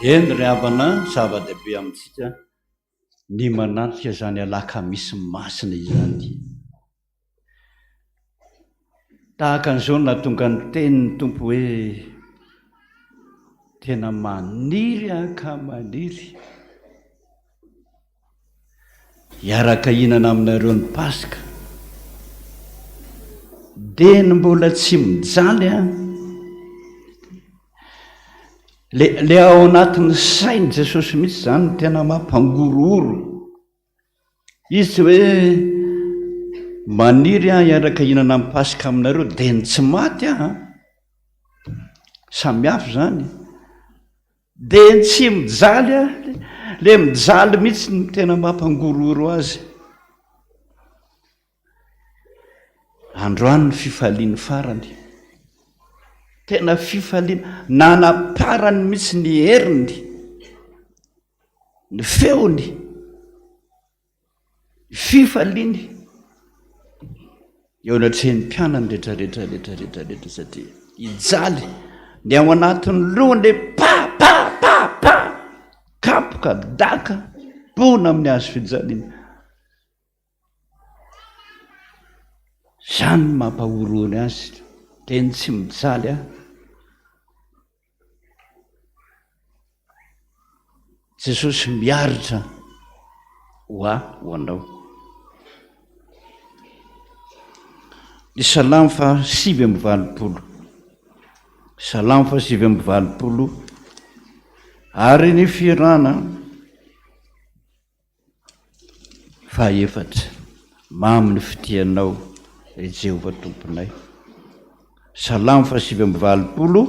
Eny ry havana, zava-dehibe amintsika ny manatrika izany alakamisy masina izany. Tahaka an'izao no nahatonga ny tenin'ny Tompo hoe, Tena maniry aho ka maniry hiaraka hihinana aminareo ny Paska. Dia ny mbola tsy mijaly an! Le, le ao anatin'ny sain'i Jesosy mihitsy izany no tena mampangorohoro. Izy tsy hoe maniry aho hiaraka hihinana ny Paska aminareo dia ny tsy maty aho an! Samy hafa izany. Dia ny tsy mijaly aho, le mijaly mihitsy no tena mampangorohoro azy. Androany ny fifaliany farany. Tena fifaliana, nanaparany mihitsy ny heriny. Ny feony, ny fifaliany eo anatrehan'ny mpianany rehetra rehetra rehetra rehetra rehetra satria hijaly ny ao anatin'ny lohany le pa pa pa pa kapoka daka bona amin'ny hazo fijaliana. Zany no mampahorohoro azy, teny tsy mijaly aho. Jesosy miaritra ho ahy, ho anao. Ny Salamo faha 89. Salamo faha 89 ary ny fihirana Fahaefatra, mamy ny fitianao, ry Jehovah Tomponay. Salamo fahasivy amby 80,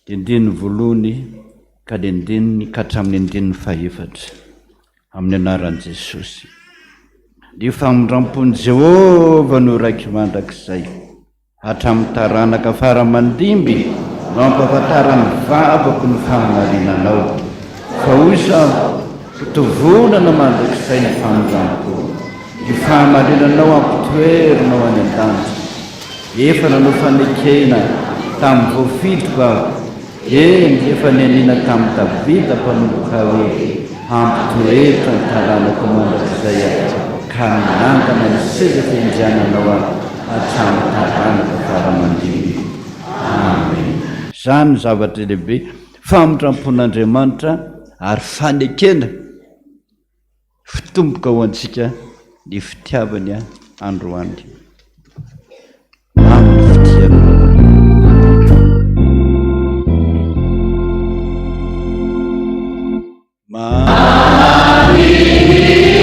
dia andininy voalohany ka ny andininy ka hatramin'ny andininy fahefatra, amin'ny anaran'i Jesosy. Ny famindram-pon'i Jehovah no raiko mandrakizay. Hatramin'ny taranaka fara aman-dimby no ampahafantaran'ny vavako ny fahamarinanao. Fa hoy izaho, Hotovonana mandrakizay ny famindram-po. Ny fahamarinanao ampitoerinao any an-danitra. Efa nanao fanekena tamin'ny voafidiko aho. Eny, efa nianiana tamin'i Davida mpanompoka hoe, Hampitoetra ny taranako mandrakizay aho, ka hanangana ny seza fiandriananao aho hatramin'ny taranaka fara aman-dimby. Amena. Izany no zavatra lehibe, famindram-pon'Andriamanitra ary fanekena Fitomboka ho antsika ny fitiavany androany. Mamy ny fitiavana. Mamy ny fitiavana.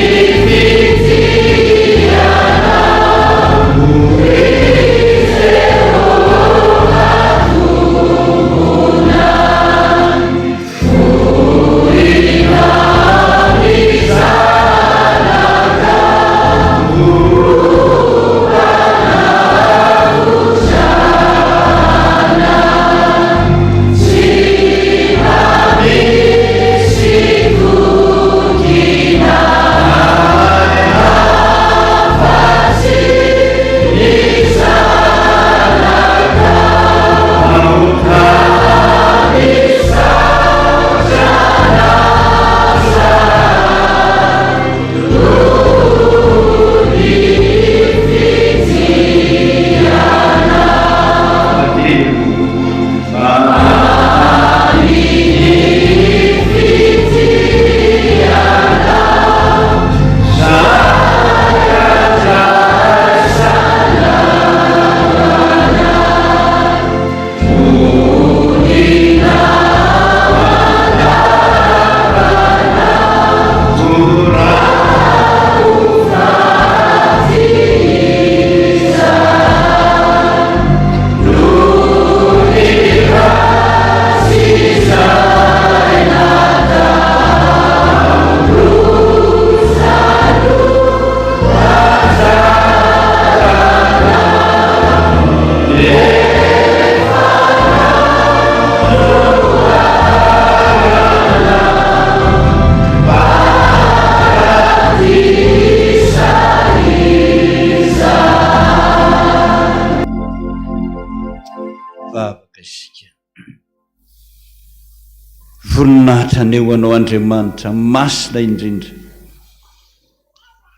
Voninahitra anie ho Anao Andriamanitra masina indrindra,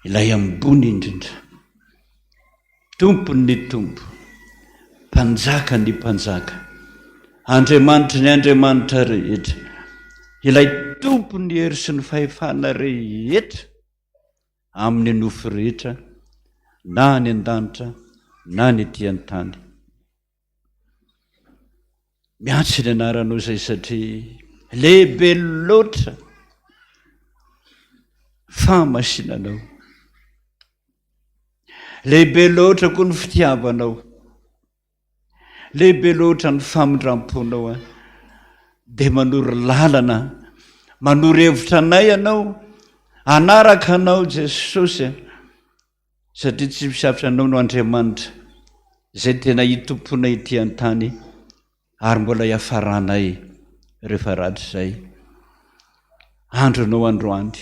Ilay ambony indrindra, Tompon'ny tompo, Mpanjakan'ny mpanjaka, Andriamanitry ny andriamanitra rehetra, Ilay Tompon'ny hery sy ny fahefana rehetra amin'ny nofo rehetra, na any an-danitra na ny ety an-tany. Miantso ny anaranao izay satria lehibe loatra fahamasinanao. Lehibe loatra koa ny fitiavanao. Lehibe loatra ny famindram-ponao a. Dia manoro lalana, manoro hevitra anay ianao, hanaraka anao Jesosy a. Satria tsy misy hafa Anao no Andriamanitra, izay tena itompoana ety an-tany ary mbola hiafaranay rehefa rahatrizay. Andronao androany,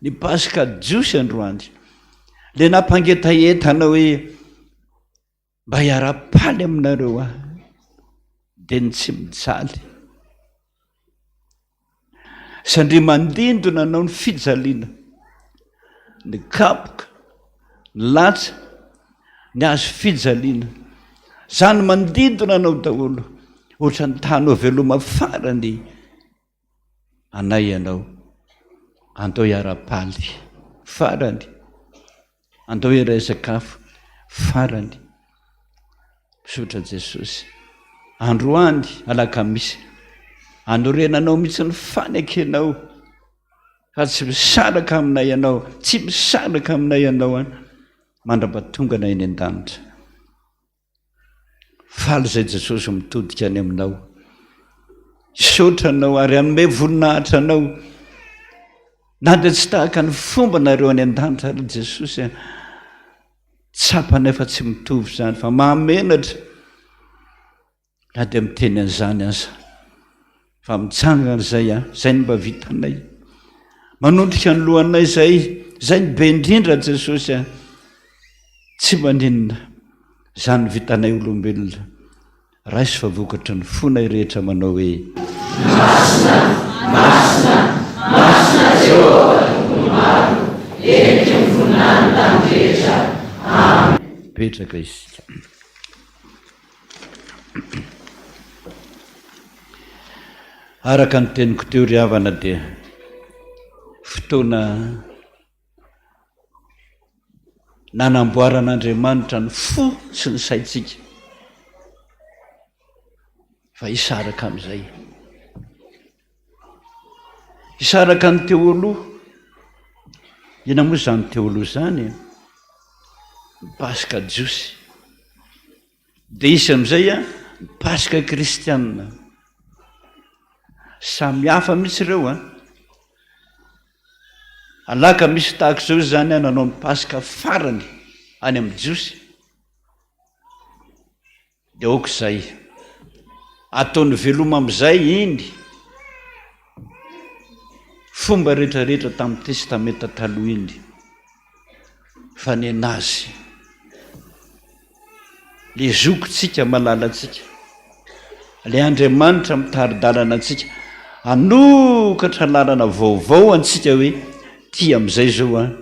ny Paska Jiosy androany, ilay nampangetaheta anao hoe Mba hiara-paly aminareo aho, dia ny tsy mijaly. Sandria mandindona anao ny fijaliana, ny kapoka, ny latsa, ny hazo fijaliana. Izany mandindona anao daholo, ohatran'ny tany ho veloma farany anay ianao. Andao hiara-paly farany. Andao hiray sakafo farany. Misaotra Jesosy. Androany alakamisy. Anorenanao mihitsy ny fanekenao fa tsy misaraka aminay ianao, tsy misaraka aminay ianao an, mandra-pahatongana eny an-danitra. Faly izay Jesosy mitodika any aminao. Hisaotra anao ary hanome voninahitra anao. Na dia tsy tahaka ny fombanareo any an-danitra ary Jesosy a. Tsapanay fa tsy mitovy izany fa mahamenatra na dia miteny an'izany aza. Fa mitsangana izay a, izay no mba vitanay. Manondrika ny lohanay izay, izay no be indrindra Jesosy a. Tsy maninona, izany no vitanay olombelona. Raiso fa vokatry ny fonay rehetra manao hoe. Masina, masina, masina Jehovah Tompon'ny maro, heniky ny voninahiny tany rehetra. Amen. Mipetraka isika. Araka ny teniko teo ry havana dia fotoana nanamboaran'Andriamanitra ny fo sy ny saintsika fa hisaraka amin'izay. Hisaraka ny teo aloha. Inona moa izany teo aloha izany? Ny Paska jiosy. Dia hisy amin'izay ny Paska kristianina. Samy hafa mihitsy ireo an. Alakamisy tahaka izao izany aho nanao ny Paska farany any amin'ny Jiosy. Dia aoka izay. Ataony veloma amin'izay iny fomba rehetrarehetra tamin'ny Testamenta Taloha iny fa nenazy. Le zokintsika malalantsika, le Andriamanitra mitari-dalana antsika, hanokatra lalana vaovao antsika hoe ty amin'izay izao an,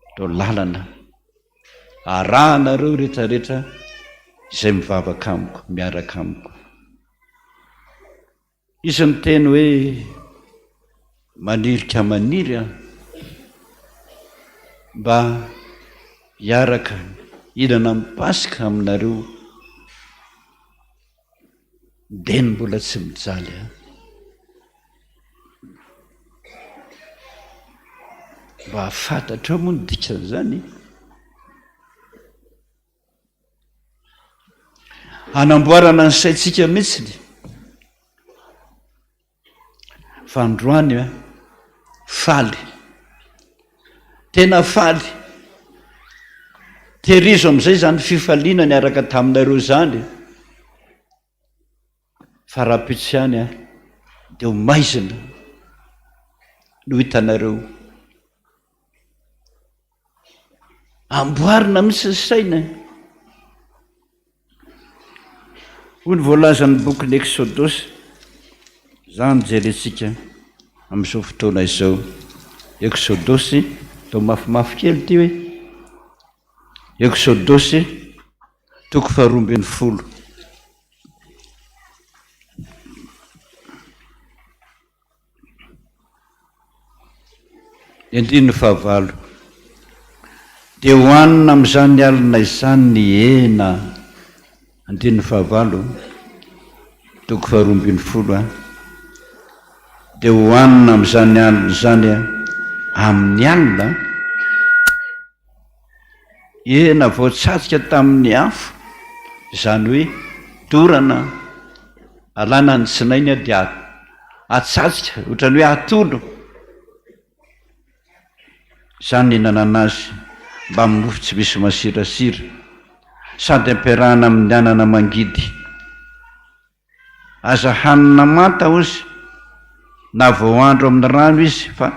atao lalana. Arahanareo retraretra izay mivavaka amiko, miaraka amiko. Izy miteny hoe maniry ka maniry aho mba hiaraka hihinana ny Paska aminareo dia ny mbola tsy mijaly aho. Mba fantatrao moa ny dikan'izany? Hanamboarana ny saintsika mihitsy fa androany a faly, tena faly. Tehirizo amin'izay izany fifaliana niaraka taminareo izany. Fa rahampitso ihany an, dia ho maizina no hitanareo. Amboarina mihitsy ny saina e. Hoy ny voalazan'ny bokin'ny Eksodosy. Izany jerentsika amin'izao fotoana izao. Eksodosy, atao mafimafy kely ity hoe. Eksodosy, toko faharoa ambin'ny folo. Ny andininy fahavalo. Dia hohanina amin'izany alina izany ny hena. Andininy fahavalo, toko faharoa ambin'ny folo a. Dia hohanina amin'izany alina izany amin'ny alina. Hena voatsatsika tamin'ny afo, izany hoe dorana, alana ny tsinainy dia atsatsika, ohatran'ny hoe atono. Izany ny hinanana azy mbamin'ny mofo tsy misy masirasira, sady ampiarahana amin'ny anana mangidy. Aza hanina manta ozy na voahandro amin'ny rano izy fa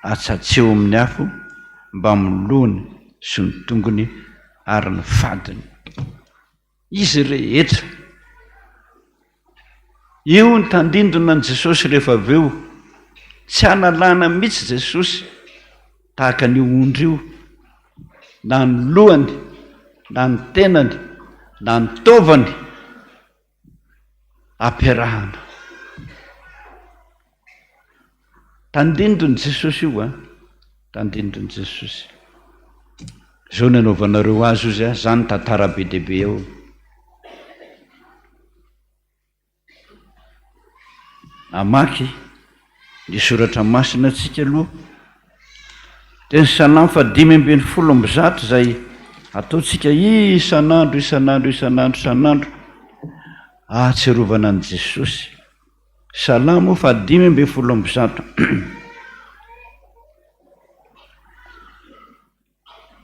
atsatseo amin'ny afo mbamin'ny lohany sy ny tongony ary ny fadiny. Izy rehetra. Io ny tandindona an'i Jesosy rehefa avy eo. Tsy hanalana mihitsy Jesosy tahaka an'io ondry io na ny lohany na ny tenany na ny taovany. Ampiarahana. Tandindon'i Jesosy io an, tandindon'i Jesosy. Zao ny anaovanareo azy ozy an, zany tantara be dia be eo. Hamaky ny soratra masina antsika aloha. Dia ny Salamo faha-115 izay ataontsika isan'andro isan'andro isan'andro isan'andro ahatsiarovana an'i Jesosy. Salamo faha-115.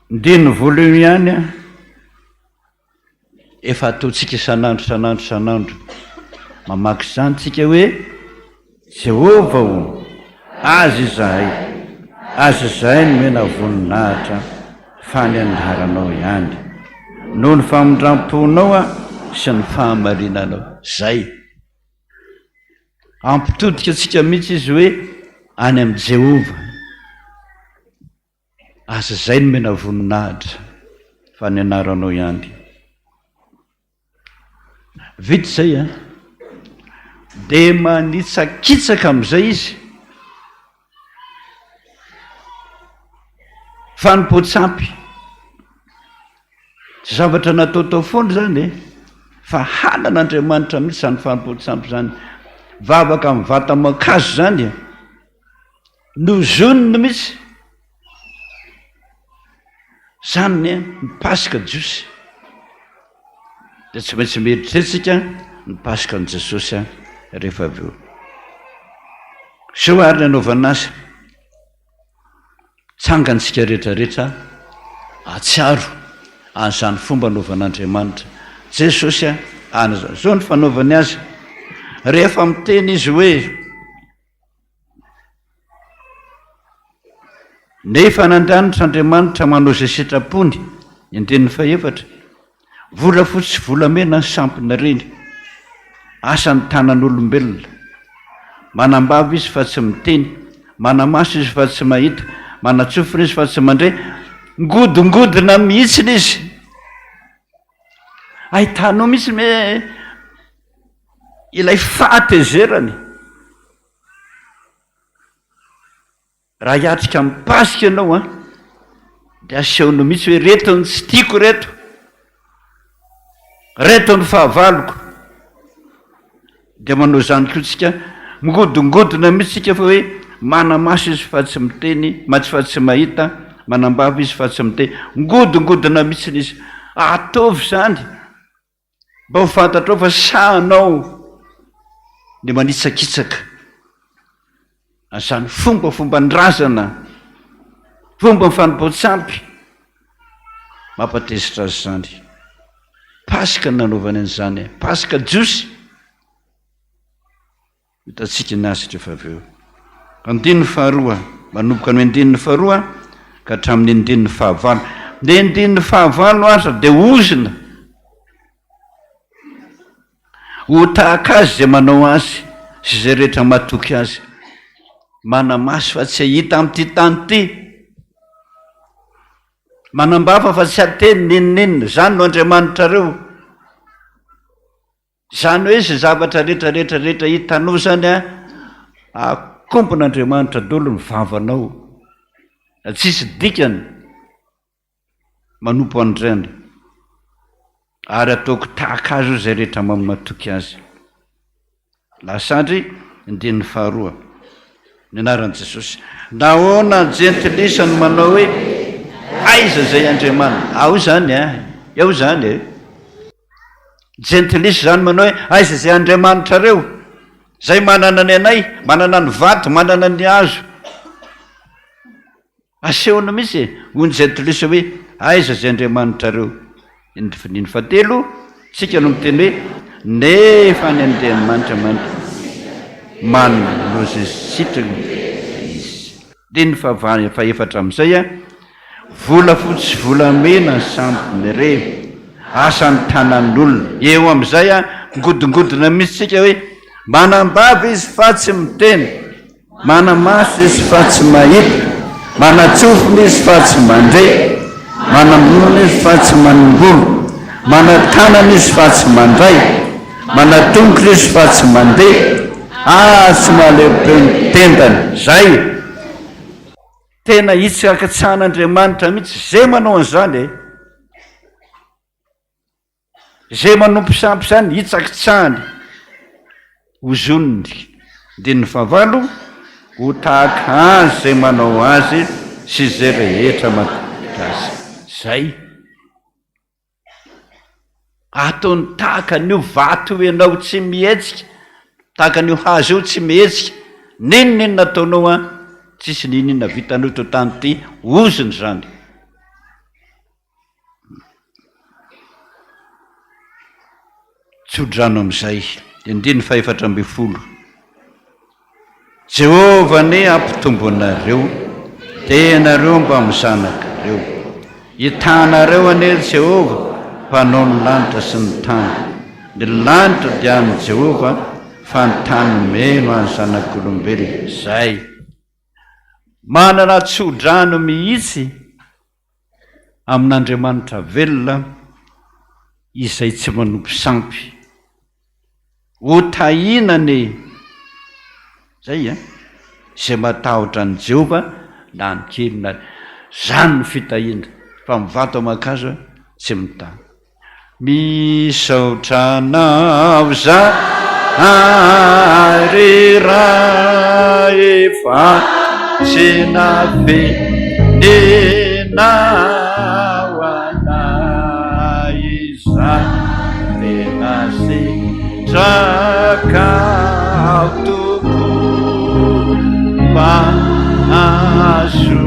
Ndiny voalohany ihany an. Efa ataontsika isan'andro isan'andro isan'andro. Mamaky izany tsika hoe, Jehovah ô, azy izahay, azy izahay nomena voninahitra fa ny anaranao ihany. Noho ny famindram-ponao sy ny fahamarinanao. Zay. Ampitodika antsika mihitsy izy hoe any amin'i Jehovah. Aza izay nomena voninahitra fa ny anaranao ihany. Vita izay an! Dia manitsakitsaka amin'izay izy. Fanompoan-tsampy. Tsy zavatra nataotao foana izany e! Fa halan'Andriamanitra mihitsy izany fanompoan-tsampy izany. Vavaka amin'ny vata aman-kazo izany e! Nozoniny mihitsy. Zany ny ny Paska jiosy. Dia tsy maintsy mieritreritsika ny Paskan'i Jesosy rehefa avy eo. Zao ary ny anaovana azy. Tsangantsika rehetra rehetra ahatsiaro an'izany fomba anaovan'Andriamanitra Jesosy an'izany. Zao ny fanaovany azy. Rehefa miteny izy hoe Nefa any an-danitra Andriamanitra manao izay sitrapony, ny andininy fahefatra, Volafotsy sy volamena ny sampona ireny, asan'ny tanan'olombelona. Manam-bava izy fa tsy miteny, mana-maso izy fa tsy mahita, manan-tsofina izy fa tsy mandre, ngodongodona mihitsiny izy. Ahitanao mihitsy hoe ilay fahatezerany. Raha hiatrika amin'ny Paska ianao an, dia asehonao mihitsy hoe reto ny tsy tiako reto, reto ny fahavaloko. Dia manao izany koa tsika, migodongodona mihitsy tsika fa hoe mana-maso izy fa tsy miteny, matsy fa tsy mahita, manam-bava izy fa tsy miteny, migodongodona mihitsy izy. Ataovy izany. Mba ho fantatrao fa sahanao ny manitsakitsaka an'izany fombafomban-drazana, fomba fanompoan-tsampy mampatezitra azy izany. Paska no nanaovany an'izany, Paska jiosy. Hitantsika ny azy rehefa avy eo. Andininy faharoa, manomboka ny andininy faharoa ka hatramin'ny andininy fahavalo. Ny andininy fahavalo aza dia ozona. Ho tahaka azy izay manao azy. sy izay rehetra matoky Azy. Mana-maso fa tsy hahita amin'ity tany ity. Manam-bava fa tsy hateny n'inon'inona. Izany no Andriamanitrareo. Izany hoe izay zavatra rehetra rehetra rehetra hitanao izany an, akombon'Andriamanitra daholo ny vavanao. Tsisy dikany manompo an'ireny. Ary ataoko tahaka azy io izay rehetra matoky azy. Lasandry, andininy faharoa. Ny anaran'i Jesosy. Nahoana ny jentilisa no manao hoe, Aiza izay Andriamaniny? Ao izany an! Eo izany e! Jentilisa izany manao hoe, Aiza izay Andriamanitrareo? Izay manana ny anay, manana ny vato, manana ny hazo. Asehony mihitsy e! Hoy ny jentilisa hoe, Aiza izay Andriamanitrareo? Ny andininy fahatelo, tsika no miteny hoe, Nefa ny Andriamanitra manome izay sitrany izy. Andininy fahefatra amin'izay, Volafotsy sy volamena ny sampiny re, asan'ny tanan'olona. Eo amin'izay, migodongodona mihitsy tsika hoe, Manambava izy fa tsy miteny. Mana-maso izy fa tsy mahita, manan-tsofina izy fa tsy mandre, manam-bolo izy fa tsy manimbolo, manan-tanana izy fa tsy mandray, manan-tongotra izy fa tsy mandeha, ary tsy mahaleo-peo ny tendany. Zay! Tena hitsakitsahan'Andriamanitra mihitsy zay manao an'izany e! Izay manompo sampy izany, hitsakitsahany, hozoniny. Andininy fahavalo, Ho tahaka azy izay manao azy sy izay rehetra matoky azy. Izay. Ataony tahaka an'io vato io ianao tsy mihetsika, tahaka an'io hazo io tsy mihetsika. N'inon'inona ataonao an, tsisy n'inon'inona vitanao eto an-tany ity, ozona izany. Tsodrano amin'izay, andininy fahefatra ambin'ny folo. Jehovah anie hampitombo anareo, dia ianareo mbamin'ny zanakareo. Hitanareo anie Jehovah, Mpanao ny lanitra sy ny tany. Ny lanitra dia an'i Jehovah, fa ny tany nomeny ho an'ny zanak'olombelona. Izay manana tsodrano mihitsy amin'Andriamanitra velona izay tsy manompo sampy. Ho tahiana anie zay a, izay matahotra an'i Jehovah na ny kely na zany ny fitahiana fa ny vato aman-kazo tsy mitaha. Misaotra anao zahay ry Ray fa tsy nafeninao anay izany tena sitrakao tokoa mba hahazoanay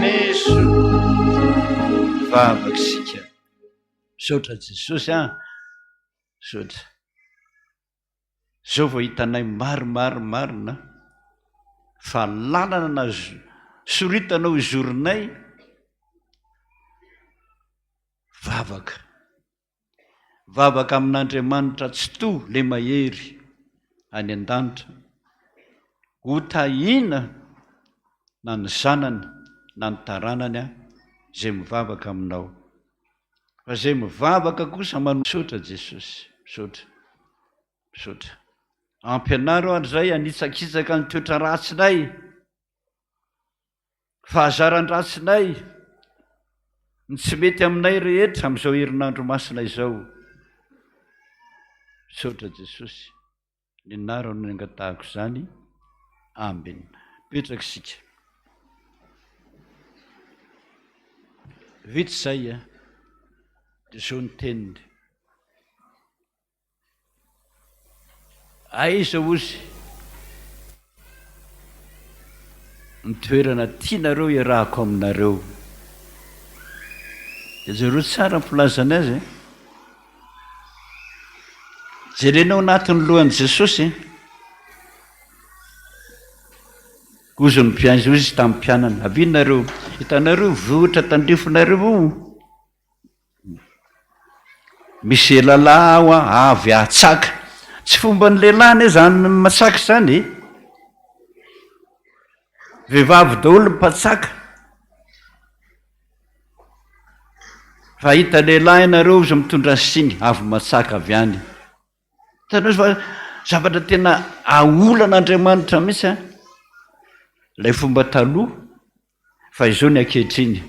ny soa. Vavaka isika. Misaotra Jesosy an! Misaotra. Zao vao hitanay maromaro marina fa lalana na soritanao izorinay vavaka. Vavaka amin'Andriamanitra Tsitoha le mahery any an-danitra. Ho tahiana na ny zanany na ny taranany izay mivavaka aminao. Fa izay mivavaka kosa manao. Misaotra Jesosy, misaotra, misaotra. Ampianaro ary izay hanitsakitsaka ny toetra ratsinay. Fahazaran-dratsinay, ny tsy mety aminay rehetra amin'izao herinandro masina izao. Misaotra Jesosy, ny anarany no nangatahako izany. Amen. Mipetraka isika. Vita izay, dia izao ny teniny. Aiza ozy ny toerana tianareo iarahako aminareo? Dia jereo tsara ny filazany azy e. Jerenao anatin'ny lohan'i Jesosy e. Hozy ny mpianzy, hoy izy tamin'ny mpianany, avia nareo, hitanareo vohitra tandrifinareo io? Misy elalahy aho avy hatsaka. Tsy fomban'ny lehilahy anie izany matsaka izany e! Vehivavy daholo ny mpatsaka. Raha hita lehilahy ianareo izy mitondra siny avy matsaka avy any. Hitanareo fa zavatra tena aolan'Andriamanitra mihitsy an, ilay fomba taloha fa izao ny ankehitriny.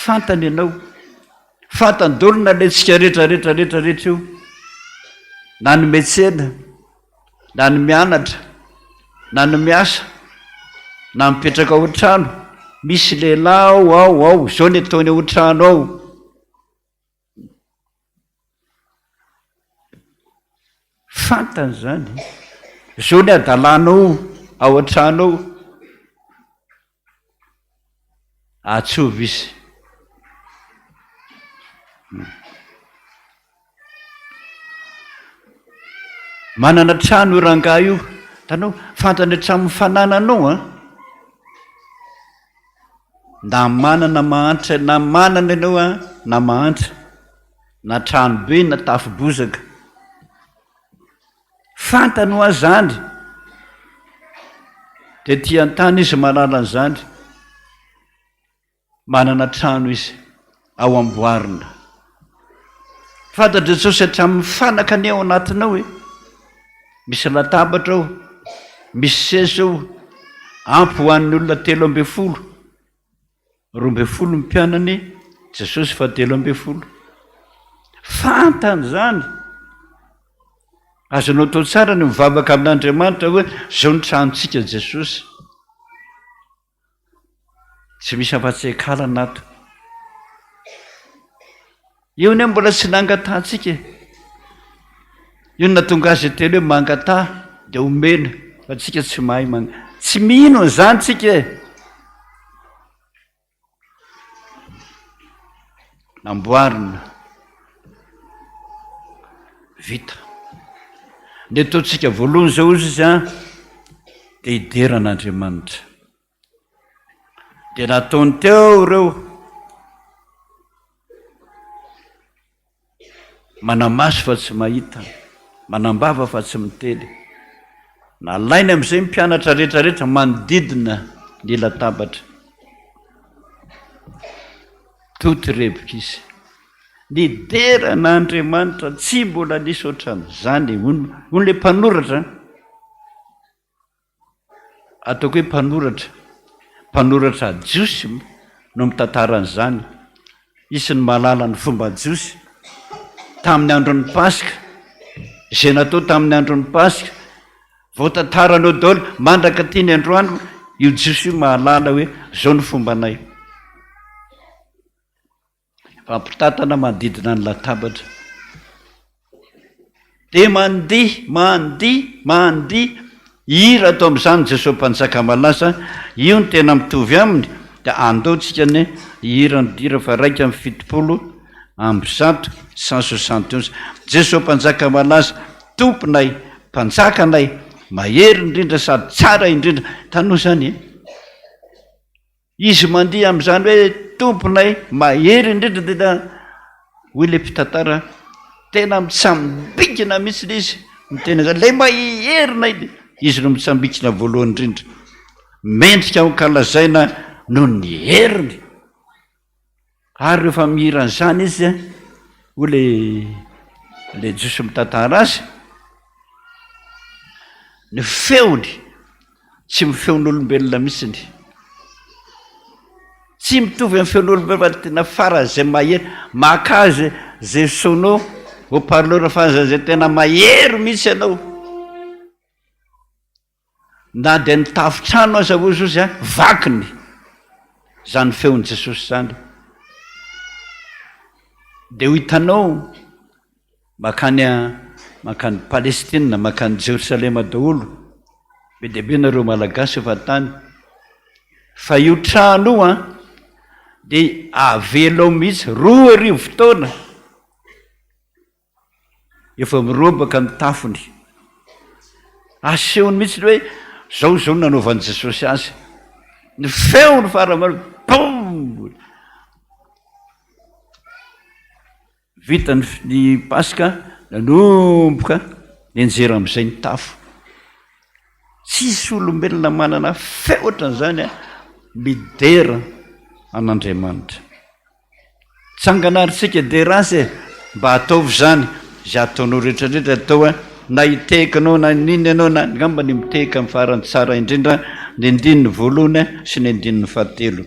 Fantany ianao, fantany daholo na alaintsika rehetra rehetra rehetra rehetra io, na ny miantsena, na ny mianatra, na ny miasa, na mipetraka ao an-trano, misy lehilahy ao ao ao, izao ny ataony ao an-trano ao. Fantany izany. Izao ny hadalanao ao an-trano ao. Atsovy izy. Manana trano io rangahy io. Hitanao, fantany hatramin'ny fanananao an. Na manana mahantra na manana ianao an, na mahantra, na trano be na tafo bozaka. Fantany hoa zany. Dia aty an-tany izy mahalala an'izany. Manana trano izy ao amboarina. Fantatr'i Jesosy hatramin'ny fanaka anie ao anatinao e. Misy latabatra ao, misy seza ao, ampy ho an'ny olona 13. 12 ny mpianany, Jesosy fa 13. Fantany izany. Azonao atao tsara ny mivavaka amin'Andriamanitra hoe izao ny tranontsika Jesosy. Tsy misy afa-tsy ekalana ato. Io anie mbola tsy nangatahantsika e. Io no nahatonga azy hiteny hoe mangataha dia omena fa tsika tsy mahay mang- tsy mino an'izany tsika e. Namboarina. Vita. Ny ataontsika voalohany izao hozy izy an, dia hidera an'Andriamanitra. Dia nataony teo ireo manamaso fa tsy mahita, manambava fa tsy miteny. Nalainy amin'izay ny mpianatra rehetrarehetra manodidina ny latabatra. Toty reboka izy. Nidera an'Andriamanitra tsy mbola nisy ohatran'izany, hono ilay mpanoratra. Ataoko hoe mpanoratra, mpanoratra jiosy no mitantara an'izany. Hisy ny mahalala ny fomba jiosy tamin'ny andron'ny Paska, izay natao tamin'ny andron'ny Paska. Voatantarany eo daholo, mandraka aty ny androany, io jiosy io mahalala hoe izao ny fombanay. Fampitantana manodidina ny latabatra. Dia mandihy, mandihy, mandihy, hira atao amin'izany Jesoa Mpanjaka malaza, io no tena mitovy aminy, dia andao tsika anie hihira ny hira faha 171, 171. Jesoa Mpanjaka malaza, Tomponay, Mpanjakanay, mahery indrindra sady tsara indrindra. Hitanao izany e? Izy mandihy amin'izany hoe Tomponay mahery indrindra dia tena hoy ilay mpitantara tena mitsambikina mihitsy ilay izy miteny an'izany, ilay maherinay dia izy no mitsambikina voalohany indrindra. Mendrika honkalazaina noho ny heriny. Ary rehefa mihira an'izany izy, hoy ilay ilay Jiosy mitantara azy, ny feony tsy ny feon'olombelona mihitsiny. Tsy mitovy amin'ny feon'olombelona fa tena faran'izay mahery. Maka azy izay sono haut parleur fa izay tena mahery mihitsy ianao. Na dia ny tafon-trano aza hozy ozy a, vakiny izany feon'i Jesosy izany. Dia ho hitanao mankany mankany Palestina, mankany Jerosalema daholo, be dia be nareo Malagasy efa tany. Fa io trano io an, dia avela ao mihitsy 2000 taona. Efa mirobaka ny tafony. Asehony mihitsy ny hoe zao izao no nanaovan'i Jesosy azy. Ny feony faramaro, boum! Vita ny Paska, Nanomboka nianjera amin'izay ny tafo. Tsisy olombelona manana feo ohatran'izany midera an'Andriamanitra. Tsangana ary tsika dera azy e! Mba ataovy izany, izay ataonao rehetra rehetra atao a, na hitehaka anao na n'inona ianao na, angamba ny mitehaka ny farany tsara indrindra ny andininy voalohany sy ny andininy fahatelo.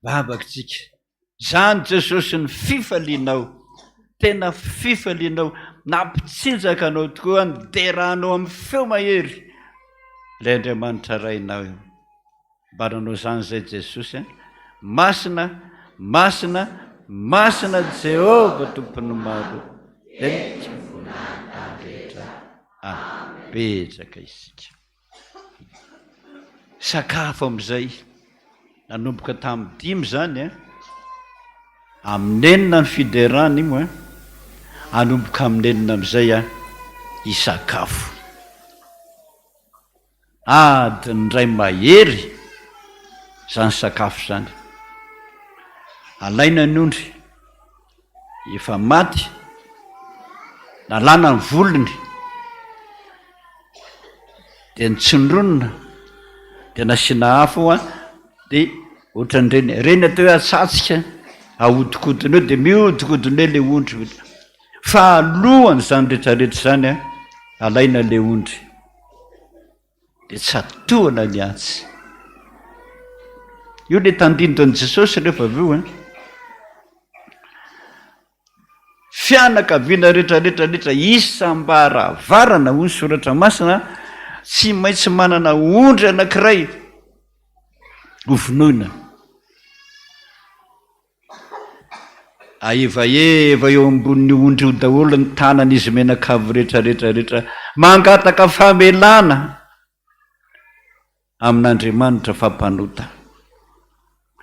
Vavaka tsika. Zany Jesosy ny fifalianao, tena fifalianao, nampitsinjaka anao tokoa, nideranao amin'ny feo mahery ilay Andriamanitra Rainao io. Mba nanao izany izay Jesosy an. Masina, masina, masina Jehovah Tompon'ny maro. Henika voninahitra rehetra. Apetraka isika. Sakafo amin'izay. Nanomboka tamin'ny dimy izany an. Amin'ny enina ny fiderana io an. Hanomboka amin'ny enina amin'izay an, hisakafo. Adiny iray mahery izany sakafo izany. Alaina ny ondry efa maty, nalana ny volony, dia notsindronina, dia nasiana afo an, dia ohatran'ireny, ireny atao hoe atsatsika, ahodikodina eo dia mihodinkodina eo ilay ondry. Fa alohan'izany rehetrarehetra izany an, alaina ilay ondry. Dia tsatohana ny antsy. Io ilay tandindon'i Jesosy rehefa avy eo an. Fianakaviana rehetra rehetra rehetra isam-baravarana hoy ny soratra masina tsy maintsy manana ondry anankiray ho vonoina. Aevaeva eo ambonin'io ondry io daholo ny tanan'izy mianakavy rehetra rehetra rehetra mangataka famelana amin'Andriamanitra fa mpanota.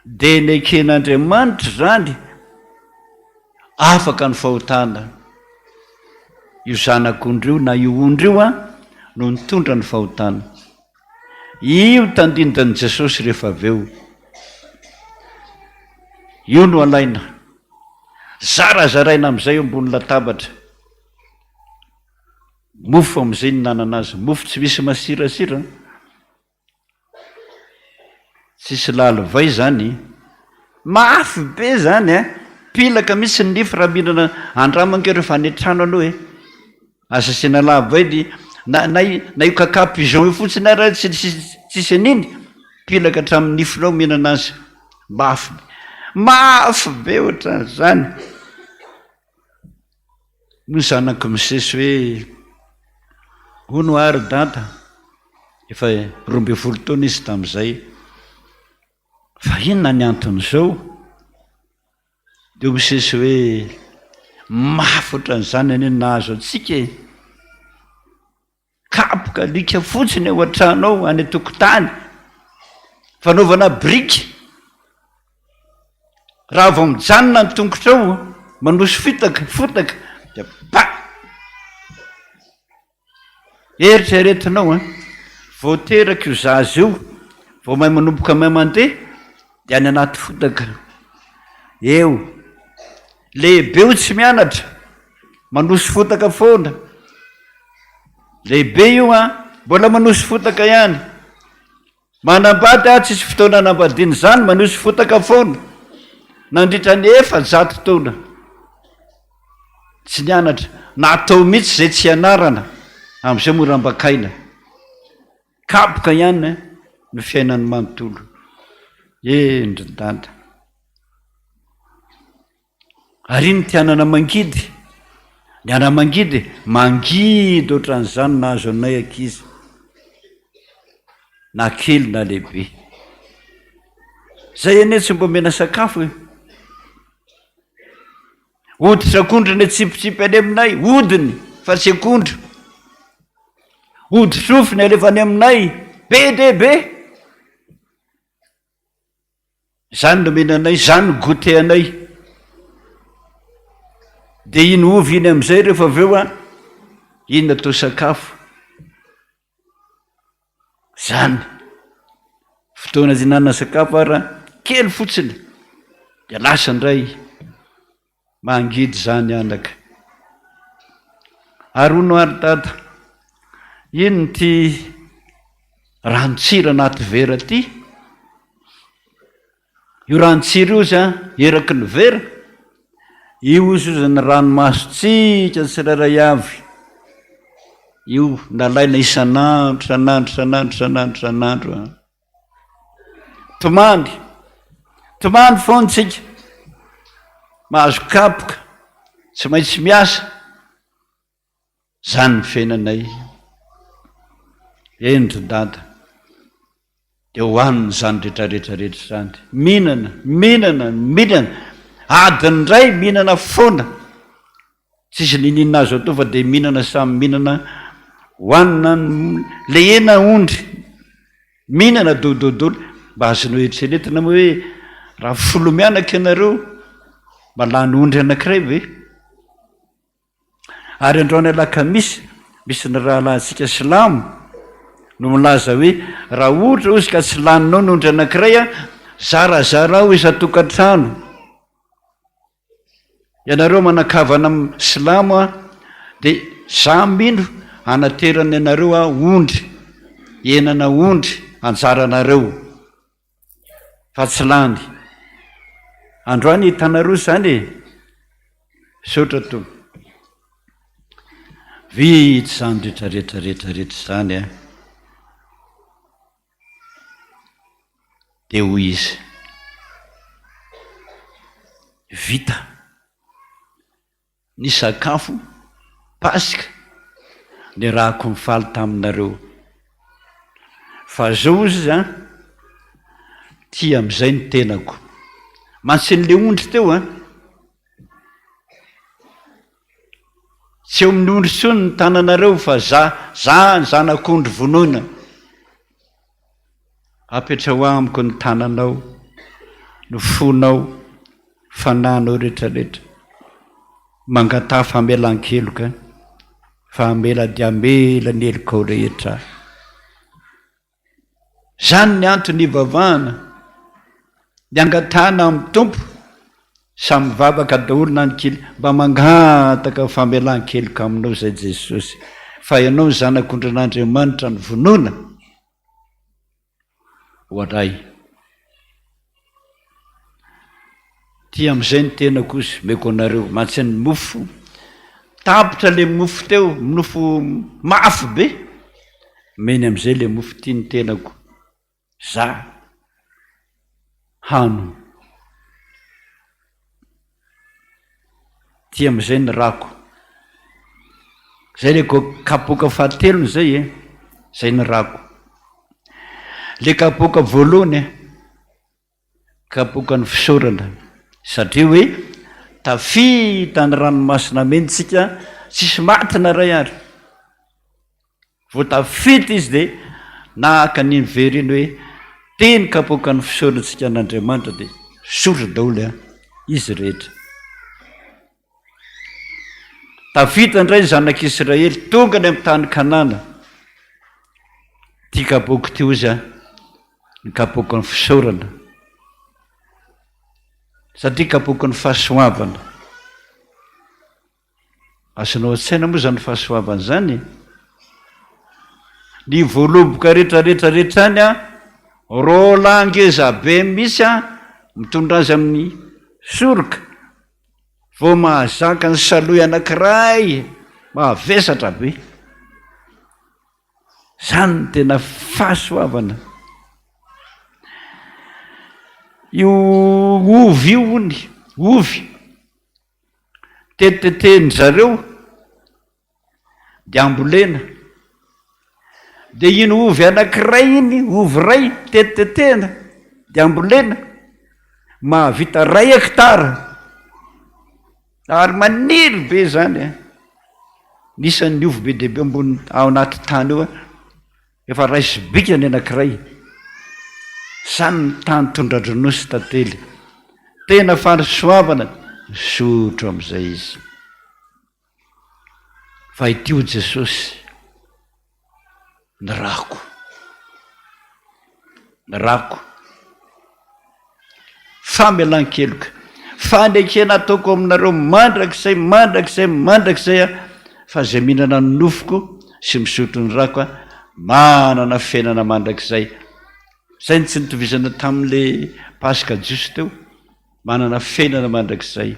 Dia neken'Andriamanitra izany, afaka ny fahotana. Io zanak'ondry io na io ondry io an, no nitondra ny fahotana. Io tandindon'i Jesosy rehefa avy eo. Io no alaina. Zarazaraina amin'izay eo ambony latabatra. Mofo amin'izay ny nanana azy. Mofo tsy misy masirasira. Tsisy lalivay zany. Mafy be zany a! Pilaka mihitsy ny nify raha mihinana andramo ange rehefa any an-trano aloha e! Aza asiana lavay ny na na na io caca pigeon io fotsiny ara tsy tsisy an'iny, pilaka hatramin'ny nifinao mihinana azy. Mafy be, mafy be ohatran'izany. Hoy zanak'i Mosesy hoe, Hono hoa ry dada, efa 12 taona izy tamin'izay, fa inona ny anton'izao? Dia hoy Mosesy hoe, Mafy ohatran'izany anie ny nahazo antsika e! Kapoka alika fotsiny ao an-trano ao, any an-tokotany. Fanaovana biriky. Raha vao mijanona ny tongotrao, manosy fitaka, fotaka, dia pa! Eritreretinao an, vao teraka io zaza io, vao mahay manomboka mahay mandeha, dia any anaty fotaka. Eo. Lehibe io tsy mianatra, manosy fotaka foana. Lehibe io an, mbola manosy fotaka ihany. Manambady aho, tsisy fotoana hanambadiana izany, manosy fotaka foana. Nandritra ny 400 taona. Tsy nianatra, natao mihitsy izay tsy hianarana, amin'izay mora ambakaina. Kapoka ihany ny fiainany manontolo. Eny ry dada. Ary iny ity anana mangidy, ny ana-mangidy e, mangidy ohatran'izany nahazo anay ankizy, na kely na lehibe. Zay anie tsy mba omena sakafo e. Hoditra akondro ny atsipitsipy any aminay, hodiny fa tsy akondro. Hoditr'ofy ny alefa any aminay, be dia be. Izany no omena anay, izany no goûter anay. Dia iny ovy iny amin'izay rehefa avy eo an, iny atao sakafo. Izany. Fotoana ihinanana sakafo ara kely fotsiny dia lasa indray. Mangidy izany anaka. Ary hono ary dada, inona ity ranon-tsira anaty vera ity? Io ranon-tsira io izy an, eraky ny vera, io ozy ozy ny ranomasontsika tsirairay avy. Io nalaina isan'andro, isan'andro, isan'andro, isan'andro, isan'andro an. Tomany, tomany foana tsika, mahazo kapoka, tsy maintsy miasa, zany ny fiainanay. Eny ry dada, dia hohanina izany rehetrarehetra rehetra izany, mihinana, mihinana, mihinana, adiny iray mihinana foana. Tsisy niniana azo atao fa dia mihinana samy mihinana hohanina le hena ondry mihinana dododolo mba azonao eritreretina moa hoe raha folo mianaka ianareo mba lany ondry anankiray ve? Ary androany alakamisy misy ny rahalahintsika silamo no milaza hoe raha ohatra ozy ka tsy laninao ny ondry anankiray a zarazarao isan-tokantrano. Ianareo manan-kavana silamo a, dia za mino hanaterany anareo aho ondry, henana ondry anjaranareo fa tsy lany. Androany hitanareo izany e! Misaotra Tompo. Vita izany rehetra rehetra rehetra rehetra izany a. Dia hoy izy, Vita ny sakafo Paska niarahako nifaly taminareo. Fa izao hozy izy an, tia amin'izay ny tenako. Mantsy an'ilay ondry teo an. Tsy eo amin'ny ondry intsony ny tananareo fa za, za ny zanak'ondry vonoina. Apetraho amiko ny tananao, ny fonao, fanahinao rehetrarehetra. Mangataha famelan-keloka fa hamela dia hamela ny helokao rehetra aho. Izany ny antony ivavahana, ny angatahana amin'ny Tompo, samy mivavaka daholo na ny kely, mba mangataka famelan-keloka aminao izay Jesosy, fa Ianao ny Zanak'ondrin'Andriamanitra no vonoina ho anay. Ty amin'izay ny tenako ozy, omeko anareo, mantsy ny mofo, tapitra le mofo teo, mofo mafy be, omeny amin'izay le mofo, ty ny tenako, za hano. Ty amin'izay ny rako. Zay le kapoaka fahatelony zay e, zay ny rako. Le kapoaka voalohany e. Kapoakan'ny fisaorana satria hoe tafita ny ranomasina mena isika, tsisy maty na iray ary. Vao tafita izy dia naka an'iny vera iny hoe teny kapoakan'ny fisaorantsika an'Andriamanitra dia sotra daholo an, izy rehetra. Tafita indray ny zanak'Israely, tonga any amin'ny tany Kanana. Ity kapoaka ity hozy an, ny kapoakan'ny fisaorana. Satria kapoakan'ny fahasoavana. Azonao an-tsaina moa izany fahasoavana izany e? Ny voaloboka rehetra rehetra rehetra any an, rola ngeza be mihitsy an, mitondra azy amin'ny soroka. Vao mahazaka ny salohy anankiray mavesatra be. Zany no tena fahasoavana. Io ovy io hono, ovy, tetitetehin-dry zareo dia ambolena. Dia iny ovy anankiray iny, ovy iray tetitetehina dia ambolena, mahavita iray hectare ary maniry be izany an! Ny isan'ny ovy be dia be ambony ao anaty tany eo an, efa iray sobika ny anankiray. Izany ny tany tondra-dronono sy tantely. Tena fahasoavana, misotro amin'izay izy. Fa ity hoy Jesosy, ny rako, ny rako, famelan-keloka, fanekena ataoko aminareo mandrakizay, mandrakizay, mandrakizay aho, fa izay mihinana ny nofoko sy misotro ny rako aho, manana fiainana mandrakizay. Izay no tsy nitovizana tamin'ilay Paska jiosy teo, manana fiainana mandrakizay.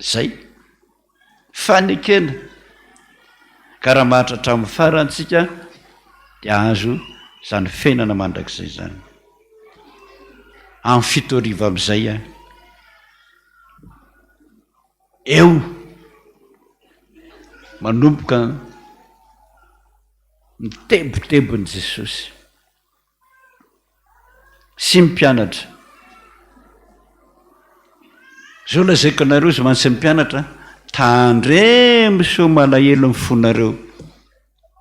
Zay. Fanekena. Ka raha maharitra hatramin'ny farany tsika dia hahazo izany fiainana mandrakizay izany. Amin'ny fito hariva amin'izay an. Eo manomboka ny tebitebin'i Jesosy. Sy ny mpianatra. Zao lazaiko anareo izy mantsy ny mpianatra, tandremo sao malahelo ny fonareo.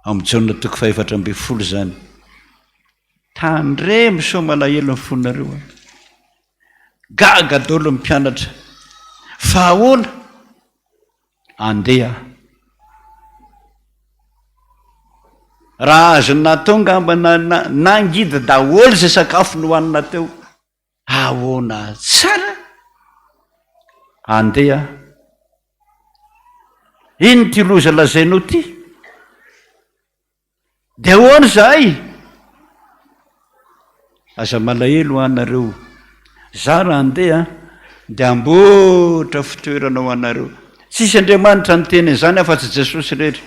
Ao amin'ny Jaona toko fahefatra ambin'ny folo izany. Tandremo sao malahelo ny fonareo. Gaga daholo ny mpianatra. Fa ahoana? Andeha. Raha azony natao ngamba na na nangidy daholo izay sakafo nohanina teo. Ahoana tsara? Andeha. Ino ity loza lazainao ity? Dia ahoana izahay? Aza malahelo ho anareo. Za raha handeha dia hamboatra fitoerana ho anareo. Tsisy Andriamanitra niteny an'izany afa-tsy Jesosy irery.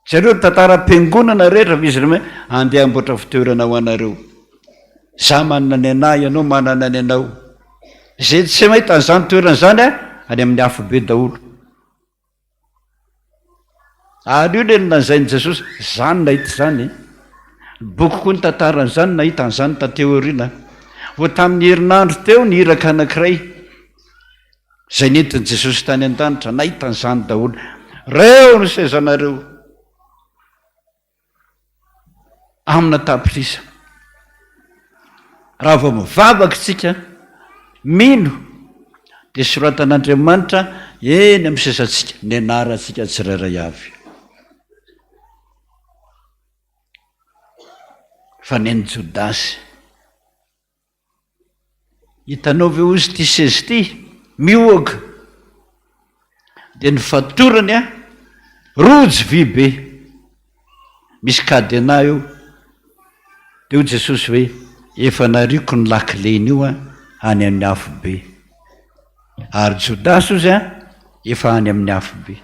Jereo ny tantaram-piangonana rehetra fa izy ireo hoe andeha hamboatra fitoerana ho anareo. Za manana ny anah, ianao manana ny anao. Izay tsy mahita an'izany toerana izany any amin'ny afobe daholo. Ary io le nolazain'i Jesosy, za no nahita izany e. Ny boky koa nitantara an'izany, nahita an'izany taty aoriana. Vao tamin'ny herinandro teo ny iraka anankiray. Izay nentin'i Jesosy tany an-danitra, nahita an'izany daholo. Reo ny sezanareo. Amina tapitrisa. Raha vao mivavaka isika, mino, dia soratan'Andriamanitra eny amin'ny sezantsika ny anarantsika tsirairay avy. Fa nen'i Jodasy. Hitanao ve ozy ity seza ity? Mihoaka. Dia ny fatorany a, rojo vy be. Misy cadenas eo. Dia hoy Jesosy hoe, efa nariako ny lakile-n'io a, any amin'ny afobe. Ary Jodasy ozy a, efa any amin'ny afobe.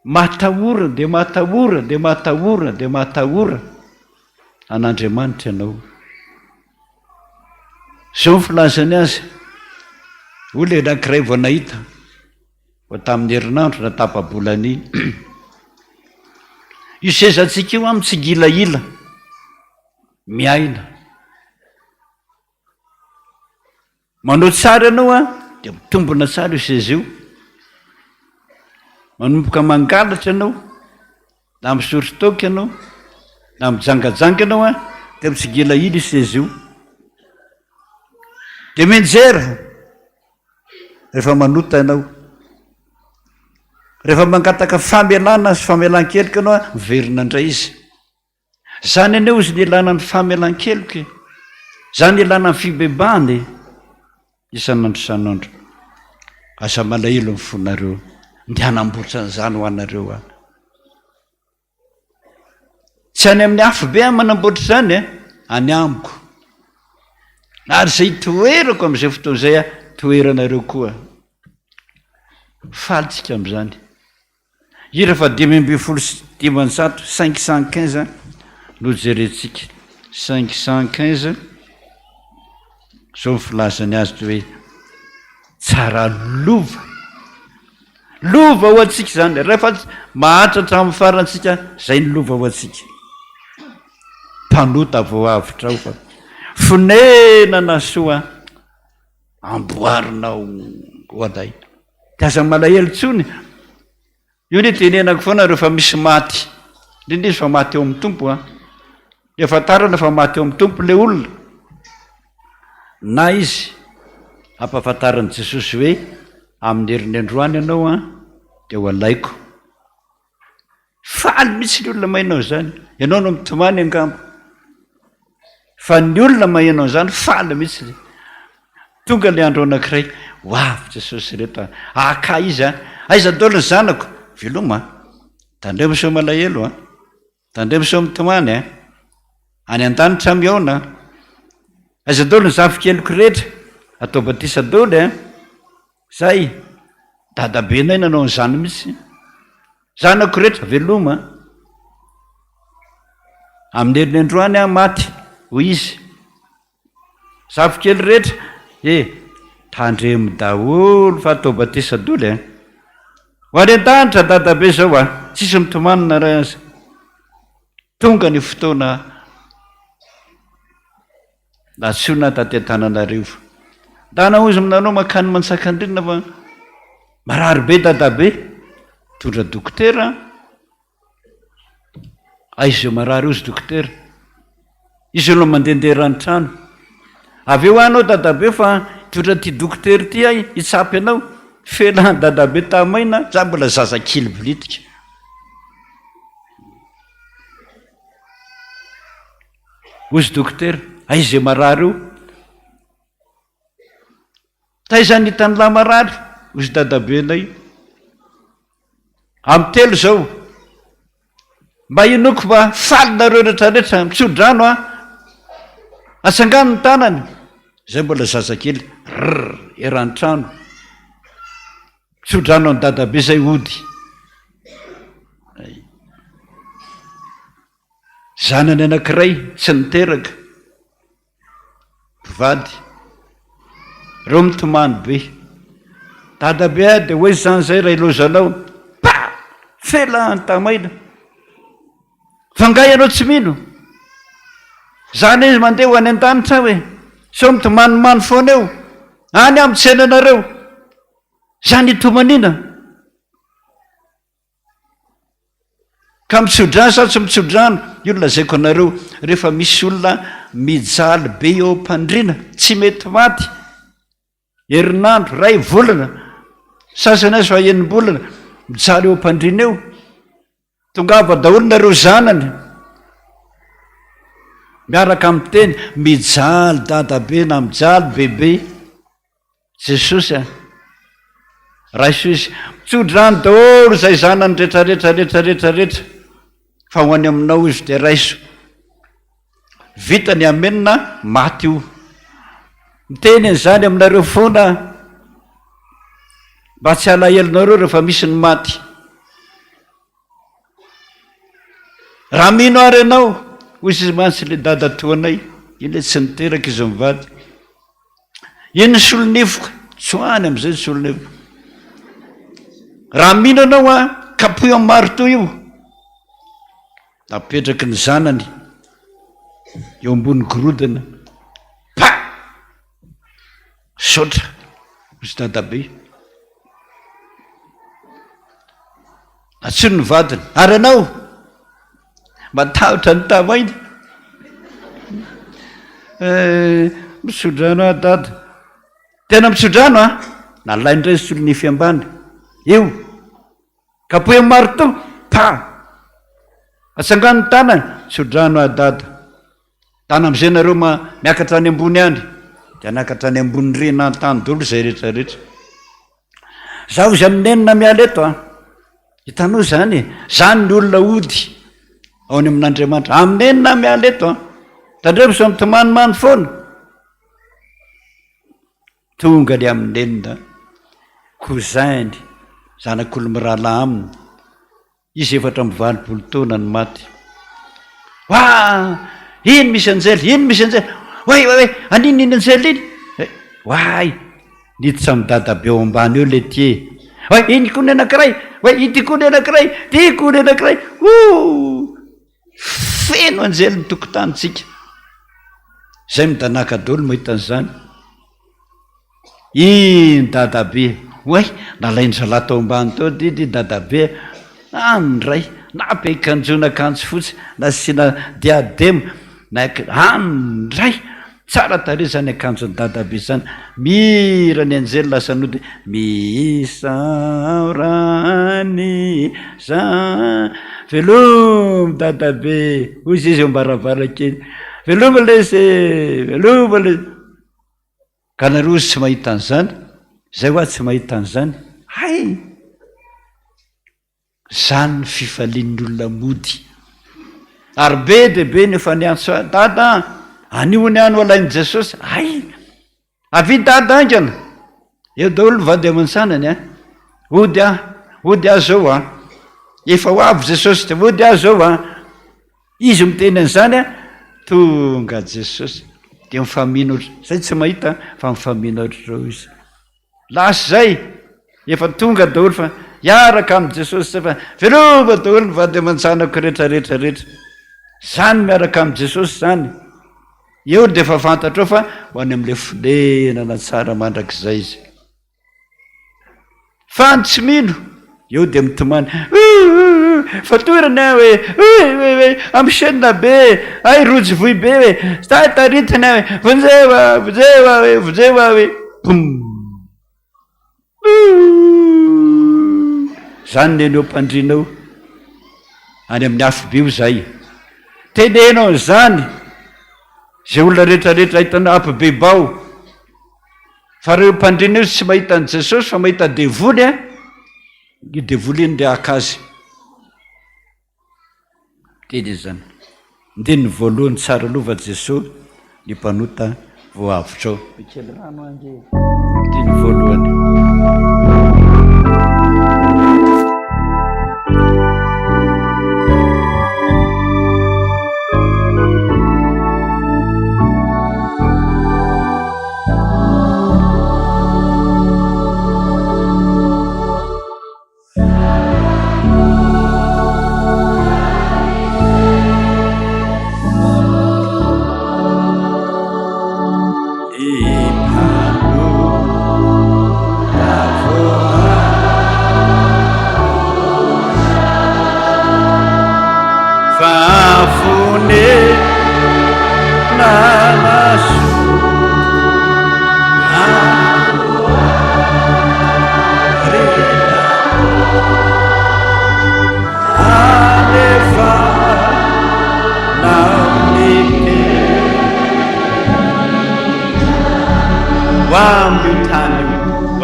Matahora dia matahora dia matahora dia matahora an'Andriamanitra ianao. Izao ny filazany azy, hoy ilay anankiray vao nahita, vao tamin'ny herinandro na tapa-bolana iny. Io sezantsika io an mitsingilahila, miaina. Manao tsara ianao an, dia mitombina tsara io seza io. Manomboka mangalatra ianao, na misotro toaka ianao, na mijangajanga ianao an, dia mitsigilahila io seza io. Dia mianjera rehefa manota ianao. Rehefa mangataka famelana sy famelan-keloka ianao an, miverina indray izy. Zany anie ozy ny ilana ny famelan-keloka e! Zany ilana ny fibebahana e! Isan'andro isan'andro. Aza malahelo ny fonareo. Ndeha hanamboatra an'izany ho anareo aho. Tsy any amin'ny afobe aho manamboatra izany e, any amiko. Ary izay toerako amin'izay fotoana izay aho, toeranareo koa. Faly tsika amin'izany. Hira faha-515, 515, no jerentsika. 515, izao ny filazany azy hoe tsara lova. Lova ho antsika izany, rehefa mahantra hatramin'ny farany isika, izay ny lova ho antsika. Mpanota vao avotra ao fa fonenana soa amboarinao ho anay. Dia aza malahelo intsony. Io ny tenenako foana rehefa misy maty, indrindra izy fa maty eo amin'ny Tompo an. Ny ahafantarana fa maty eo amin'ny Tompo ilay olona, na izy ampahafantarin'i Jesosy hoe amin'ny herin'ny androany ianao an, dia ho alaiko. Faly mihitsy ny olona maheno an'izany. Ianao no mitomany angamba. Fa ny olona maheno an'izany faly mihitsy. Tonga ilay andro anankiray, ho avy Jesosy ireto an. Haka izy an. Aiza daholo ny zanako? Veloma an. Tandremo sao malahelo an. Tandremo sao mitomany an. Any an-danitra mihaona an. Aiza daholo ny zafikeliko rehetra? Atao batisa daholo an. Zay, dadabenay nanao an'izany mihitsy. Zanako rehetra, veloma an. Amin'ny heriny androany aho maty, hoy izy. Zafikely rehetra, e, tandremo daholo fa atao batisa daholo e. Ho any an-danitra dadabe zao a, tsisy mitomany na ray aza. Tonga ny fotoana Nantsoina taty Antananarivo. Ndana hozy aminareo mankany Manjakandriana fa marary be dadabe. Mitondra dokotera. Aiza izao marary hozy dokotera. Izy aloha mandehandeha eran'ny trano. Avy eo anao dadabe fa hitondra an'ity dokotera ity aho hitsapy anao. Felan'i dadabe tamaina, za mbola zazakely bilitika. Hozy dokotera, aiza izay marary io? Taiza ny hitan'lah marary? Hozy dadabenay. Amin'ny telo izao. Mba inoako fa faly nareo rehetrarehetra, mitsodrano an. Atsangano ny tanany. Izay mbola zazakely, rrr, eran'ny trano. Mitsodrano an'i dadabe izay hody. Zanany anankiray tsy niteraka, mpivady, reo mitomany be, dadabe a de hoaiza zany zay raha ilaozanao, pa! Fela antamaina, fa nga ianao tsy mino? Zany izy mandeha ho any an-danitra aho e, sao mitomanimany foana eo. Any amin'ny tsenanareo. Izany itomaniana. Ka mitsodrano sa tsy mitsodrano? Io no lazaiko anareo, rehefa misy olona mijaly be eo am-pandriana, tsy mety maty, herinandro, iray volana, sasany aza fa enim-bolana, mijaly eo am-pandriana eo, tongava daholo nareo zanany, miaraka miteny, mijaly dadabe na mijaly bebe. Jesosy a! Raiso izy. Mitsodrano daholo izay zanany rehetra rehetra rehetra rehetra rehetra fa ho any aminao izy dia raiso. Vita ny amena, maty io. Miteny an'izany aminareo foana aho mba tsy halahelonareo rehefa misy ny maty. Raha mino ary ianao, hoy izy mantsy ilay dadatoanay, iny ilay tsy niteraka izy mivady. Iny ny solon'evoka, tsoahany amin'izay ny solon'evoka. Raha mino ianao an, kapohy amin'ny marteau io. Napetraky ny zanany eo ambony gorodona. Pa! Misaotra, hozy dadabe. Antsoiny ny vadiny, ary ianao? Matahotra ny tavaina. Eh, mitsodrano aho dada. Tena mitsodrano ah? Nalainy indray ny solonify ambany. Eo. Kapohy amin'ny marteau. Pa! Atsangano ny tanany. Tsodrano aho dada. Tana amizay nareo ma miakatra any ambony any. Dia niakatra any ambony rihana tany daholo izay rehetra rehetra. Zaho izy amin'ny nenina miala eto an. Hitanao izany e, zany ny olona hody ao any amin'Andriamanitra. Amin'ny nenina miala eto an. Tandremo sao mitomanimany foana. Tonga ny amin'ny nenina, cousin-ny, zanak'olo-mirahalahy aminy. Izy 84 taona no maty. Wa! Iny misy anjely, iny misy anjely. Oay, oay, oay, an'inona iny anjely iny? Eh, oay! Niditra amin'i dadabe ao ambany eo le ty e. Oay, iny koa ny anankiray. Oay, ity koa ny anankiray, ity koa ny anankiray. Ooh! Feno anjely ny tokotanintsika. Zay midanàka daholo mahita an'izany. Iny dadabe, oay, nalain-dry zalahy tao ambany tao didy dadabe, any indray, nampiakanjoana akanjo fotsy, nasiana diadema, na any indray, tsara tarehy izany akanjon'i dadabe izany, mihira ny anjely lasa nody, misaora an'i za, velomy dadabe, hoy izy eo am-baravarankely, veloma lesy e, veloma lesy. Ka nareo ozy tsy mahita an'izany, zay hoa tsy mahita an'izany, hay! Zany ny fifalian'ny olona mody. Ary be dia be ny efa niantso ahy, Dada an, anio anie aho no alain'i Jesosy, hay! Avia Dada haingana! Eo daholo ny vady aman-janany an, hody aho, hody aho zao an, efa ho avy Jesosy dia hody aho zao an. Izy miteny an'izany an, tonga Jesosy dia mifamino ohatr', zay tsy mahita fa mifamino ohatr'izao izy. Lasa izay, efa tonga daholo fa hiaraka amin'i Jesosy zay fa veloma daholo ny vady aman-janako rehetra rehetra rehetra. Zany miaraka amin'i Jesosy zany. Eo dia efa fantatrao fa ho any amin'ilay fonenana tsara mandrakizay izy. Fa ny tsy mino, eo dia mitomany, Ouh! Fatorana aho e! Ouh! Amin'ny chaîne be! Hay rojo voy be e! Hay taritina aho e! Vonjeo aho! Vonjeo aho e! Vonjeo aho e! Boum! Ouh! Zany ny eny eo am-pandriana eo, any amin'ny afobe io zay. Teneno an'izany izay olona rehetrarehetra hitanao, ampibebao. Fa reo mpandrina io tsy mahita an'i Jesosy fa mahita devoly a, io devoly io ndeha haka azy. Teny izy zany. Ndininy voalohany tsara lova Jesosy ny mpanota voavotra ao. Kely rano ange. Ndininy voalohany.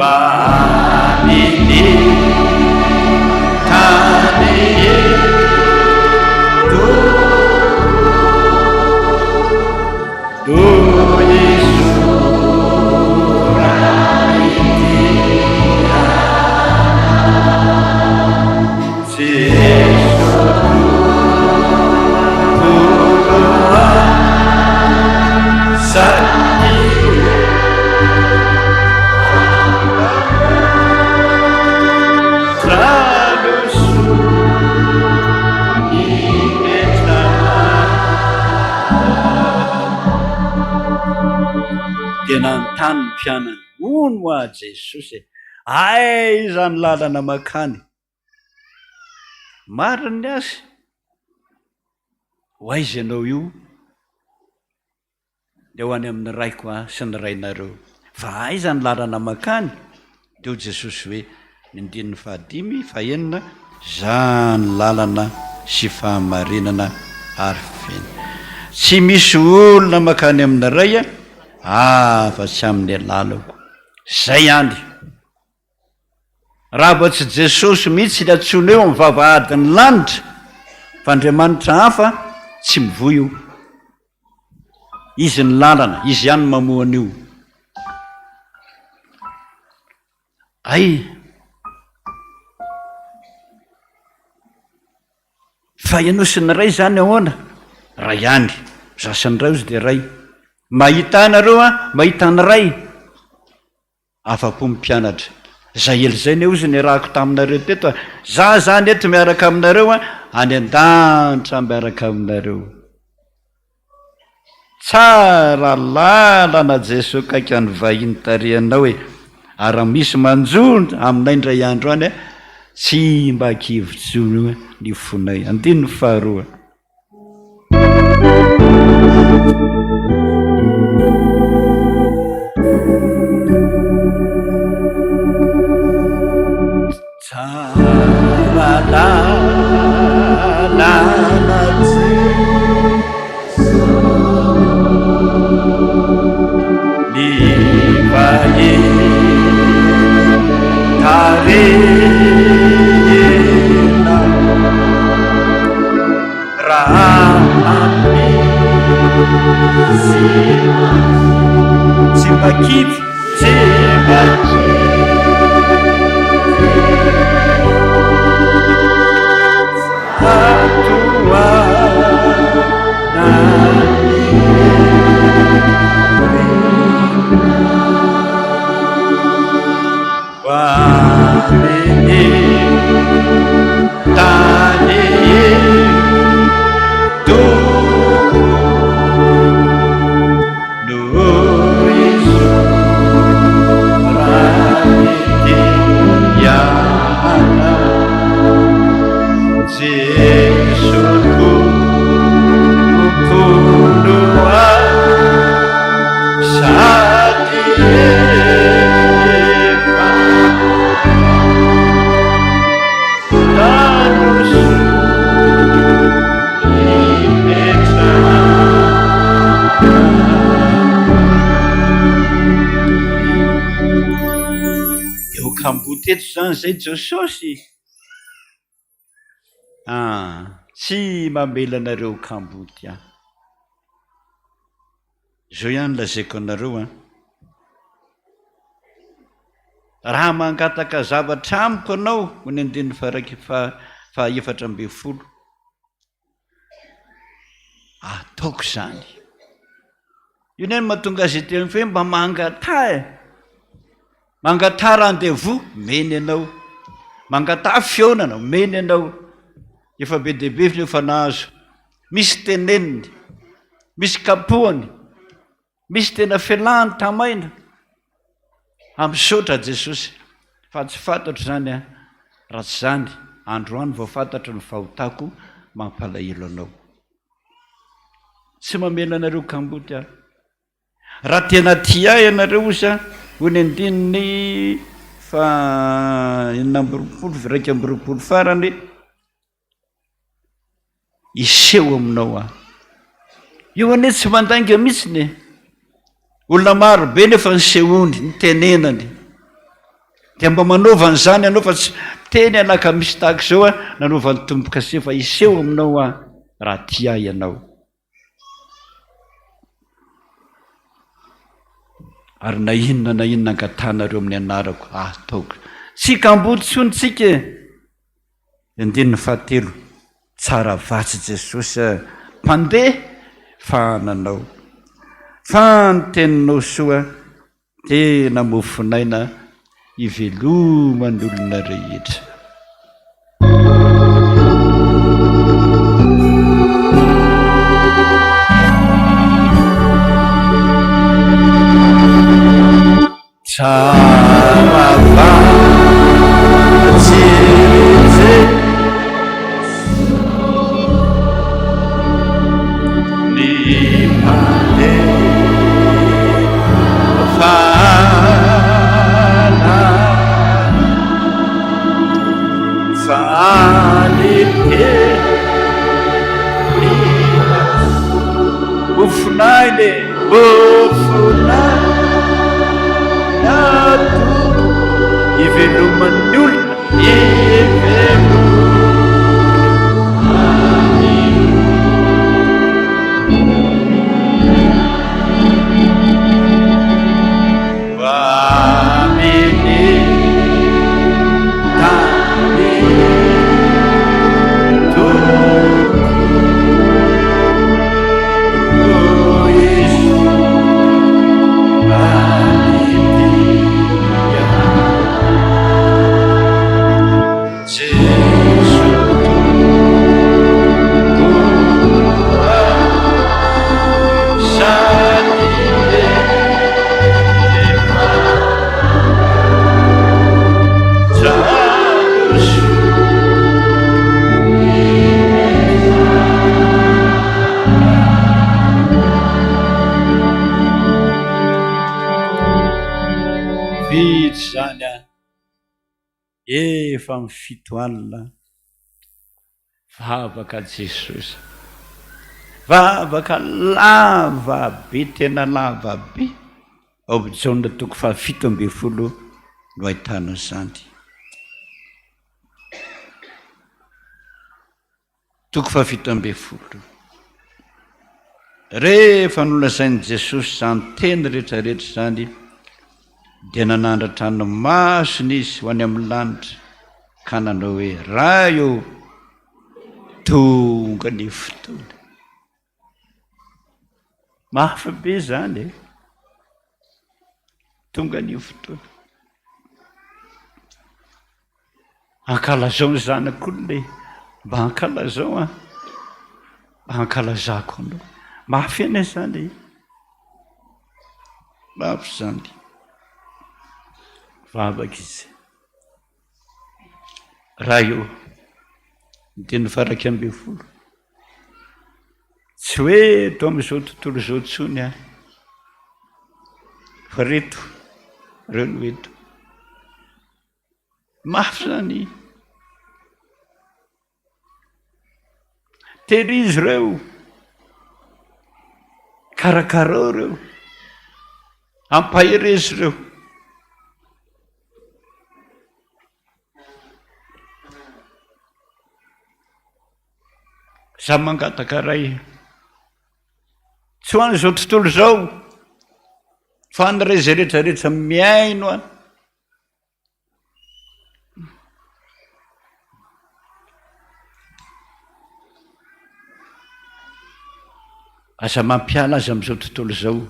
amin'ny tany eto Noho Dia nanontany ny mpianany, Hono hoa Jesosy e, aiza ny lalana mankany? Marina ny azy, ho aiza ianao io? Dia ho any amin'ny Raiko aho sy ny Rainareo. Fa aiza ny lalana mankany? Dia hoy Jesosy hoe, ny andininy fahadimy, fahenina, Izaho ny lalana sy fahamarinana ary fiainana. Tsy misy olona mankany amin'ny Ray afa-tsy amin'ny alalako. Izay ihany. Raha vao tsy Jesosy mihitsy ny antsoina eo amin'ny vavahadin'ny lanitra, fa Andriamanitra hafa, tsy mivoy io. Izy ny lalana, Izy ihany no mamoha an'io. Ay! Fa ianao sy ny Ray izany ahoana? Ray ihany. Za sy ny Ray ozy dia Ray. Mahita ahy nareo an, mahita ny Ray. Afa-po ny mpianatra. Zay ela zay ne ozy niarahako taminareo teto a! Za zany eto miaraka aminareo a, any an-danitra miaraka aminareo. Tsara lalana Jesoa kaika ny vahiny tarihanao e! Ary raha misy manjo aminay indray andro any a, tsy mba kivy tsony ny fonay. Andininy faharoa. Tsara lalana Jeso ny vahiny tarehina. Tsy mba kivy, tsy mba kivy. Dia ho kamboty eto izany izay Jesosy? Ah, tsy mamela anareo ho kamboty aho. Izao ihany lazaiko anareo an. Raha mangataka zavatra amiko ianao, hoy ny andininy faha-iraika faha 14, ataoko izany. Io anie no mahatonga azy hiteny hoe mba mangataha e. Mangataha rendez-vous, omeny ianao. Mangataha fihaonana, omeny ianao. Efa be dia be ny efa nahazo. Misy teneniny, misy kapohany, misy tena fialany tamaina. A misaotra Jesosy fa tsy fantatro izany a, raha tsy izany androany vao fantatro ny fahotako mampalahelo anao. Tsy mamela anareo kamboty aho. Raha tena tia ahy ianareo osa, hoy ny andininy faha 26, 21 farany, hiseho aminao aho. Io anie tsy mandainga mihitsiny e. Olona maro be nefa nisehoany, nitenenany. Dia mba manaova an'izany ianao fa tsy teny alakamisy tahaka izao aho nanaovan'ny tombo-kase fa hiseho aminao aho raha tia ahy ianao. Ary na inona na inona angatahanareo amin'ny anarako, ataoko. Tsy kamboty intsony tsika e! Andininy fahatelo, Tsara vatsy Jesosy a, mpandeha fa nanao. Fa ny teninao soa tena mofon'aina iveloman'ny olona rehetra. Tsara vatsy Ny mpandeha Mofon'aina e, mofon'aina Tompo, iveloman'ny olona, iveloman'ny Vita izany an! Efa amin'ny fito alina. Vavaka Jesosy. Vavaka lava be, tena lava be. Ao amin'ny Jaona toko fahafito ambin'ny folo no ahitana izany. Toko fahafito ambin'ny folo. Rehefa nolazain'i Jesosy izany teny rehetrarehetra izany, dia nanandratra ny masony izy ho any amin'ny lanitra ka nanao hoe, Ray ô, tonga ny fotoana. Mafy be izany e. Tonga ny fotoana. Ankalazao ny zanak'olona e. Mba ankalazao an. Mba ankalazako anao. Mafy anie izany e. Mafy izany. Vavaka izy. Ray ô, ny teny faha-iraika ambin'ny folo. Tsy hoe eto amin'izao tontolo izao intsony aho, fa reto, reo no eto. Mafy izany. Tehirizo ireo, karakarao ireo, ampaherezo ireo. Za mangataka Ray, tsy ho an'izao tontolo izao, fa an'ireo izay rehetra rehetra mihaino an. Aza mampiala azy amin'izao tontolo izao.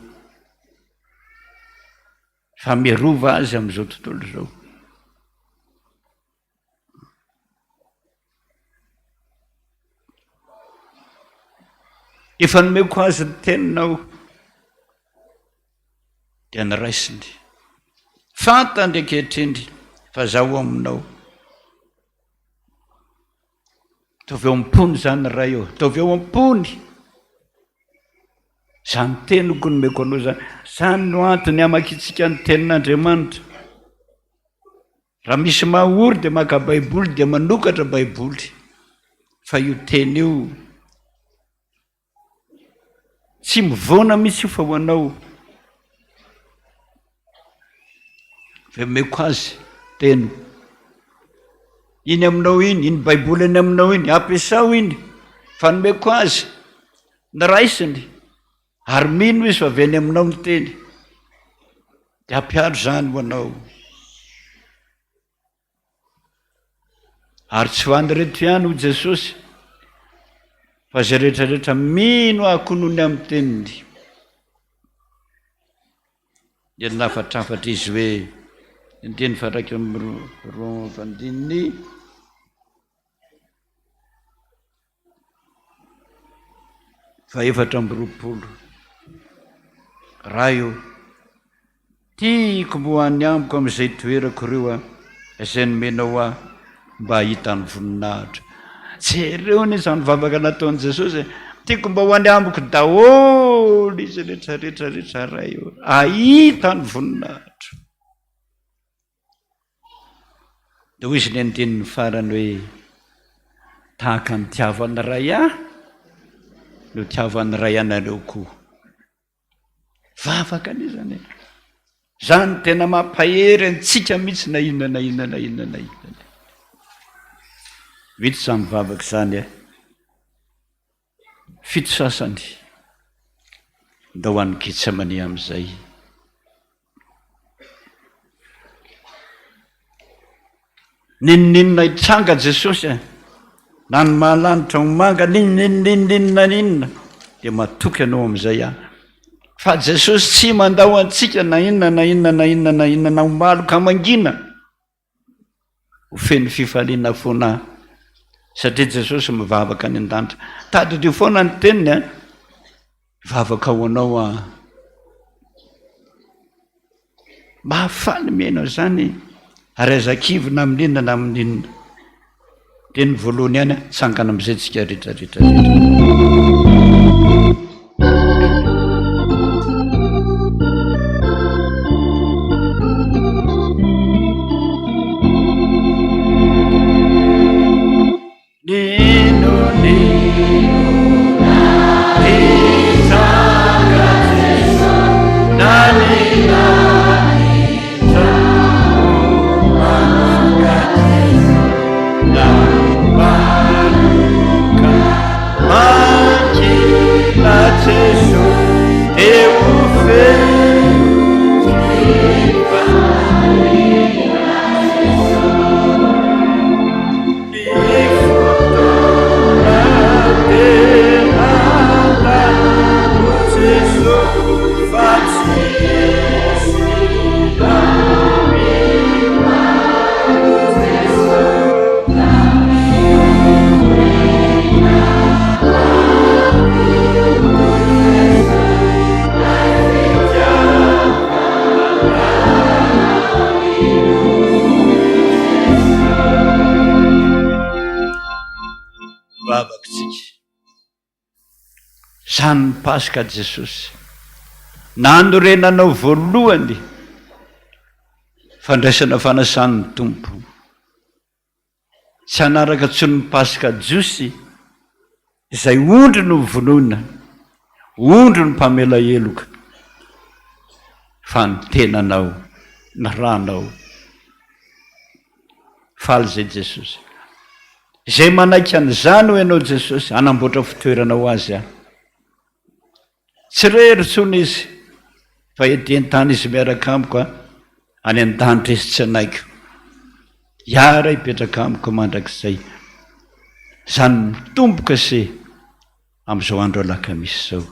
Fa miarova azy amin'izao tontolo izao. Efa nomeko azy ny teninao dia noraisiny. Fantany ankehitriny fa zaho aminao. Ataovy ao am-pony izany Ray ô, ataovy ao am-pony. Izany teniko nomeko anao izany. Izany no antony hamakiantsika ny tenin'Andriamanitra. Raha misy mahory dia maka Baiboly dia manokatra Baiboly. Fa io teny io tsy mivaona mihitsy io fa ho anao. Fa omeko azy. Teny. Iny aminao iny, iny Baiboly any aminao iny, ampiasao iny, fa nomeko azy, noraisiny, ary mino izy fa avy any aminao ny teny. Dia ampiharo izany ho anao. Ary tsy ho an'ireto ihany hoy Jesosy, fa izay rehetra rehetra mino ahy koa noho ny amin'ny teniny. Dia nafatrafatra izy hoe, andininy faharaika amby roa andininy Fahefatra 24. Ray ô, tiako mbo any amiko amin'izay toerako ireo aho, izay nomenao ahy mba hahita ny voninahitro. Jereo anie izany vavaka nataon'i Jesosy e. Tiako mba ho any amiko daholo izy rehetra rehetra rehetra Ray ô, hahita ny voninahitro. Dia hoy izy ny andininy farany hoe, tahaka ny tiavan'ny Ray ahy no tiavan'ny Ray anareo koa. Vavaka anie izany e. Izany tena mampahery antsika mihitsy na inona na inona na inona na inona. Vita izany vavaka izany e. Fito sasany. Ndao any Getsemane amin'izay. N'inon'inona hitranga Jesosy a, na ny maha-lanitra ho manga, n'inon'inon'inon'inona n'inona, dia matoky anao amin'izay aho. Fa Jesosy tsy mandao antsika na inona na inona na inona na inona na ho maloka mangina. Ho feno fifaliana foana aho satria Jesosy mivavaka any an-danitra. Tadidio foana ny teniny a. Vavaka ho anao aho. Mahafaly mihaino an'izany ary aza kivy na amin'inona na amin'inona. Teny voalohany ihany, tsangana amin'izay tsika rehetra rehetra rehetra. Vavaka tsika. Zany ny Paska Jesosy. Nanorenanao voalohany fandraisana fanasan'ny Tompo. Tsy hanaraka intsony ny Paska Jiosy izay ondry no vonoina, ondry no mpamela heloka, fa ny tenanao, ny ranao. Faly izay Jesosy. Izay manaiky an'izany hoy ianao Jesosy, hanamboatra fitoerana ho azy aho. Tsy irery intsony izy fa ety an-tany izy miaraka amiko a, any an-danitra izy tsy anaiko. Hiara hipetraka amiko mandrakizay. Izany mitomboka se amin'izao andro alakamisy izao.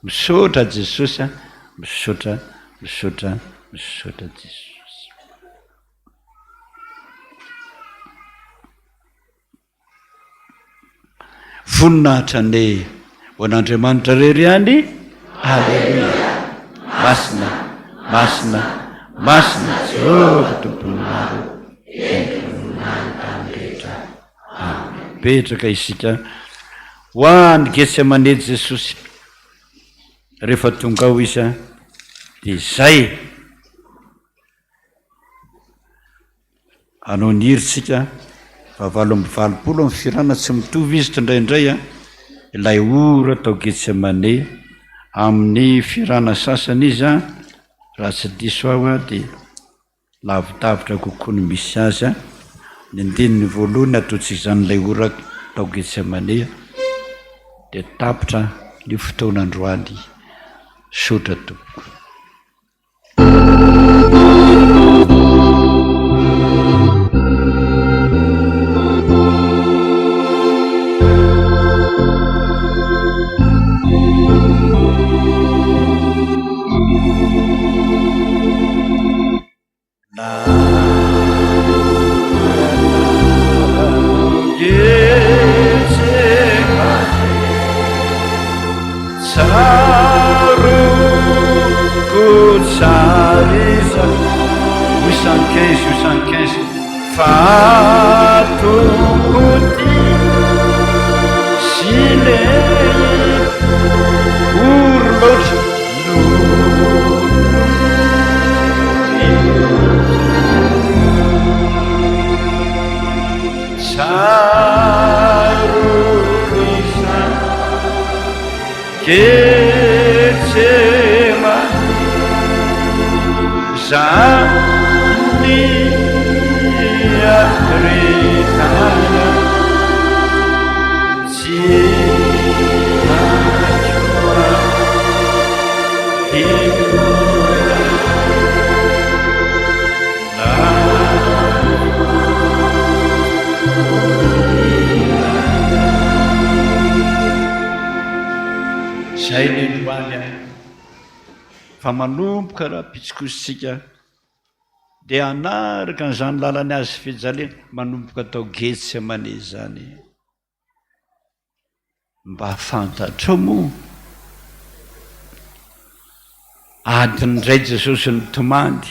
Misaotra Jesosy a, misaotra, misaotra, misaotra Jesosy. Voninahitra anie ho an'Andriamanitra irery ihany. Aleloia. Masina, masina, masina Jehovah Tompon'ny maro. Amen. Petraka isika ho any Getsemane Jesosy. Rehefa tonga ao izy dia izay. Hanao ny hirintsika fa 88 amin'ny fihirana tsy mitovy izy tsindraindray an, ilay ora tao Getsemane amin'ny fihirana sasany izy an, raha tsy diso aho an dia. Lavidavitra kokoa ny misy azy. Ny andininy voalohany ataontsika izany ilay ora tao Getsemane dia tapitra ny fotoana androany. Misaotra tompoko. Zay ny androany a! Fa manomboka rahampitso kosa isika dia hanaraka an'izany lalan'ny hazo fijaliana manomboka tao Getsemane izany. Mba fantatrao moa? Adiny indray Jesosy nitomany.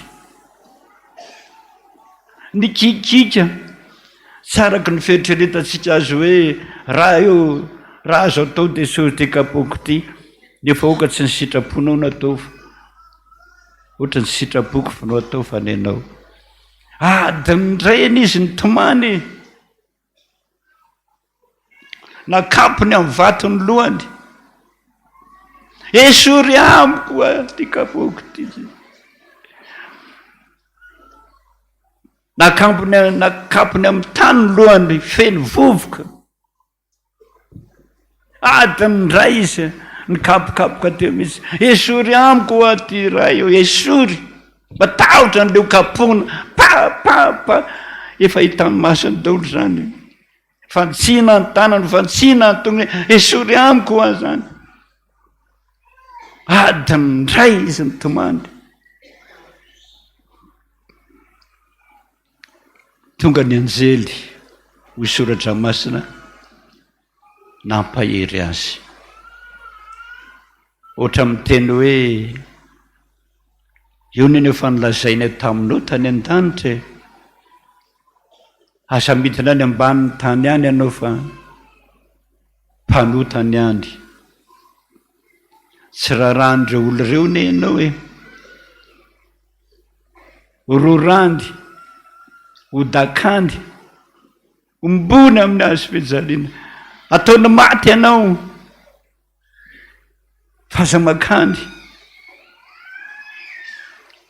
Nikikiaka, tsy araka ny fieritreretantsika azy hoe raha eo, raha azo atao dia esory ity kapoaka ity, nefa aoka tsy ny sitraponao no atao fa ohatra ny sitrapoko fa no atao fa ny anao. Adiny indray anie izy nitomany e! Nakampony amin'ny vato ny lohany. Esory amiko ity kapoaka ity. Nakampony nakampony amin'ny tany ny lohany feno vovoka. Adiny indray izy nikapokapoka teo mihitsy. Esory amiko hoa ity ray io, esory. Matahotra an'ireo kapohina, pa pa pa. Efa hitan'ny masony daholo izany. Fantsina ny tanany, fantsina ny tongony, esory amiko hoa izany. Adiny indray izy nitomany. Tonga ny anjely, hoy soratra masina, nampahery azy. Ohatra miteny hoe, io no efa nolazainay taminao tany an-danitra e. Aza midina any ambanin'ny tany any ianao fa mpanota ny any. Tsy raharahan'ireo olona ireo anie ianao e. Rorany, hodakany, ombony amin'ny hazo fijaliana. Ataony maty ianao fa aza mankany.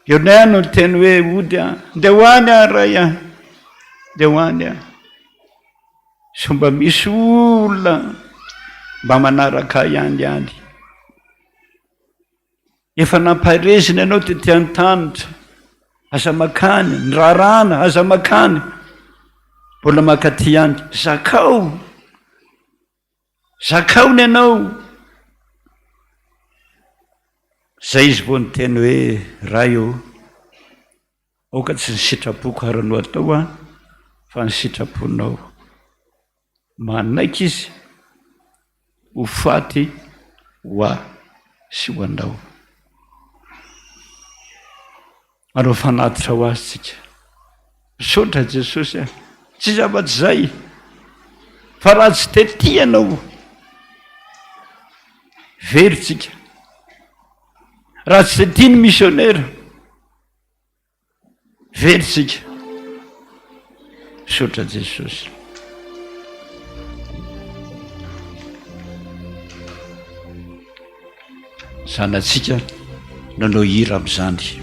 Eo indray aho no niteny hoe hody aho, ndeha ho any aho Ray a, ndeha ho any aho. Sao mba misy olona mba manaraka ahy ihany any. Efa nampaherezina ianao tety an-tanitra, aza makany, ny rarana, aza makany, mbola makaty ihany, zakao, zakao ny anao. Zay izy vao niteny hoe, Ray ô, aoka tsy ny sitrapoko ary no atao an, fa ny sitraponao. Manaiky izy ho faty ho ahy sy ho anao. Manao fanatitra ho azy tsika. Misaotra Jesosy a. Tsy zava-tsy izay. Fa raha tsy tety ianao, very tsika. Raha tsy tety ny missionnaire, Very tsika. Misaotra Jesosy. Zanatsika nanao hira amin'izany.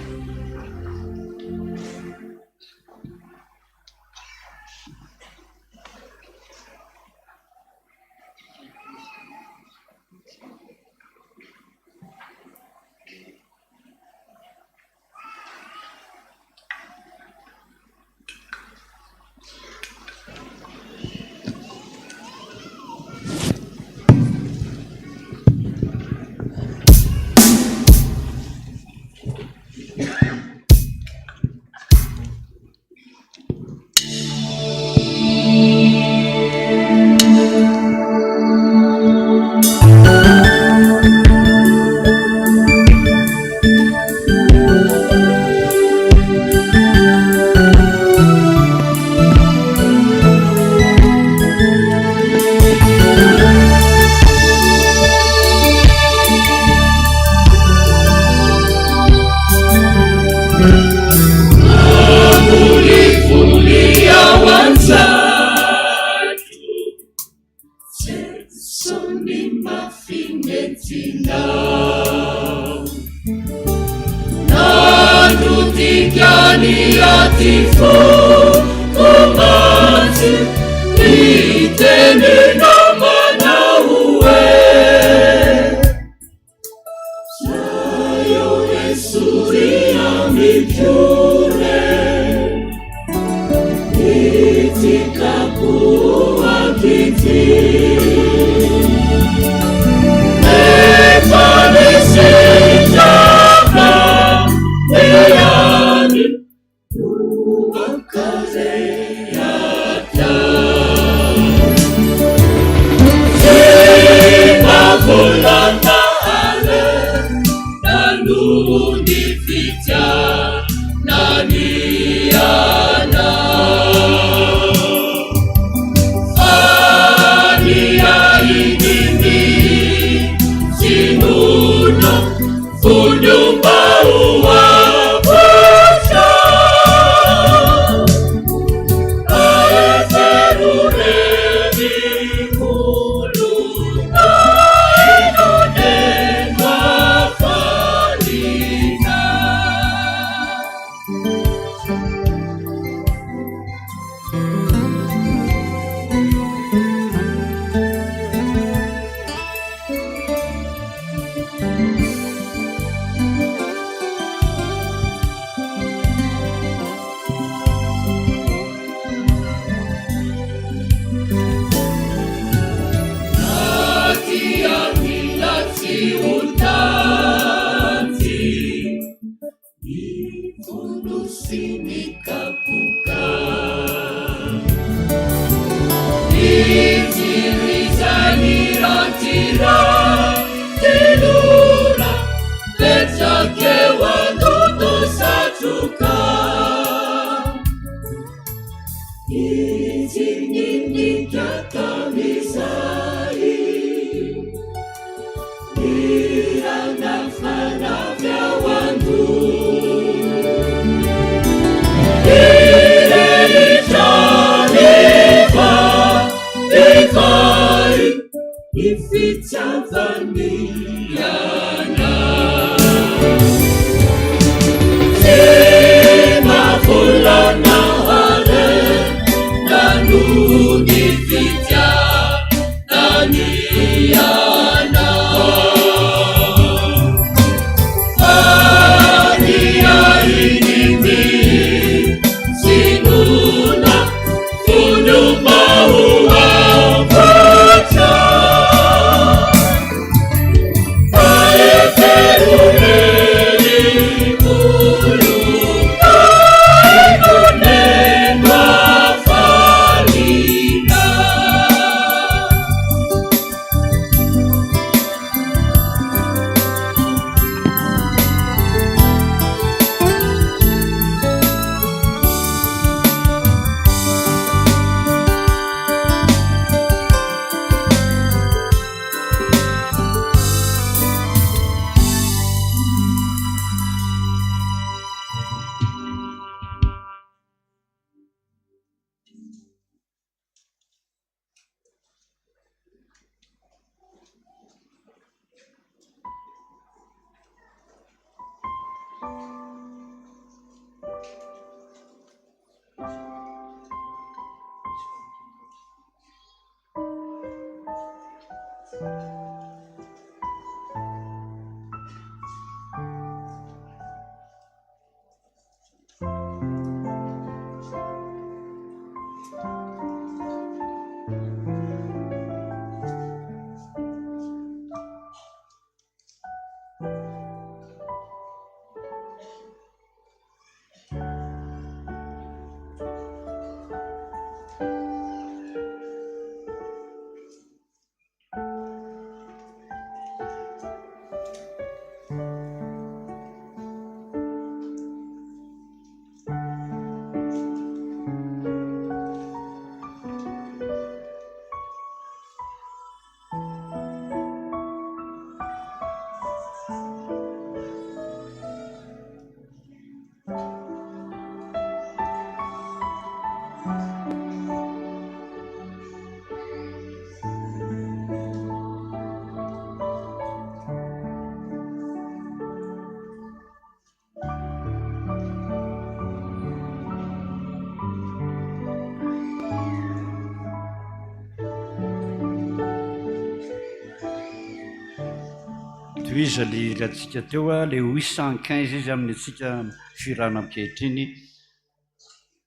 Tohizo le hirantsika teo a, le 815 izy amin'ny antsika fihirana ankehitriny.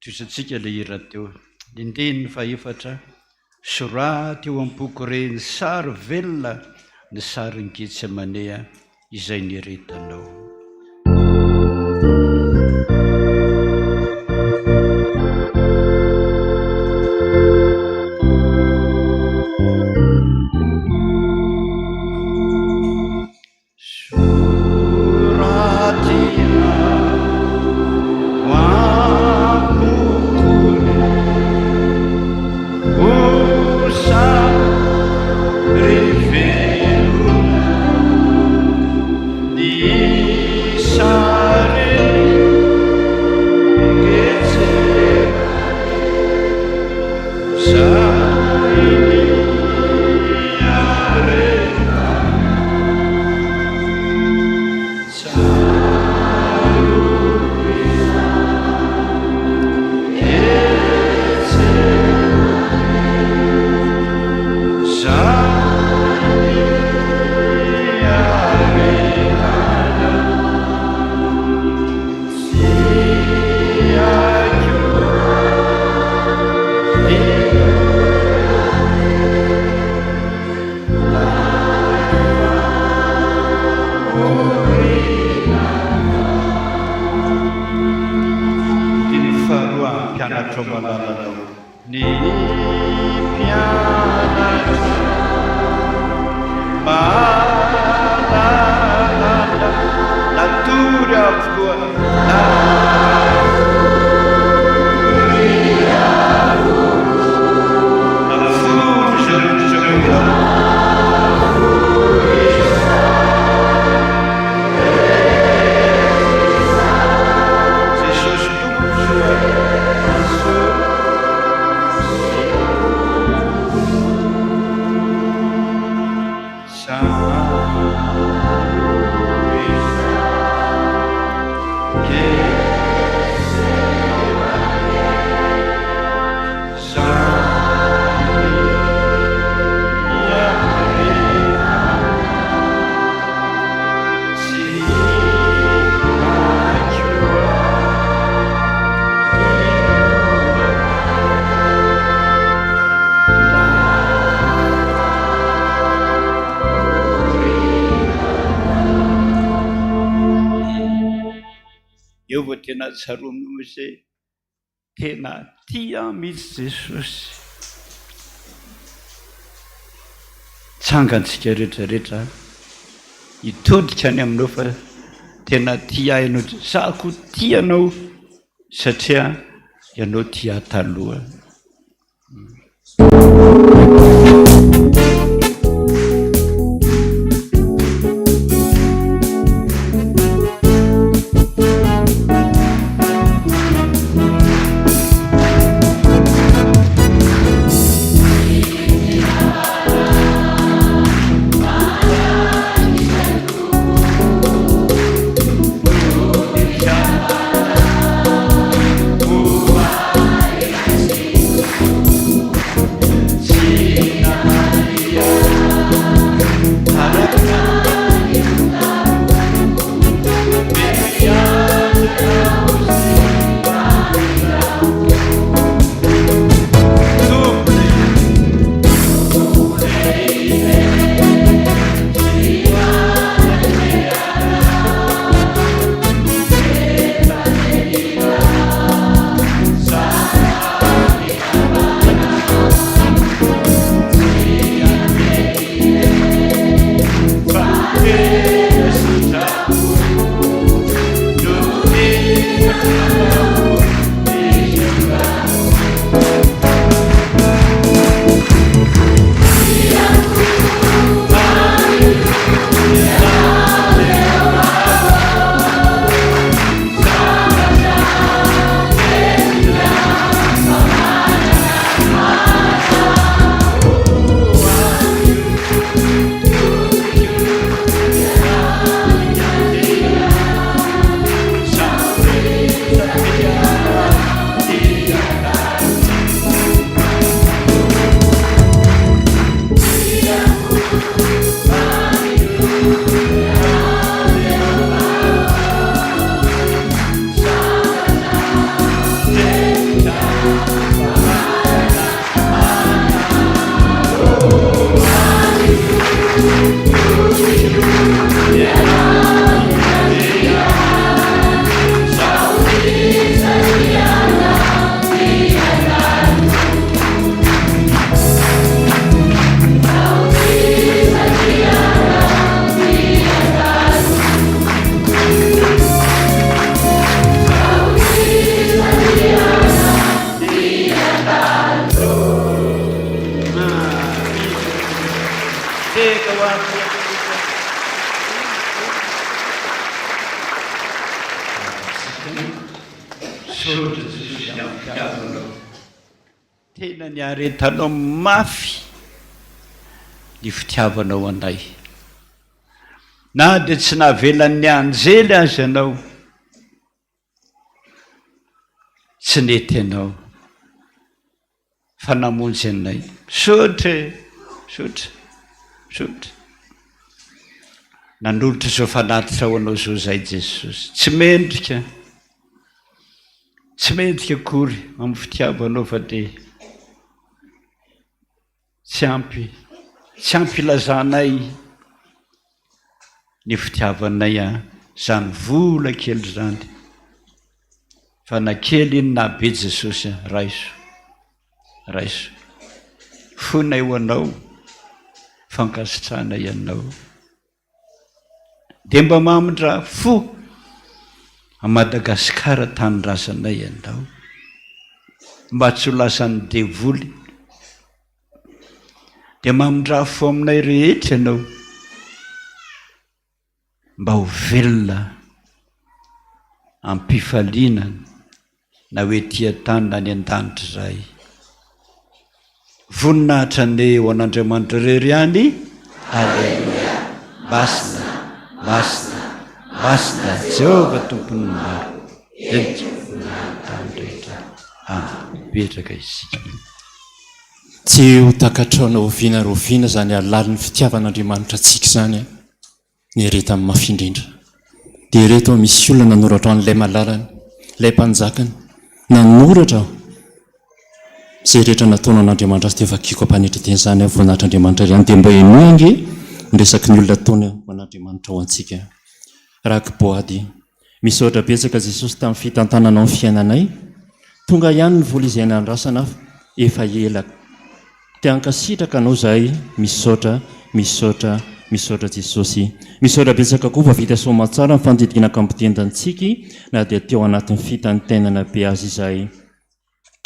Tohizantsika le hira teo. Ny andininy fahefatra, Soraty eo am-poko re ny sary velona, ny sarin'i Getsemanea izay niretanao. Andininy faharoa, Mpianatrao malalanao. Ny mpianatra mahalala natory avokoa, natory avokoa, natory izao. Jesosy Tompo soa Eo vao tena tsaroan'i Mose. Tena tia ahy mihitsy Jesosy. Tsangantsika rehetra rehetra hitodika any aminao fa tena tia ahy ianao. Za koa tia anao satria ianao tia ahy taloha. Tena niaretanao mafy ny fitiavanao anay. Na dia tsy navelan'ny anjely aza ianao, tsy nety ianao fa namonjy anay. Misaotra e! Misaotra, misaotra. Nanolotra izao fanatitra ho anao izao izahay Jesosy. Tsy mendrika, tsy mendrika akory amin'ny fitiavanao fa dia Tsy ampy, tsy ampy ilazanay ny fitiavanay an izany vola kely izany fa na kely iny na be Jesosy an, raiso, raiso. Fonay ho anao, fankasitrahanay anao. Dia mba mamindra fo a Madagasikara tanindrazanay ianao mba tsy ho lasan'ny devoly. Dia mamindra fo aminay rehetra ianao mba ho velona am-pifaliana na ho ety an-tany na any an-danitra izahay. Voninahitra anie ho an'Andriamanitra irery ihany. Aleloia! Masina, masina, masina Jehovah Tompon'ny maro. Ento ny tany rehetra. Amen. Mipetraka isika. Tsy ho takatrao na oviana na oviana izany halalin'ny fitiavan'Andriamanitra antsika izany an! Niaretany mafy indrindra. Dia ireto aho misy olona nanoratra ho an'ilay malalany, ilay mpanjakany. Nanoratra aho. Izay rehetra nataony ho an'Andriamanitra azy dia vakiko am-panetren-tena izany aho, voninahitr'Andriamanitra ihany. Dia mba henoy ange ny resaky ny olona ataony ho an'Andriamanitra ho antsika. Raki-boady. Misaotra betsaka Jesosy tamin'ny fitantananao ny fiainanay. Tonga ihany ny vola izay nandrasana efa ela. Te hankasitraka anao zahay, misaotra, misaotra, misaotra Jesosy. Misaotra betsaka koa fa vita soamantsara ny fandidiana ankam-pitendantsiky na dia teo anatin'ny fitantainana be aza izahay.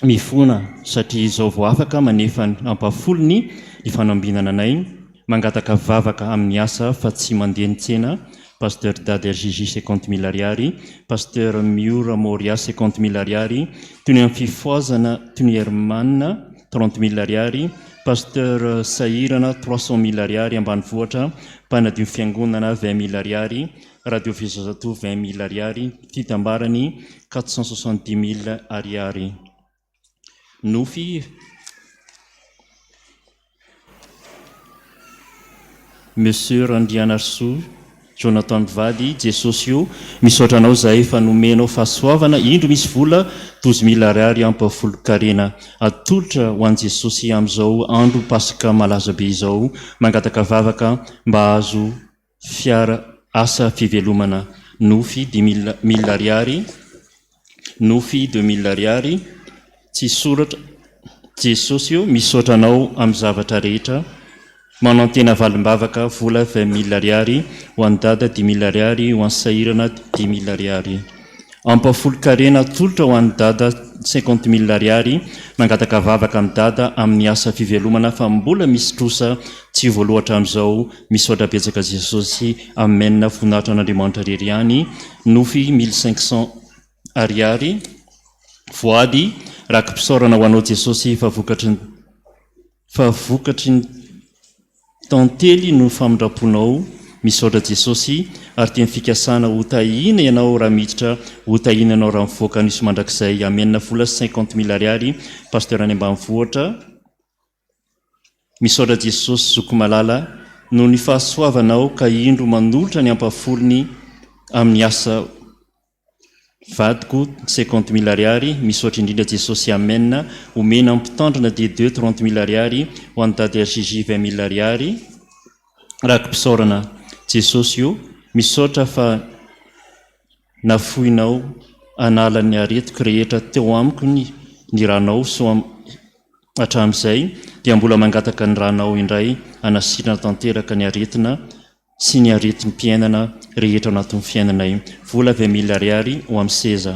Mifona satria izao vao afaka manefa ny ampahafolony ny fanambinana anay, mangataka vavaka amin'ny asa fa tsy mandeha ny tsena, Pasteur Dada RJJ cinquante mille ariary, Pasteur Miora Moria cinquante mille ariary, Tony amin'ny fifohazana Tony Herman trente mille ariary, Pasteur Sahirana trois cent mille ariary ambanivohitra, Mpanadio fiangonana vingt mille ariary, Radio Fizazato vingt mille ariary, fitambarany quatre cent soixante dix mille ariary. Nofy Monsieur Randrianarisoa Jonathan mivady, Jesosy o, misaotra anao zahay fa nomenao fahasoavana, indro misy vola douze mille ariary ampahafolon-karena atolotra ho an'i Jesosy amin'izao andro Paska malaza be izao, mangataka vavaka mba hahazo fiara asa fivelomana nofy dix mille mille ariary nofy deux mille ariary tsy soratra Jesosy o misaotra anao amin'ny zavatra rehetra manantena valimbavaka vola vingt mille ariary ho an'i dada dix mille ariary ho an'i sahirana dix mille ariary Ampahafolon-karena atolotra ho an'i Dada cinquante mille ariary, mangataka vavaka amin'i Dada amin'ny asa fivelomana fa mbola misy trosa tsy voaloa hatramin'izao, misaotra betsaka Jesosy, Amen, voninahitra an'Andriamanitra irery ihany, nofy mille cinq cents ariary, voady, raki-pisaorana ho anao Jesosy fa vokatry ny fa vokatry ny Tantely no famindramponao, misaotra Jesosy, ary teny fikasana ho tahiana ianao raha miditra, ho tahiana ianao raha mivoaka anio sy mandrakizay, Amen vola cinquante mille ariary, Pasteur any ambanivohitra, misaotra Jesosy zoky malala noho ny fahasoavanao ka indro manolotra ny ampahafolony amin'ny asa Vadiko cinquante mille ariary, misaotra indrindra Jesosy Amen, omena mpitandrina dia deux trente mille ariary, ho an'i Dada RJJ vingt mille ariary, raki-pisaorana Jesosy o, misaotra fa nafoinao hanala ny aretiko rehetra teo amiko ny ny ranao soa hatramin'izay dia mbola mangataka ny ranao indray hanasitrana tanteraka ny aretina sy ny aretim-piainana rehetra anatin'ny fiainanay. Vola avy mille ariary ho amin'ny seza.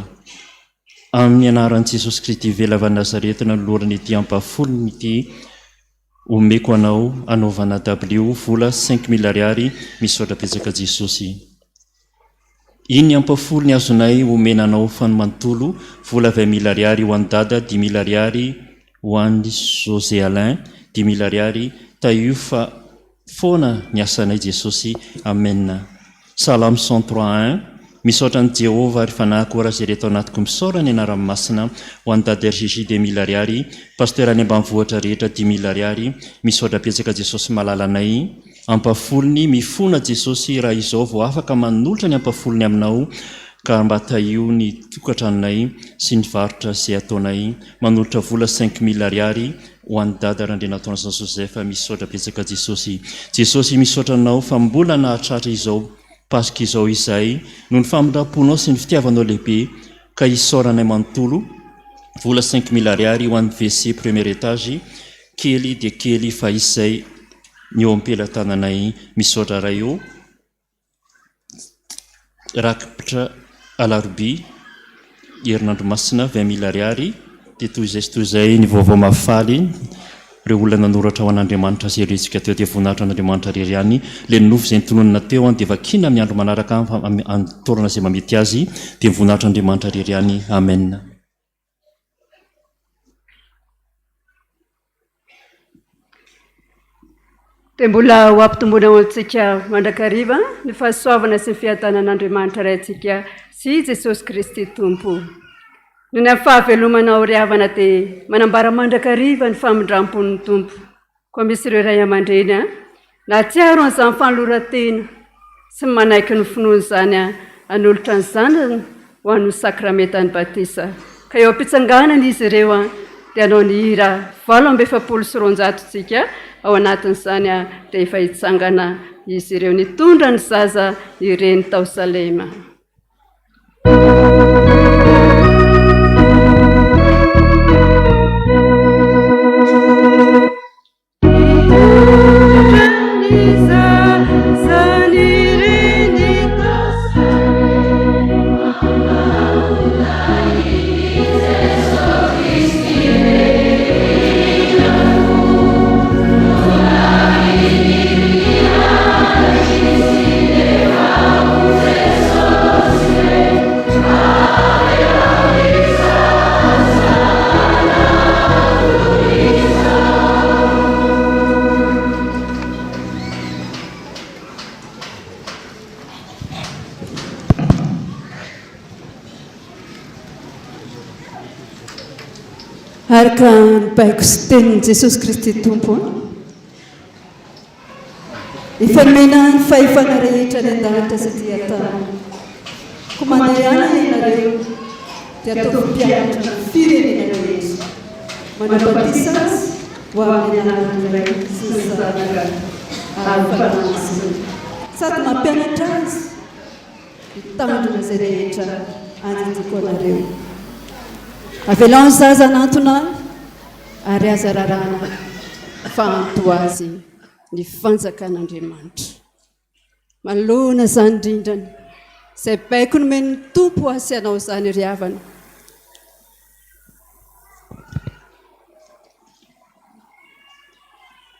Amin'ny anaran'i Jesosy Kristy vela avy any Nazareta nanolorana ity ampahafolony ity omeko anao anaovana W vola cinq mille ariary misaotra betsaka Jesosy. Iny ampahafolony azonay omena anao fan manontolo vola avy mille ariary ho an'i Dada dix mille ariary. Ho an'i José Alain, 5000 ariary, tahio fa foana ny asanay Jesosy, Amen. Salamo 103 un, Misaotra an'i Jehovah ry fanahiko raha izay reto anatiko misaora ny anarany masina, ho an'i Dada RJJ 2000 ariary, Pasteur any ambanivohitra rehetra 5000 ariary, misaotra betsaka Jesosy malalanay, ampafolony, mifona Jesosy raha izao vao afaka manolotra ny ampafolony aminao ka mba tahio ny tokatranonay sy ny varotra izay ataonay, manolotra vola 5000 ariary ho an'i Dada Randrianatoanson Joseph misaotra betsaka Jesosy Jesosy misaotra anao fa mbola nahatratra izao Paska izao izay noho ny famindramponao sy ny fitiavanao lehibe ka isaoranay manontolo vola 5000 ariary ho an'ny WC premier étage kely dia kely fa izay ny eo am-pelatananay misaotra Ray ô Rakitra alarobia, herinandro masina, 20 mille ariary, dia toy izay sy toy izay ny vaovao mahafaly ireo olona nanoratra ho an'Andriamanitra sy iretsika teo dia voninahitra an'Andriamanitra irery ihany. Ilay nofy izay notononina teo dia vakiana amin'ny andro manaraka amin'ny taolana izay mamety azy dia voninahitra an'Andriamanitra irery ihany. Amen. Dia mbola ho ampitomboina ho antsika mandrakariva ny fahasoavana sy ny fiadanan'Andriamanitra Raintsika sy Jesosy Kristy Tompo. Noho ny amin'ny fahavelomana ao ry havana dia manambara mandrakariva ny famindram-pon'ny Tompo. Koa misy ireo ray aman-dreny nahatsiaro an'izany fanoloran-tena sy ny manaiky ny finoany izany hanolotra ny zanany ho an'ny sakramentan'ny batisa. Ka eo am-pitsanganana izy ireo dia hanao ny hira 248 tsika, ao anatin'izany dia efa hitsangana izy ireo nitondra ny zaza ny reny tao Salema. Araka ny baiko sy tenin'i Jesosy Kristy Tompo, Efa nomena ahy ny fahefana rehetra any an-danitra sy aty an-tany. Koa mandehana ianareo, dia ataovy mpianatra ny firenena rehetra. Manao batisa azy ho amin'ny anaran'ny Ray sy ny Zanaka ary ny Fanahy Masina, sady mampianatra azy hitandrina izay rehetra andidiako anareo. Avelao ny zaza hanantona ahy, ary aza raràna fa anto azy ny fanjakan'Andriamanitra. Manoloana izany indrindra izay baiko nomen'ny Tompo ahy sy anao izany ry havana.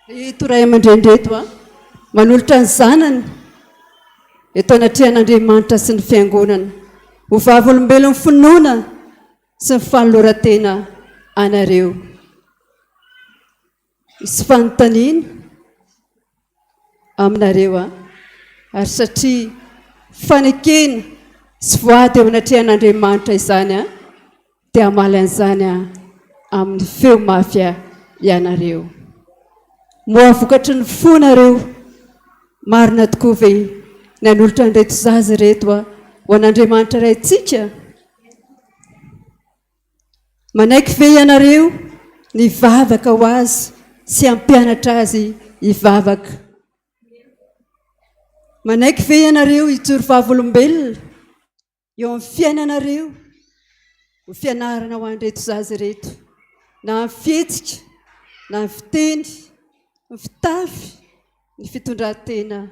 Reto ray aman-dreny reto a, manolotra ny zanany eto anatrehan'Andriamanitra sy ny fiangonana ho vavolombelon'ny finoana sy ny fanoloran-tena anareo. Misy fanontaniana aminareo aho, ary satria fanekena sy voady eo anatrehan'Andriamanitra izany aho, dia hamaly an'izany aho amin'ny feo mafy ianareo. Moa vokatry ny fonareo marina tokoa ve ny hanolotra an'ireto zaza ireto ho an'Andriamanitra Raintsika? Manaiky ve ianareo ny hivavaka ho azy sy hampianatra azy hivavaka? Manaiky ve ianareo hijoro vavolombelona eo amin'ny fiainanareo ho fianarana ho an'ireto zaza ireto, na amin'ny fihetsika, na ny fiteny, ny fitafy, ny fitondran-tena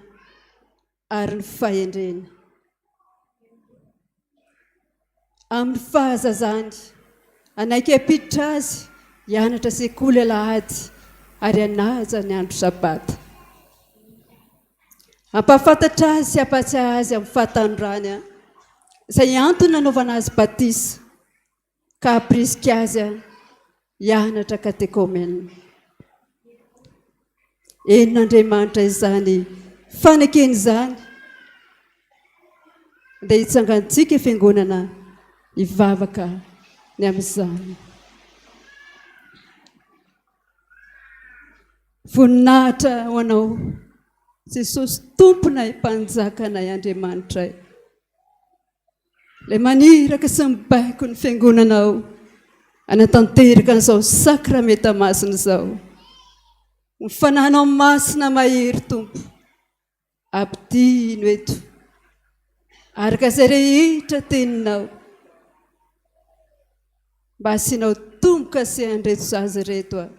ary ny fahendrena? Amin'ny fahazazany, hanaiky hampiditra azy hianatra sekoly alahady ary hanaja ny andro sabata. Hampahafantatra azy sy hampahatsiahy azy amin'ny fahatanorany izay antony nanaovana azy batisa ka hampirisika azy. Hianatra katekomena. Henon'Andriamanitra izany fanekena izany. Dia hitsangantsika fiangonana hivavaka ny amin'izany. Voninahitra ho anao Jesosy Tomponay Mpanjakanay Andriamanitray. Ilay maniraka sy mibaiko ny fiangonanao hanatanteraka an'izao sakramenta masina izao. Ny fanahinao masina mahery Tompo, ampidino eto araka izay rehetra teninao mba hasianao tombo-kase an'ireto zaza ireto aho.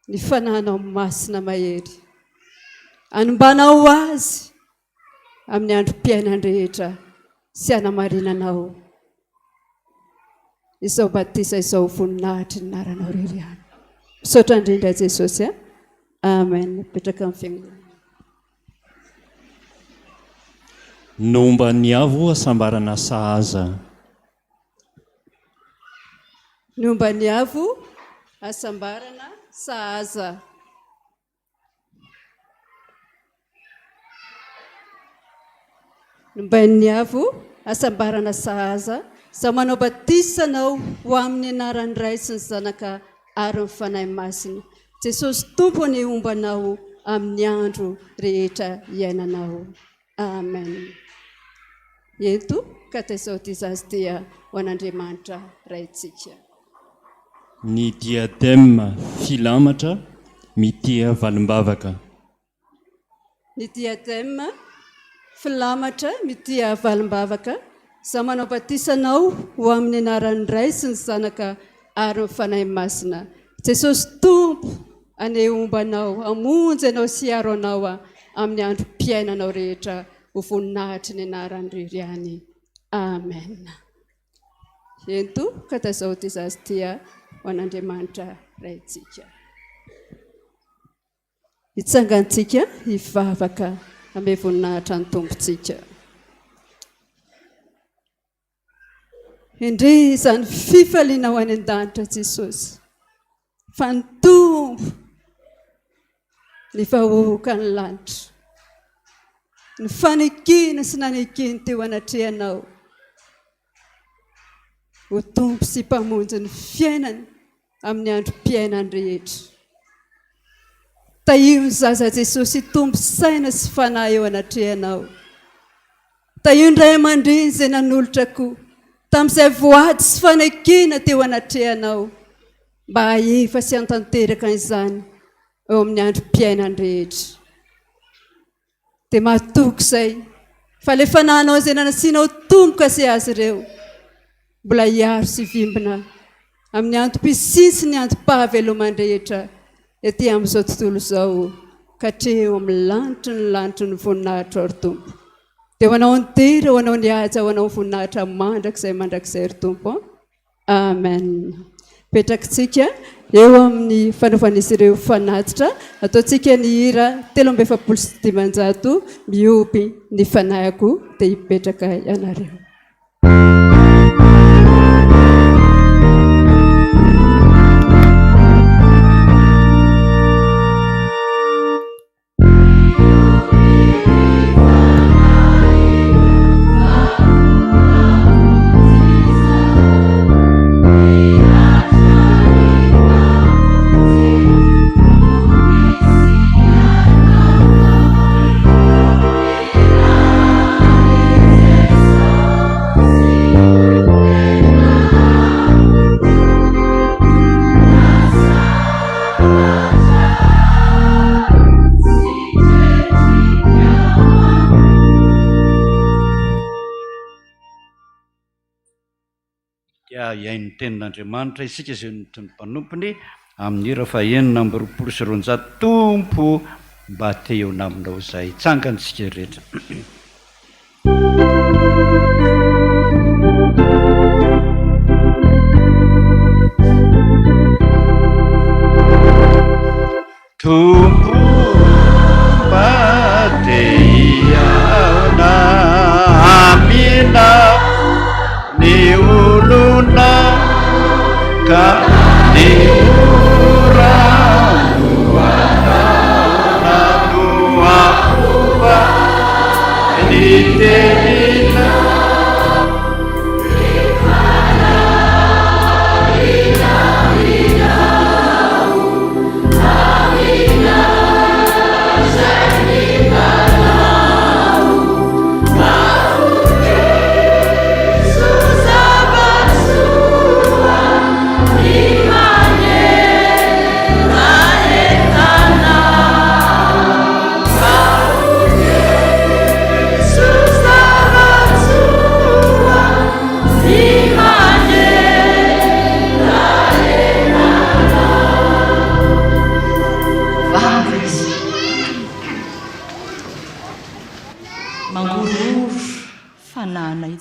Ny fanahinao masina mahery anombanao azy amin'ny androm-piainany rehetra sy hanamarinanao izao batisa izao voninahitry ny anaranao irery ihany. Misaotra indrindra Jesosy a. Amen. Mipetraka amin'ny fiangonana. Nomba ny avo hasambarana sahaza. Nomba ny avo hasambarana sahaza. Nombain'ny Avo, hasambarana sahaza, Izaho manao batisa anao ho amin'ny anaran'ny Ray sy ny Zanaka ary ny Fanahy Masina. Jesosy Tompo anie homba anao amin'ny andro rehetra iainanao. Amen. Ento ka taizao ity zaza ity ho an'Andriamanitra Raintsika. Ny diadème filamatra mitia valimbavaka. Ny diadème filamatra mitia valimbavaka, Izaho manao batisa anao ho amin'ny anaran'ny Ray sy ny Zanaka ary ny Fanahy Masina. Jesosy Tompo anie homba anao, hamonjy anao sy hiaro anao amin'ny androm-piainanao rehetra ho voninahitry ny anarany irery ihany. Amen. Ento ka tazao ity zaza ity ho an'Andriamanitra Raintsika. Hitsangantsika hivavaka hanome voninahitra ny Tompontsika. Endrey izany fifaliana ho any an-danitra Jesosy fa ny Tompo ny vahoakan'ny lanitra. Ny fanekena sy nanekeny teo anatrehanao ho Tompo sy Mpamonjy ny fiainany amin'ny androm-piainany rehetra. Tahio ny zaza Jesosy hitombo saina sy fanahy eo anatrehanao. Tahio ny ray aman-dreny izay nanolotra koa tamin'izay voady sy fanekena teo anatrehanao mba hahefa sy hantanteraka izany eo amin'ny androm-piainany rehetra. Dia matoky izay fa ilay fanahinao izay nanasianao tombo-kase azy ireo mbola hiaro sy hivimbina amin'ny antom-pisiany sy ny antom-pahavelomany rehetra ety amin'izao tontolo izao ka hatreo amin'ny lanitry ny lanitry ny voninahitrao ry Tompo. Dia ho anao ny dera, ho anao ny haja, ho anao ny voninahitra mandrakizay mandrakizay ry Tompo. Amen. Petrakitsika eo amin'ny fanaovan'izy ireo fanatitra. Ataontsika ny hira 543 mihoby ny fanahiko dia hipetraka ianareo. Dia hihaino ny tenin'Andriamanitra isika izay notin'ny mpanompony amin'ny hira faha 226 Tompo mba te eo naminao izahay. Tsangana isika rehetra. Tompo mba te hihaona amina ny olona ka ny.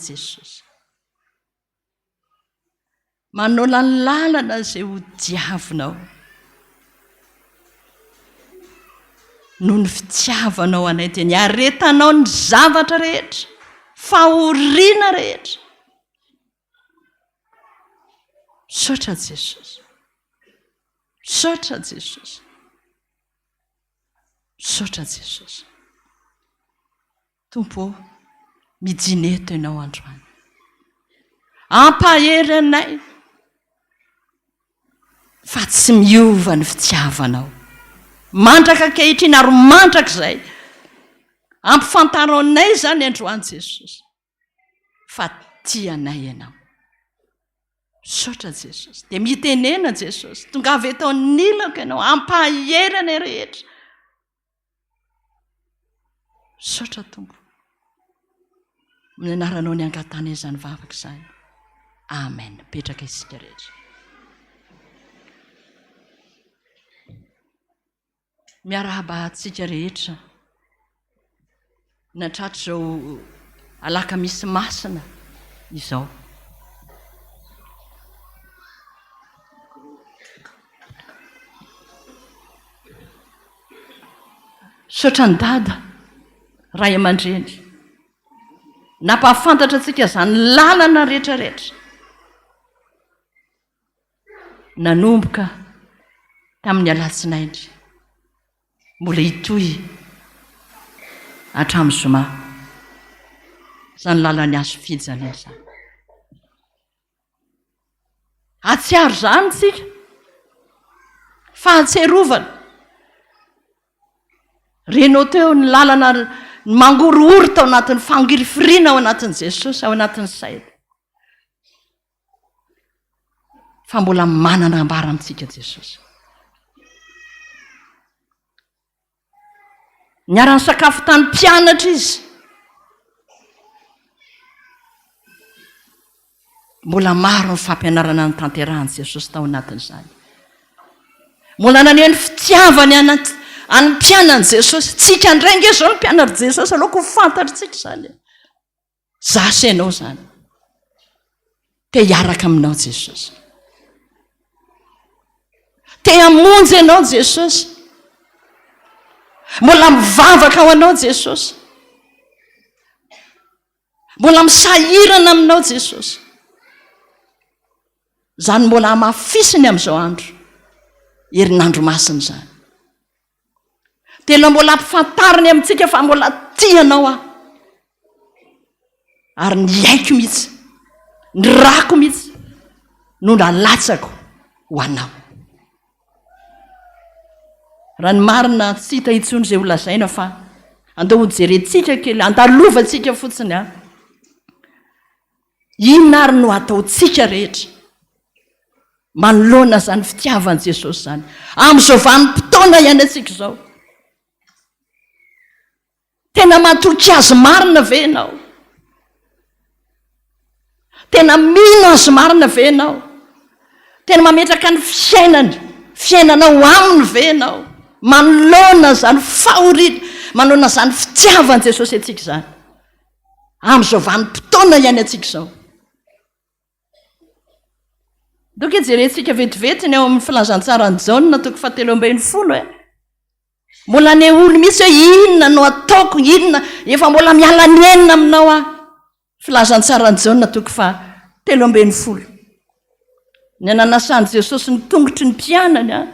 Jesosy. Manoana ny lalana izay ho diavinao. Noho ny fitiavanao anay dia niaretanao ny zavatra rehetra, fahoriana rehetra. Misaotra Jesosy. Misaotra Jesosy. Misaotra Jesosy. Tompo ô, mijiny eto Ianao androany. Ampahery anay fa tsy miova ny fitiavanao. Mandraka ankehitriny ary mandrakizay. Ampifantaro anay izany androany Jesosy fa tia anay Ianao. Misaotra Jesosy. Dia mitenena Jesosy. Tongava eto anilako Ianao, ampahery anay rehetra. Misaotra Tompo. Amin'ny anaranao ny angatahana izany vavaka izany. Amen. Mipetraka isika rehetra. Miarahaba antsika rehetra natratra izao alakamisy masina izao. Misaotra an'i Dada, ray aman-dreny, nampahafantatra antsika izany lalana rehetra rehetra. Nanomboka tamin'ny alatsinainy, mbola hitohy hatramin'ny zoma izany lalan'ny hazo fijaliana izany. Hahatsiaro izany isika. Fahatsiarovana. Renao teo ny lalana mangorohoro tao anatin'ny fangirifiriana ao anatin'i Jesosy, ao anatin'ny saina. Fa mbola manana ambara amintsika Jesosy. Niara-nisakafo tamin'ny mpianatra izy. Mbola maro ny fampianarana notanterahin'i Jesosy tao anatin'izany. Mbola naneho ny fitiavany an'ny mpianany Jesosy. Tsika indray nge izao ny mpianatr'i Jesosy, aloha ko fantatritsika izany. Za sy ianao izany. Te hiaraka aminao Jesosy. Te hamonjy anao Jesosy. Mbola mivavaka ho anao Jesosy. Mbola misahirana aminao Jesosy. Izany mbola hamafisiny amin'izao andro herinandro masina izany. Tena mbola ampifantariny amintsika fa mbola tia anao aho. Ary ny aiko mihitsy, ny rako mihitsy no nalatsako ho anao. Raha ny marina tsy hita intsony izay ho lazaina fa andao hojerentsika kely, andalovantsika fotsiny an. Inona ary no ataontsika rehetra manoloana izany fitiavan'i Jesosy izany amin'izao vanim-potoana iainantsika izao? Tena matoky Azy marina ve ianao? Tena mino Azy marina ve ianao? Tena mametraka ny fiainany, fiainanao aminy ve ianao? Manoloana izany fahoriana, manoloana izany fitiavan'i Jesosy antsika izany. Amin'izao vanim-potoana iainantsika izao. Ndoka jerentsika vetivety ny ao amin'ny filazantsaran'i Jaona toko fahatelo ambin'ny folo e. Mbola anehoany mihitsy hoe inona no ataoko, inona, efa mbola miala nenina aminao aho. Filazantsaran'i Jaona toko fahatelo ambin'ny folo. Ny nanasan'i Jesosy ny tongotry ny mpianany a,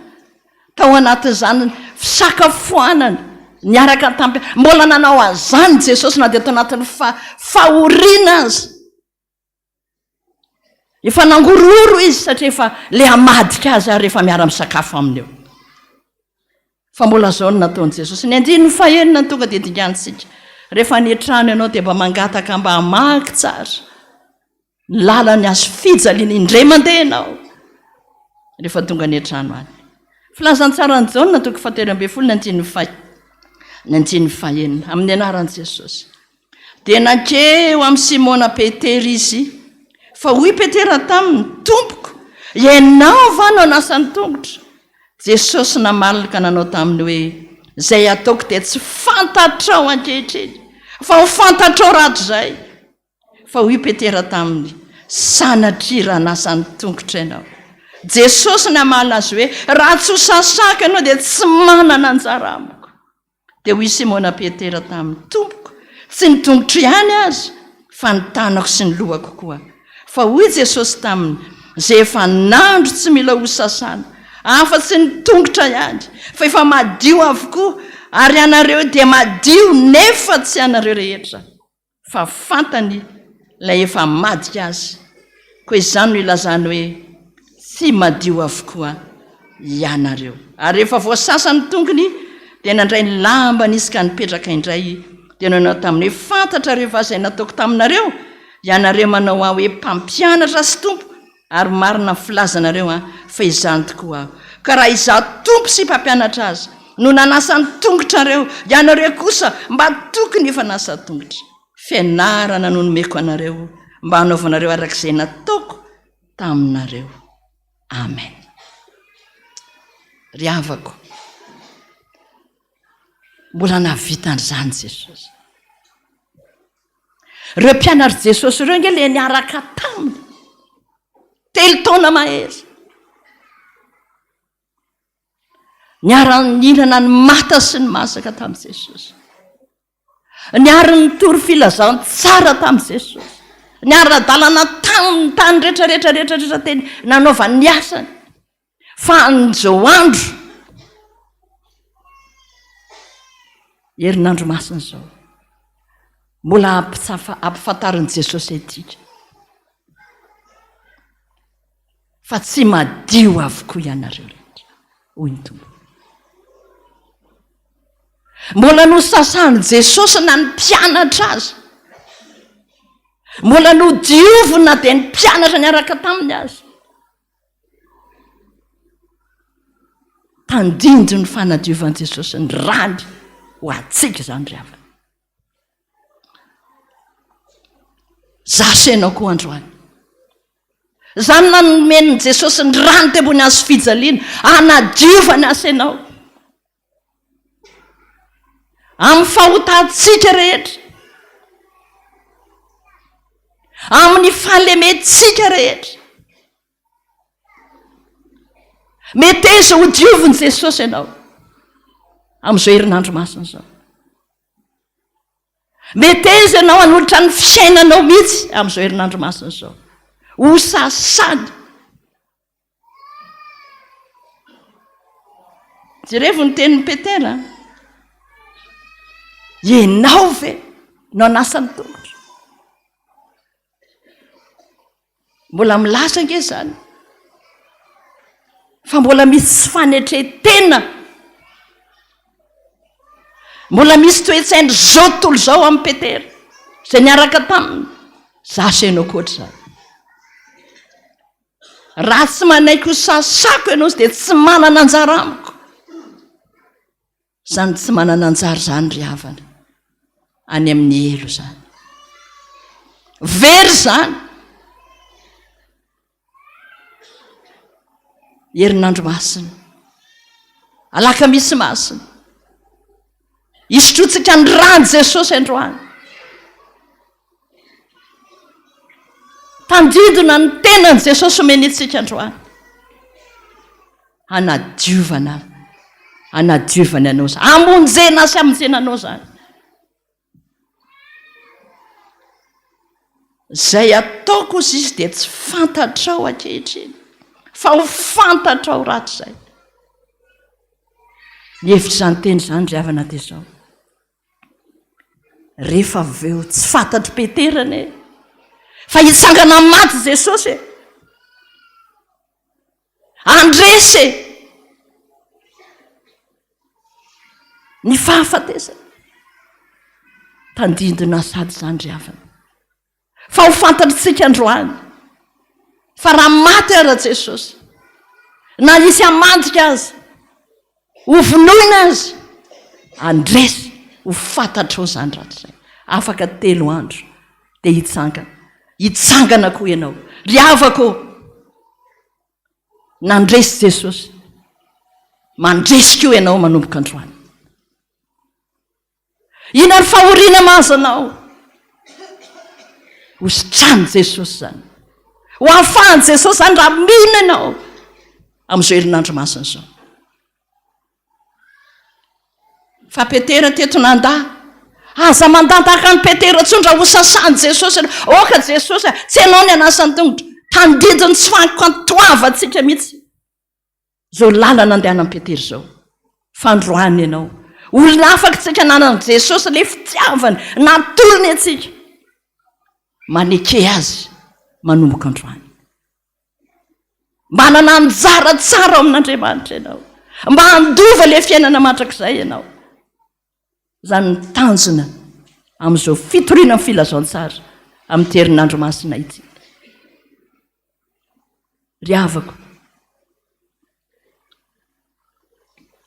tao anatin'izany fisakafoanana niaraka tamin'ny mbola nanao an'izany Jesosy na dia tao anatin'ny fahoriana aza. Efa nangorohoro izy satria efa le hamadika azy ary rehefa miara-misakafo aminy eo. Fa mbola izao no nataon'i Jesosy. Ny andininy fahenina no tonga dia dinganintsika. Rehefa any an-trano ianao dia mba mangataka mba hamaky tsara ny lalan'ny hazo fijaliana indray mandeha ianao rehefa tonga any an-trano any. Filazantsaran'i Jaona toko fahatelo ambin'ny folo ny andininy faha ny andininy fahenina amin'ny anaran'i Jesosy. Dia nankeo amin'i Simona Petera izy, fa hoy Petera taminy, Tompoko, ianao va no hanasa ny tongotro? Jesosy namaly ka nanao taminy hoe, Izay ataoko dia tsy fantatrao ankehitriny, fa ho fantatrao rahatrizay. Fa hoy Petera taminy, Sanatria raha hanasa ny tongotro ianao. Jesosy namaly azy hoe, Raha tsy ho sasako ianao dia tsy manana anjara amiko. Dia hoy Simona Petera taminy, Tompoko, tsy ny tongotro ihany aza, fa ny tanako sy ny lohako koa. Fa hoy Jesosy taminy, Izay efa nandro tsy mila hosasana, afa-tsy ny tongotra ihany, fa efa madio avokoa, ary ianareo dia madio, nefa tsy ianareo rehetra. Fa fantany ilay efa hamadika azy, koa izany no ilazany hoe, Tsy madio avokoa ianareo. Ary rehefa voasasa ny tongony, dia nandray ny lambany izy ka nipetraka indray, dia nanao taminy hoe, Fantatrareo va izay nataoko taminareo? Ianareo manao ahy hoe Mpampianatra sy Tompo, Ary marina ny filazanareo an, fa izany tokoa aho. Ka raha izaho Tompo sy Mpampianatra aza no nanasa ny tongotrareo, ianareo kosa mba tokony hifanasa tongotra. Fianarana no nomeko anareo mba hanaovanareo araka izay nataoko taminareo. Amen. Ry havako, mbola nahavita an'izany Jesosy. Ireo mpianatr'i Jesosy ireo ange ilay niaraka taminy telo taona mahery. Niara-nihinana ny mata sy ny masaka tamin'i Jesosy. Niara-nitory filazantsara tamin'i Jesosy. Niara-dalana taminy tany rehetra rehetra rehetra rehetra teny nanaovany ny asany. Fa amin'izao andro herinandro masina izao, mbola ampifantarin'i Jesosy antsika fa tsy madio avokoa ianareo rehetra, hoy ny Tompo. Mbola nosasan'i Jesosy na ny mpianatra aza. Mbola nodiovina na dia ny mpianatra niaraka taminy aza. Tandindon'ny fanadiovan'i Jesosy ny rany ho antsika izany ry havana. Za sy ianao koa androany. Izany nanomen'i Jesosy ny rany teo ambony hazo fijaliana, hanadiovana ahy sy ianao. Amin'ny fahotantsika rehetra, amin'ny fahalementsika rehetra. Meteza ho diovin'i Jesosy ianao amin'izao herinandro masina izao. Meteza ianao hanolotra ny fiainanao mihitsy amin'izao herinandro masina izao. Ho sasany. Jerevo ny tenin'i Petera. Ianao ve no hanasa ny tongotro? Mbola milaza ange izany fa mbola misy tsy fanetren-tena, mbola misy toe-tsain'izao tontolo izao amin'i Petera izay niaraka taminy. Za sy ianao koa ohatr'izany. Raha tsy manaiky ho sasako ianao dia tsy manana anjara amiko. Izany tsy manana anjara izany ry havana, any amin'ny helo izany. Very izany. Herinandro masina, alakamisy masina, hisotrotsika ny ran'i Jesosy androany. Tandindona ny tenan'i Jesosy omeny antsika androany. Hanadiovana, hanadiovany anao izany, hamonjena sy hamonjena anao izany. Izay ataoko hozy izy dia tsy fantatrao ankehitriny, fa ho fantatrao rahatrizay. Ny hevitr'izany teny izany ry havana dia izao. Rehefa avy eo tsy fantatr'i Petera anie fa hitsangana amin'ny maty Jesosy e. Handresy e. Ny fahafatesana. Tandindona sady izany ry havana. Fa ho fantatritsika androany fa raha maty ara Jesosy, na hisy hamandrika aza, ho vonoina aza, handresy, ho fantatrao izany rahatrizay. Afaka telo andro dia hitsangana. Hitsangana koa ianao. Ry havako ô, nandresy Jesosy. Mandresy koa ianao manomboka androany. Inona ny fahoriana mahazo anao? Ho sitran'i Jesosy izany. Ho afahan'i Jesosy izany raha mino ianao amin'izao herinandro masina izao. Fa Petera teto nandà. Aza mandà tahaka an'i Petera intsony raha hosasan'i Jesosy ianao. Aoka Jesosy, tsy ianao ny hanasa ny tongotro. Tandindon'ny tsy fankantoavantsika mihitsy izao lalana andehanan'i Petera izao. Fandroany ianao. Olona afaka tsika nanan'i Jesosy ilay fitiavany natolony antsika. Maneke azy manomboka androany. Manana anjara tsara ao amin'Andriamanitra ianao. Mba handova ilay fiainana mandrakizay ianao. Izany ny tanjona amin'izao fitoriana ny filazantsara amin'ity herinandro masina ity. Ry havako,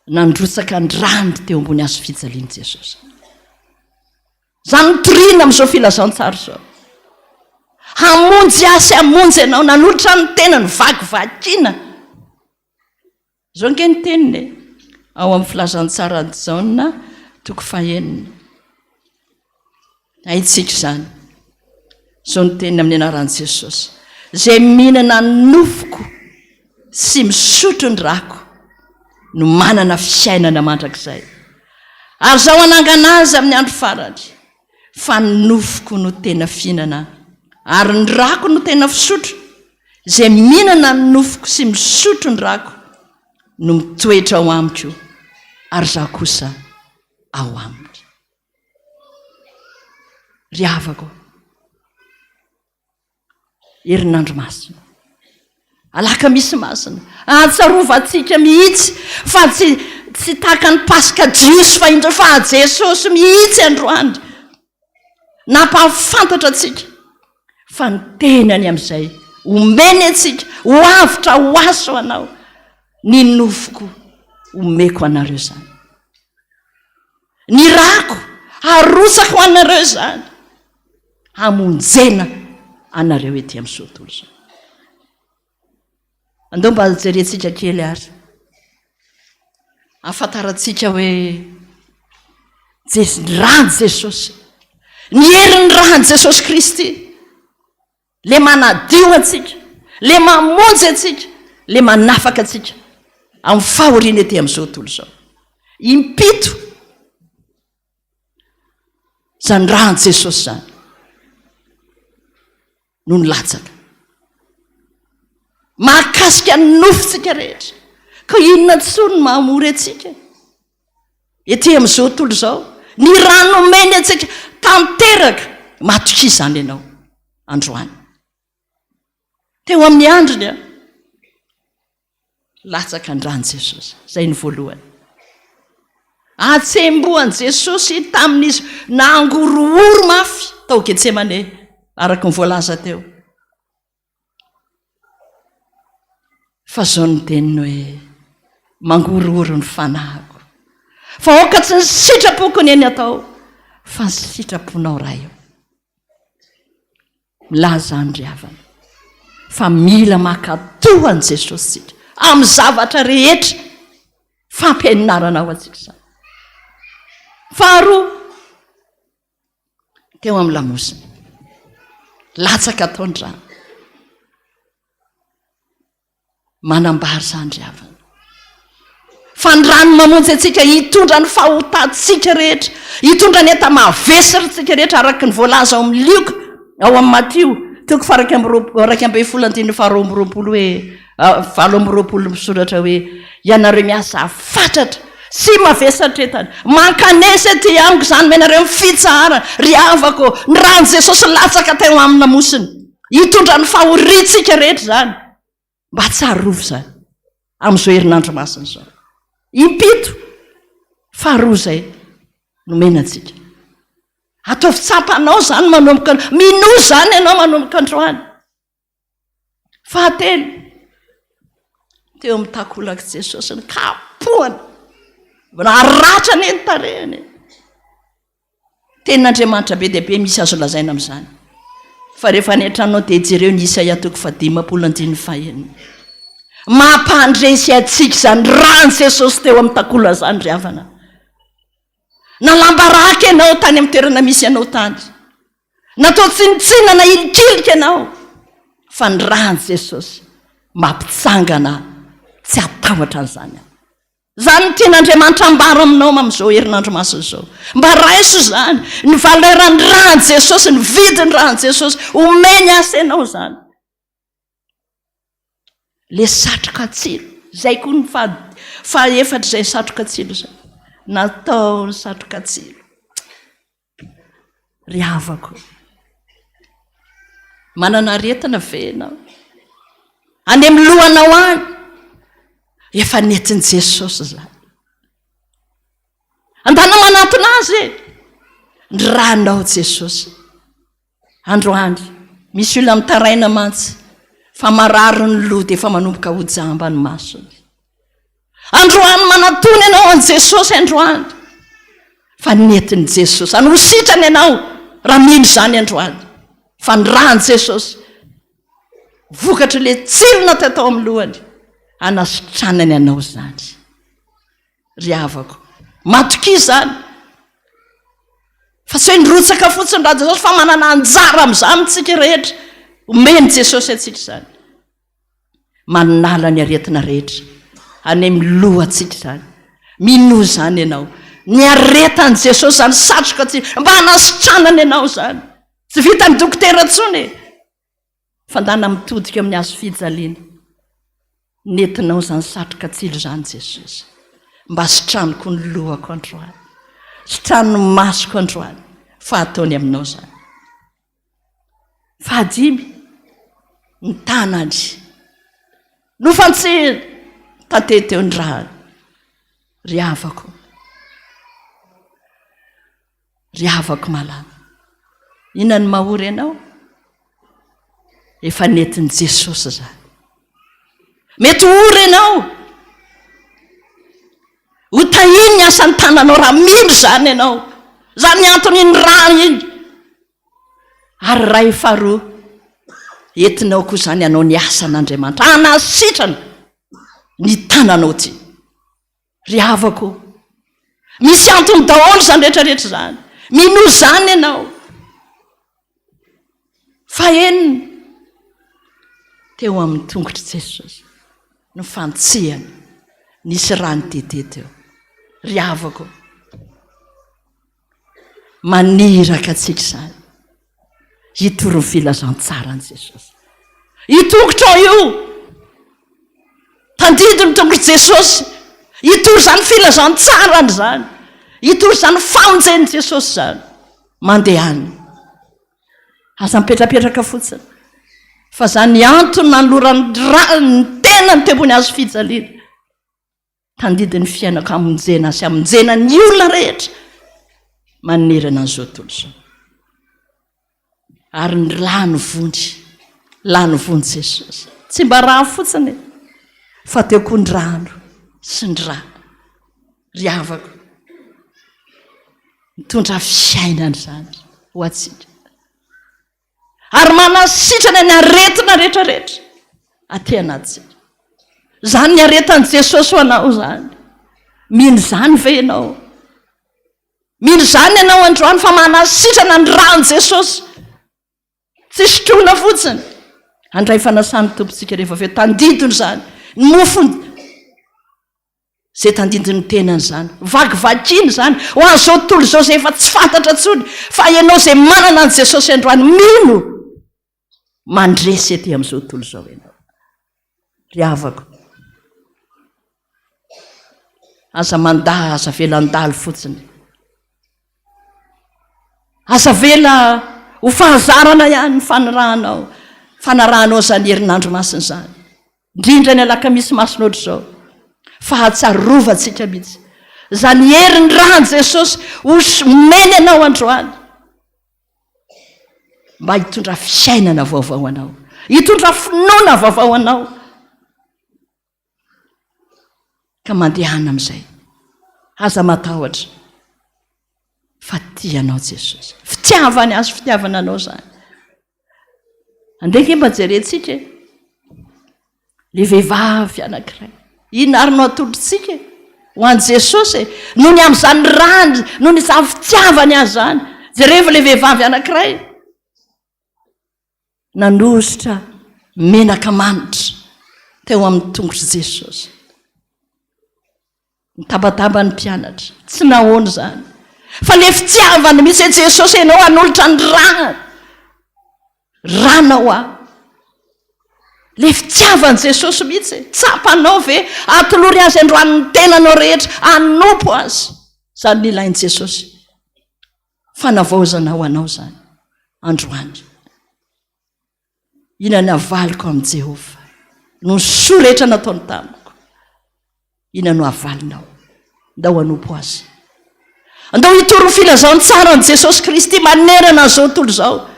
nandrotsaka ny rany teo ambony hazo fijalian'i Jesosy. Izany no toriana amin'izao filazantsara izao. Hamonjy ahy sy hamonjy anao, nanolotra ny tenany vakivakiana. Izao ange ny teniny e, ao amin'ny filazantsaran'i Jaona toko fahenina. Haintsika izany. Izao ny teniny amin'ny anaran'i Jesosy. Izay mihinana ny nofoko sy misotro ny rako no manana fiainana mandrakizay. Ary izaho hanangana azy amin'ny andro farany, fa ny nofoko no tena fihinana, ary ny rako no tena fisotro, izay mihinana ny nofoko sy misotro ny rako no mitoetra ao amiko, ary izaho kosa ao aminy. Ry havako, herinandro masina, alakamisy masina, ahatsarovantsika mihitsy fa tsy tsy tahaka ny Paska jiosy fa indreo fa Jesosy mihitsy androany nampahafantatra antsika fa ny tenany amin'izay omeny antsika ho avotra ho aso anao ny nofoko omeko anareo izany. Ny rako harotsako ho anareo izany hamonjena anareo ety amin'izao tontolo izao. Andao mba jerentsika kely ary ahafantarantsika hoe Jesosy, ny ran'i Jesosy, ny herin'ny ran'i Jesosy Kristy. Le manadio antsika, le mamonjy antsika, le manafaka antsika amin'ny fahoriana ety amin'izao tontolo izao. Impito izany ràn'i Jesosy izany no nilatsaka. Mahakasika ny nofontsika rehetra. Ka inona intsony no mahamory antsika? Ety amin'izao tontolo izao, ny rà nomeny antsika tanteraka. Matokia izany ianao androany. Teo amin'ny andriny a, latsaka ny ràn'i Jesosy. Izay ny voalohany. Atsembohan'i Jesosy tamin'izy nangorohoro mafy tao Getsemane, araka ny voalaza teo. Fa izao no teniny hoe, Mangorohoro ny fanahiko. Fa aoka tsy ny sitrapoko ny eny atao, fa ny sitraponao Ray ô. Milaza izany ry havana, fa mila mankatò an'i Jesosy isika amin'ny zavatra rehetra. Fampianarana ho antsika izany. Faharoa, teo amin'ny lamosiny. Latsaka tao ny rano. Manambara izany ry havana. Fa ny rano mamonjy antsika hitondra ny fahotantsika rehetra, hitondra ny enta-mavesaritsika rehetra araka ny voalaza ao amin'ny Lioka, ao amin'ny Matio, toko faha-iraika amby roa, 11 andininy faha-22 hoe, 28 misoratra hoe, Ianareo miasa fatratra sy mavesatra entana, mankanesa ety amiko izany omenareo ny fitsaharana, ry havako ô, ny ran'i Jesosy latsaka teo amin'ny lamosiny, hitondra ny fahoriantsika rehetra izany. Mba tsarovy izany amin'izao herinandro masina izao. Impito faharoa izay nomena antsika. Ataovy tsapanao izany manomboka, minoa izany ianao manomboka androany. Fahatelo, teo amin'ny takolak'i Jesosy ny kapohana. Naratra anie ny tarehiny. Tenin'Andriamanitra be dia be misy azo lazaina amin'izany. Fa rehefa any an-tranonao dia jereo ny Isaia toko fahadimampolo andininy fahenina. Mampandresy antsika izany ran'i Jesosy teo amin'ny takolana izany ry havana. Nalambaraka ianao tany amin'ny toerana misy anao tany. Natao tsinontsinona na ilikilika ianao, fa ny ran'i Jesosy mampitsangana tsy hatahotra an'izany aho. Izany no tian'Andriamanitra ambara aminao amin'izao herinandro masina izao. Mba raiso izany, ny valeur-n'ny ran'i Jesosy, ny vidin'ny ran'i Jesosy, omeny asa ianao izany. Le satroka tsilo, izay koa ny faha efatra izay satroka tsilo izay. Natao ny satroka tsilo. Ry havako, manana aretina ve ianao? Any amin'ny lohanao any, efa nentin'i Jesosy izany. Andana manatona azy e! Ny ranao Jesosy. Androany, misy olona mitaraina mantsy fa marary ny loha dia efa manomboka ho jamba ny masony. Androany manatona ianao an'i Jesosy androany fa nentin'i Jesosy any ho sitrana ianao raha mino izany androany fa ny ran'i Jesosy vokatry le tsirona tatao amin'ny lohany anasitranany anao izany. Ry havako, matokia izany fa tsy hoe nirotsaka fotsiny raha Jesosy fa manana anjara amin'izany tsika rehetra. Omen'i Jesosy antsika izany. Manala ny aretina rehetra any amin'ny lohantsika izany. Minoa izany ianao. Ny aretan'i Jesosy izany satroka tsy mba hanasitranana ianao izany. Tsy vitan'ny dokotera intsony e. Fandana mitodika amin'ny hazo fijaliana. Nentinao izany satroka tsilo izany Jesosy. Mba sitraniko ny lohako androany. Sitrano ny masoko androany. Fa ataony aminao izany. Fahadimy, ny tanany. Nofantsihiny, tantety teo ny rany. Ry havako, ry havako malala, inona no mahory anao? Efa nentin'i Jesosy izany. Mety ho ory ianao. Ho tahiny ny asan'ny tananao raha mino izany ianao. Izany ny antony iny rà iny. Ary ray faharoa, entinao koa izany hanao ny asan'Andriamanitra, hanasitrana ny tananao ity. Ry havako, misy antony daholo izany rehetra rehetra izany. Minoa izany ianao. Fahenina, teo amin'ny tongotr'i Jesosy no fantsihana, nisy rà nitete teo. Ry havako, Maniraka antsika izany hitory ny filazantsaran'i Jesosy. Io tongotrao io, tadidy ny tongotr'i Jesosy, hitory izany filazantsarany izany, hitory izany famonjen'i Jesosy izany. Mandehana. Aza mipetrapetraka fotsiny. Fa izany antony nanoloran'ny rany ny tenany teo ambony hazo fijaliana. Tandidin'ny ny fiainako hamonjena sy hamonjena ny olona rehetra manerana an'izao tontolo izao. Ary ny lany vony, lany vony Jesosy. Tsy mba rano fotsiny fa teo koa ny rano sy ny rà. Ry havako, mitondra fiainana izany ho antsika. Ary manasitrana ny aretina rehetra rehetra aty anatintsika. Izany ny aretan'i Jesosy ho anao izany. Mino izany ve ianao? Mino izany ianao androany fa manasitrana ny ran'i Jesosy. Tsy sotroina fotsiny. Handray fanasan'ny Tompontsika rehefa avy eo. Tandindona izany. Ny mofony Izay tandindon'ny tenany izany. Vakivakiana izany ho an'izao tontolo izao izay efa tsy fantatra intsony fa ianao izay manana an'i Jesosy androany mino mandresy ety amin'izao tontolo izao ianao. Ry havako, aza mandà, aza avela handalo fotsiny. Aza avela ho fahazarana ihany ny fanirahanao, fanarahanao izany herinandro masina izany. Indrindra ny alakamisy masina ohatr'izao, fahatsarovantsika mihitsy izany herin'ny ran'i Jesosy omeny anao androany mba hitondra fiainana vaovao anao, hitondra finoana vaovao anao. Ka mandehana amin'izay. Aza matahotra fa tia anao Jesosy. Fitiavany azy, fitiavana anao izany. Andeha ange mba jerentsika e. Le vehivavy anankiray. Inona ary no atolotsika e? Ho an'i Jesosy e. Noho ny amin'izany rany, noho ny izany fitiavany azy izany. Jerevo le vehivavy anankiray. Nanosotra menaka manitra teo amin'ny tongotr'i Jesosy. Nitabataba ny mpianatra. Tsy nahoana izany. Fa ilay fitiavana mihitsy hoe Jesosy ianao hanolotra ny rà. Rànao aho. Ilay fitiavan'i Jesosy mihitsy. Tsapanao ve? Atolory azy androany ny tenanao rehetra. Hanompo azy. Izany no ilain'i Jesosy. Fanavaozana ho anao izany androany. Inona no havaliko amin'i Jehovah noho ny soa rehetra nataony tamiko? Inona no havalinao? Ndao hanompo Azy. Andao hitory ny filazantsaran'i Jesosy Kristy manerana an'izao tontolo izao,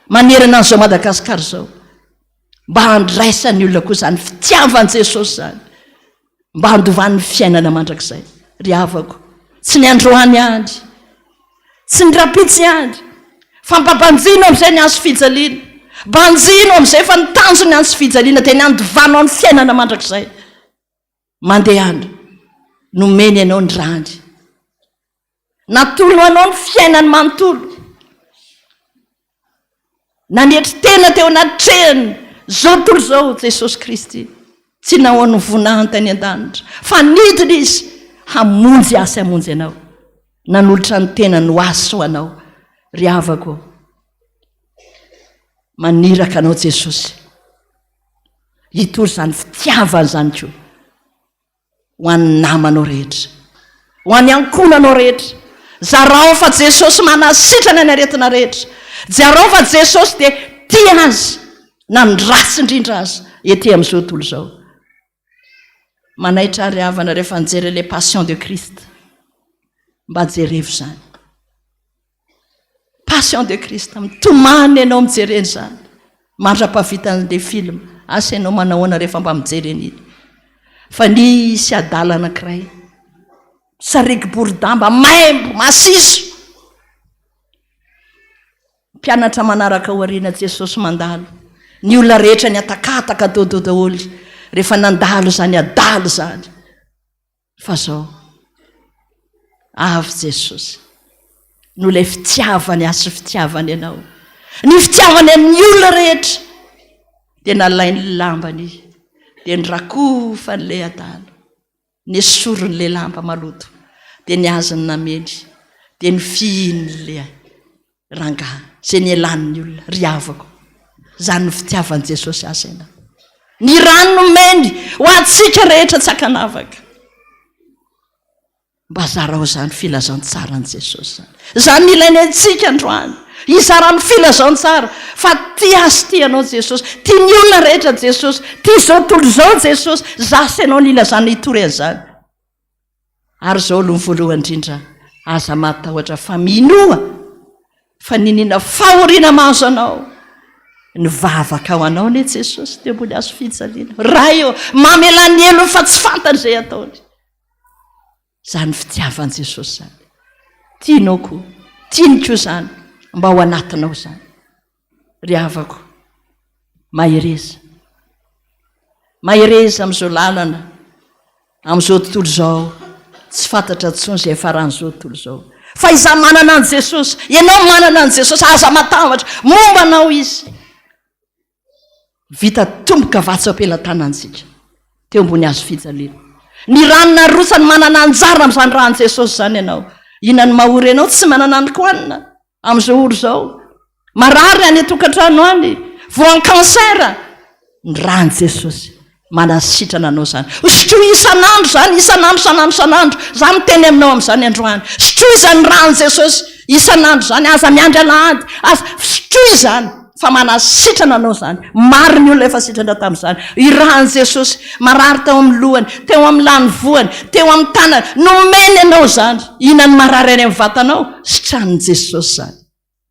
manerana an'izao Madagasikara izao, mba handraisan'ny olona koa izany fitiavan'i Jesosy izany. Mba handovany ny fiainana mandrakizay. Ry havako, tsy ny androany ihany, tsy ny rahampitso ihany, fa mba banjino amin'izay ny hazo fijaliana. Banjino amin'izay fa ny tanjon'ny hazo fijaliana dia ny handovanao ny fiainana mandrakizay. Mandehana, nomeny anao ny rany. Natolony anao ny fiainany manontolo. Nanetry tena teo anatrehany izao tontolo izao Jesosy Kristy. Tsy nahoany voninahiny tany an-danitra, fa nidina Izy hamonjy ahy sy hamonjy anao. Nanolotra ny tenany ho ahy sy ho anao. Ry havako, maniraka anao Jesosy hitory izany fitiavana izany koa. Ho an'ny namanao rehetra. Ho an'ny ankohonanao rehetra. Zarao fa Jesosy manasitrana ny aretina rehetra. Jarao fa Jesosy dia tia azy na ny ratsy indrindra aza ety amin'izao tontolo izao. Manaitra ary havana rehefa nijery ilay Passion de Christ. Mba jerevo izany. Passion de Christ, mitomany ianao mijery an'izany mandra-pahavitan'ilay film. Asa ianao manahoana rehefa mba mijery an'iny. Fa nisy adala anankiray, sarigy boridamba, maimbo, masiso. Mpianatra manaraka aoriana Jesosy mandalo. Ny olona rehetra nihatakataka dodo daholo rehefa nandalo izany adala izany. Fa zao, avy Jesosy, noho ilay fitiavany ahy sy fitiavany anao, ny fitiavany an'ny olona rehetra, dia nalainy ny lambany, dia norakofany ilay adala, nesoriny ilay lamba maloto, dia ny azy ny nameny, dia nofihiny ilay Rangahy, izay nialan'ny olona, ry havako, izany no fitiavan'i Jesosy azy ianao. Ny rany nomeny ho antsika rehetra tsy ankanavaka. Mba zarao izany filazantsaran'i Jesosy izany. Izany no ilainy antsika androany. Hizara ny filazantsara fa tia azy tia anao Jesosy. Tia ny olona rehetra Jesosy. Tia izao tontolo izao Jesosy. Za sy ianao no ilazana hitory an'izany. Ary izao aloha ny voalohany indrindra, aza matahotra fa minoa fa niniana fahoriana mahazo anao. Nivavaka ho anao anie Jesosy teo ambony hazo fijaliana. Ray ô, mamelà ny helony fa tsy fantany izay ataony. Izany fitiavan'i Jesosy izany. Tianao koa, tiany koa izany, mba ho anatinao izany. Ry havako, mahereza. Mahereza amin'izao lalana, amin'izao tontolo izao. Tsy fantatra intsony izay hiafaran'izao tontolo izao. Fa izaho manana an'i Jesosy, ianao manana an'i Jesosy, aza matahotra, momba anao Izy. Vita tomboka vatsy eo am-pelatanantsika, teo ambony hazo fijaliana. Ny rano narotsany, manana anjara amin'izany ran'i Jesosy izany ianao. Inona no mahory anao? Tsy manana ny kohanina. Amin'izao ora izao, marary any an-tokantrano any, voan'ny cancer, ny ran'i Jesosy manasitrana anao izany. Sotroy isan'andro izany, isan'andro, isan'andro, isan'andro. Izaho miteny aminao amin'izany androany. Sotroy izany ran'i Jesosy isan'andro izany, aza miandry alahady, aza, sotroy izany fa manasitrana anao izany. Maro ny olona efa sitrana tamin'izany. Irahan'i Jesosy, marary tao amin'ny lohany, teo amin'ny lanivoany, teo amin'ny tanany, nomeny anao izany. Inona no marary any amin'ny vatanao? Sitranin'i Jesosy izany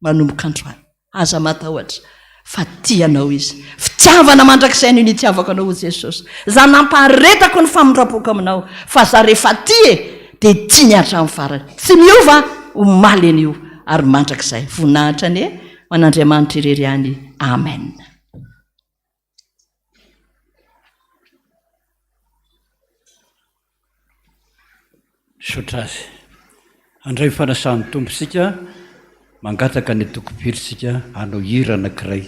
manomboka androany. Aza matahotra fa tia anao Izy. Fitiavana mandrakizay no nitiavako anao hoy Jesosy. Za nampaharetako ny famindram-poko aminao fa za rehefa tia e dia tiany hatramin'ny farany. Tsy miova omaly anio ary mandrakizay. Voninahitra anie ho an'Andriamanitra irery ihany. Amen. Misaotra azy. Handray ny fanasan'ny Tompo isika, mangataka ny antoko mpihiry isika hanao hira anankiray.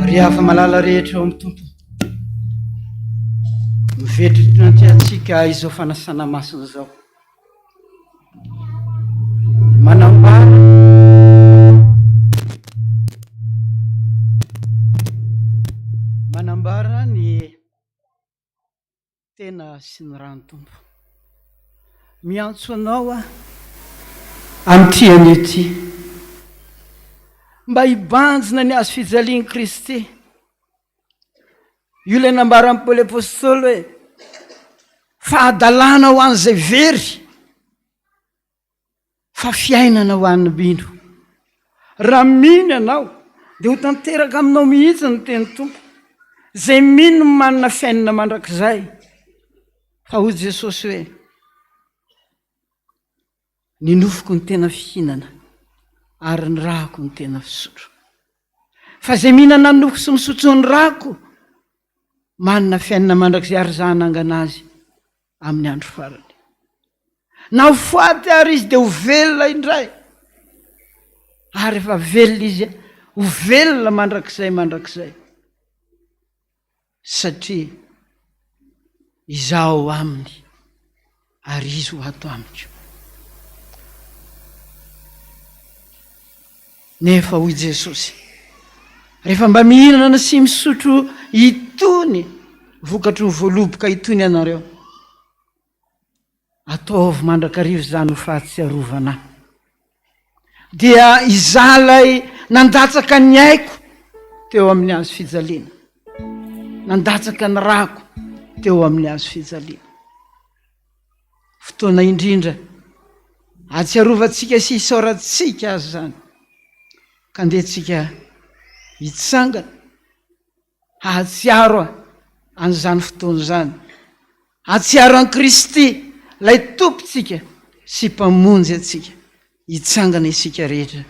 Ry hava-malala rehetra ao amin'ny Tompo, mivetritra antsika izao fanasana masina izao. Manambara manambara ny Tena sy ny ran'ny Tompo. Miantso anao aho amin'ity anio ity mba hibanjina ny hazo fijalian'i Kristy. Io ilay nambaran'i Paoly Apostoly hoe fahadalana ho an'izay very. Fa fiainana ho an'ny mino. Raha mino ianao dia ho tanteraka aminao mihitsy ny teny Tompo. Izay mino no manana fiainana mandrakizay. Fa hoy Jesosy hoe, ny nofoko no tena fihinana ary ny rako no tena fisotro. Fa izay mihinana ny nofoko sy misotro ny rako manana fiainana mandrakizay ary izaho hanangana azy amin'ny andro farany. Na ho faty ary izy dia ho velona indray. Ary rehefa velona izy, ho velona mandrakizay mandrakizay. Satria izaho ao aminy ary izy ho ato amiko. Nefa hoy Jesosy, rehefa mba mihinana sy misotro itony vokatry ny voaloboka itony ianareo, ataovy mandrakariva izany ho fahatsiarovana ahy. Dia izaho ilay nandatsaka ny aiko teo amin'ny hazo fijaliana, nandatsaka ny rako teo amin'ny hazo fijaliana. Fotoana indrindra ahatsiarovantsika sy isaorantsika azy izany. Ka ndeha tsika hitsangana hahatsiaro an'izany fotoana izany. Hahatsiaro an'i Kristy, ilay Tompontsika. sy Mpamonjy antsika. Hitsangana isika rehetra,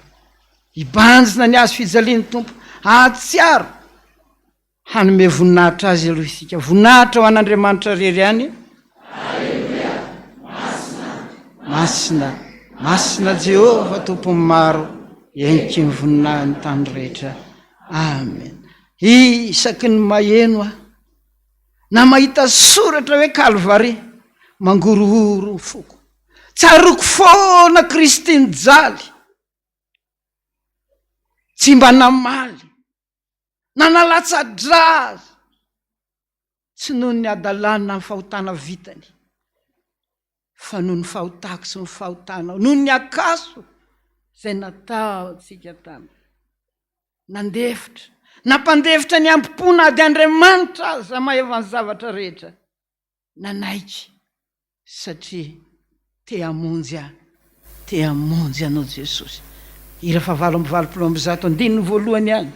hibanjina ny hazo fijalian'ny Tompo, hahatsiaro hanome voninahitra Azy aloha isika. Voninahitra ho an'Andriamanitra irery ihany. Aleloia! Masina! Masina! Masina Jehovah Tompon'ny maro, heniky ny voninahin'ny tany rehetra. Amen. Isaky ny maheno aho, na mahita soratra hoe Kalvary, mangorohoro ny foko. Tsaroako foana Kristy nijaly, tsy mba namaly, na nalatsa-drà aza, tsy noho ny hadalany na ny fahotana vitany, fa noho ny fahotako sy ny fahotanao, noho ny akaso izay nataontsika taminy. Nandefitra, nampandefitra ny hambom-po na dia Andriamanitra aza mahefa ny zavatra rehetra. Nanaiky satria te hamonjy ahy, te hamonjy anao Jesosy. Hira fahavalo amby 188, andininy voalohany ihany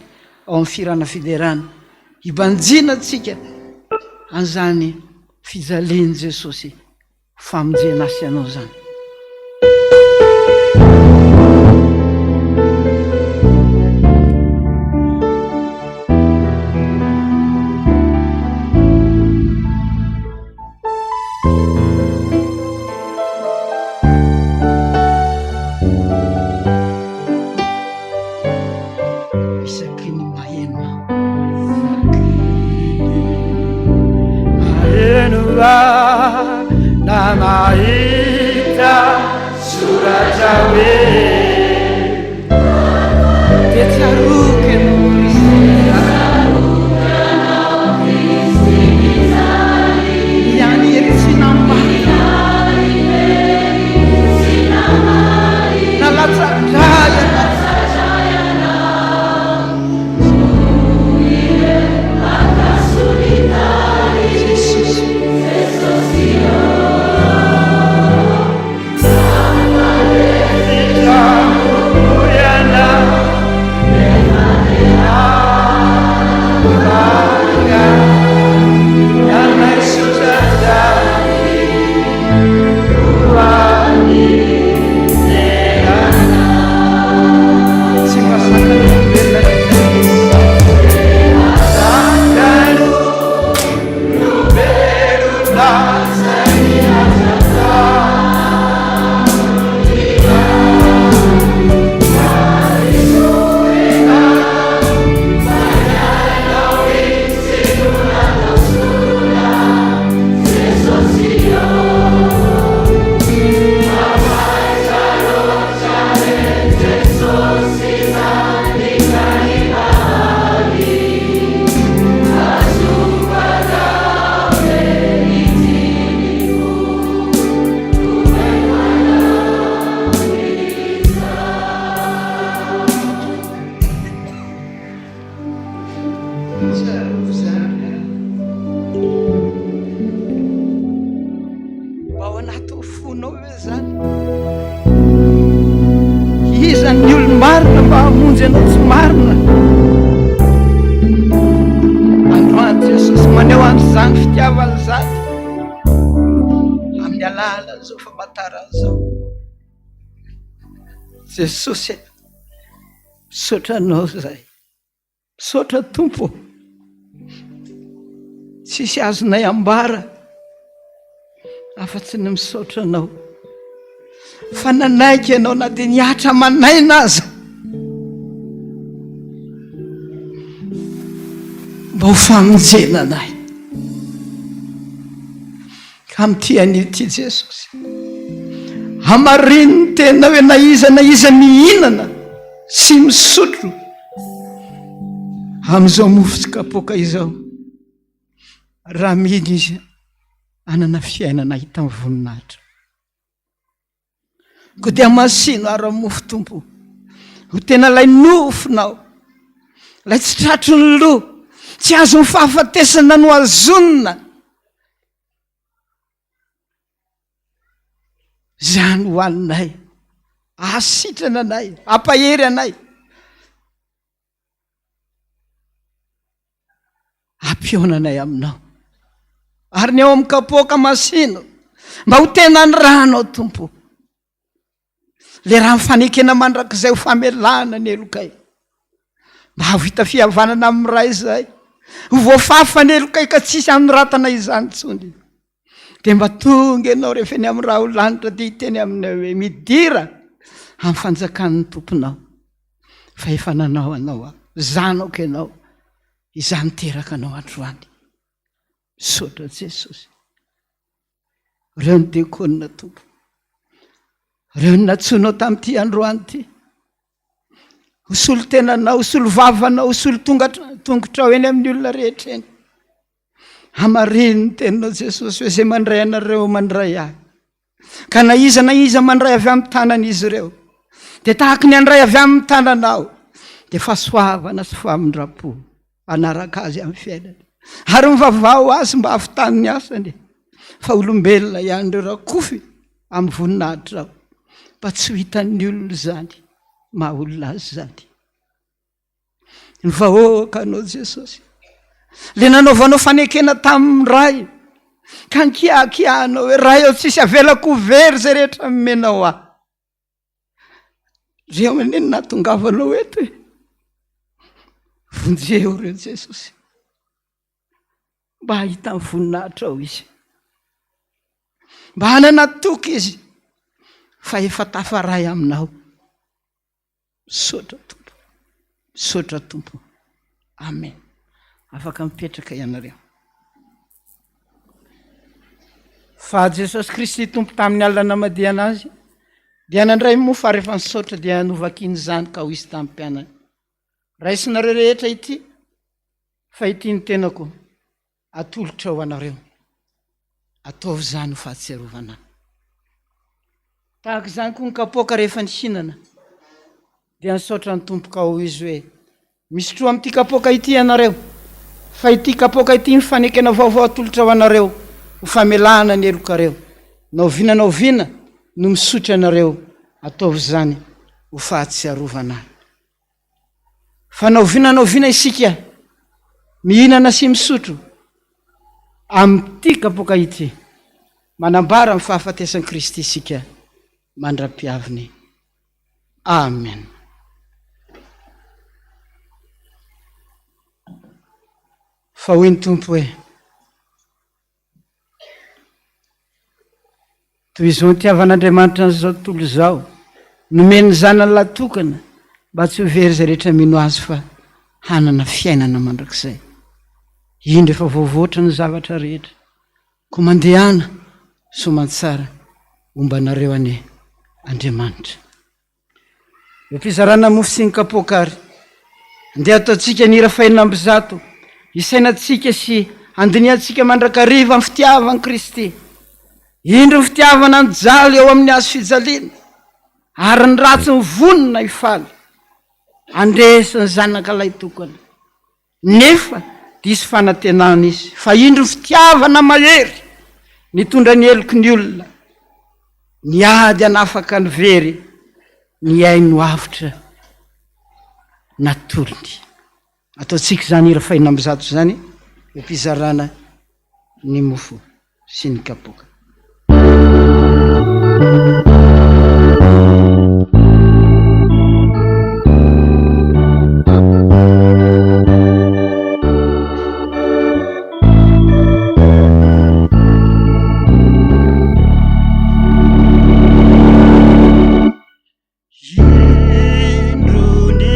ao amin'ny fihirana fiderana. Hibanjina antsika an'izany fijalian'i Jesosy ho famonjena ahy sy anao izany. Isaky ny maheno aho. Maheno aho na mahita soratra hoe dia tsaroako ianao Kristy. Ihany ery tsy namaly. Nalatsa-drà ianao. Tsarovy izany an. Mba ao anatin'ny fonao ve izany? Iza ny olo-marina mba hamonjy anao tsy marina? Androany Jesosy maneho an'izany fitiavana izany amin'ny alalan'izao famantarana izao. Jesosy e, misaotra anao izahay. Misaotra Tompo ô. Tsisy azonay ambara afa-tsy ny misaotra Anao. Fa nanaiky Ianao na dia nihatra aman'aina aza. Mba ho famonjena anay. Ka amin'ity anio ity Jesosy, hamarino ny teninao hoe na iza na iza mihinana sy misotro amin'izao mofo sy kapoaka izao, raha mino izy hanana fiainana hita ny voninahitra. Koa dia masino ary ny mofo Tompo, ho tena ilay nofonao, ilay tsy tratry ny loha, tsy azon'ny fahafatesana no azonina. Izany ho haninay, hahasitrana anay, hampahery anay. Hampihaona anay aminao. Ary ny ao amin'ny kapoaka masino, mba ho tena ny ranao Tompo. Le rà mifanekena mandrakizay ho famelana ny helokay. Mba hahavita fihavanana amin'ny Ray izahay. Ho voafafa ny helokay ka tsy hisy hanoratana izany intsony. Dia mba tonga ianao rehefa eny amin'ny raho lanitra dia hiteny aminay hoe midira amin'ny fanjakan'ny Tomponao fa efa nanao anao aho, zanako ianao, izaho niteraka anao androany. Misaotra Jesosy. Ireo ny diakonina Tompo. Ireo ny natsoinao tamin'ity androany ity. Ho solontenanao, ho solovavanao, ho solotongotrao eny amin'ny olona rehetra eny. Hamarino ny teninao Jesosy hoe izay mandray anareo mandray ahy. Ka na iza na iza mandray avy amin'ny tanan'izy ireo dia tahaky ny handray avy amin'ny tananao dia fahasoavana sy famindram-po hanaraka azy amin'ny fiainany. Ary mivavaha ho azy mba hahavitany ny asany fa olombelona ihany ireo rakofy amin'ny voninahitrao mba tsy ho hitan'ny olona izany maha olona azy izany. Ny vahoaka anao Jesosy. Le nanaovanao fanekena tamin'ny Ray. Ka nikiakiahanao hoe Ray aho tsisy avelako ho very izay rehetra nomenao ahy. Reo anie no nahatongavanao eto e. Vonjeo ireo Jesosy. Mba hahita ny voninahitrao izy. Mba hanana toky izy fa efa tafaray aminao. Misaotra Tompo. Misaotra Tompo. Amen. Afaka mipetraka ianareo. Fa Jesosy Kristy Tompo tamin'ny alina namadihana azy dia nandray mofo ary efa nisaotra dia novakiny izany ka ho izy tamin'ny mpianany. Raisinareo rehetra ity fa ity ny tenako atolotra ho anareo. Ataovy izany ho fahatsiarovana ahy. Tahaka izany koa ny kapoaka rehefa nihinana, dia nisaotra ny Tompo ka hoy izy hoe, Misotroa amin'ity kapoaka ity ianareo, fa ity kapoaka ity ny fanekena vaovao atolotra ho anareo ho famelana ny helokareo. Na oviana na oviana no misotro ianareo, ataovy izany ho fahatsiarovana ahy. Fa na oviana na oviana isika mihinana sy misotro amin'ity kapoaka ity, manambara ny fahafatesan'i Kristy isika mandra-piaviny. Amen. Fa hoy ny Tompo hoe, Toy izao nitiavan'Andriamanitra an'izao tontolo izao, nomeny ny Zanany lahy tokana mba tsy ho very izay rehetra mino Azy fa hanana fiainana mandrakizay. Indro efa voavoatra ny zavatra rehetra, koa mandehana soamantsara homba anareo anie Andriamanitra. Eo am-pizarana mofo sy ny kapoaka ary, andeha hataontsika ny hira fahenina 106, hisainantsika sy handinihantsika mandrakariva ny fitiavan'i Kristy. Indro ny fitiavana nijaly eo amin'ny hazo fijaliana, ary ny ratsy mivonona hifaly, handresy ny zanaka lahitokana. Nefa diso fanantenana izy, fa indro ny fitiavana mahery nitondra ny heloky ny olona, niady hanafaka ny very, ny ainy ho avotra natolony. Ataontsika izany hira fahenina 106 izany ho fizarana ny mofo sy ny kapoaka. Indro ny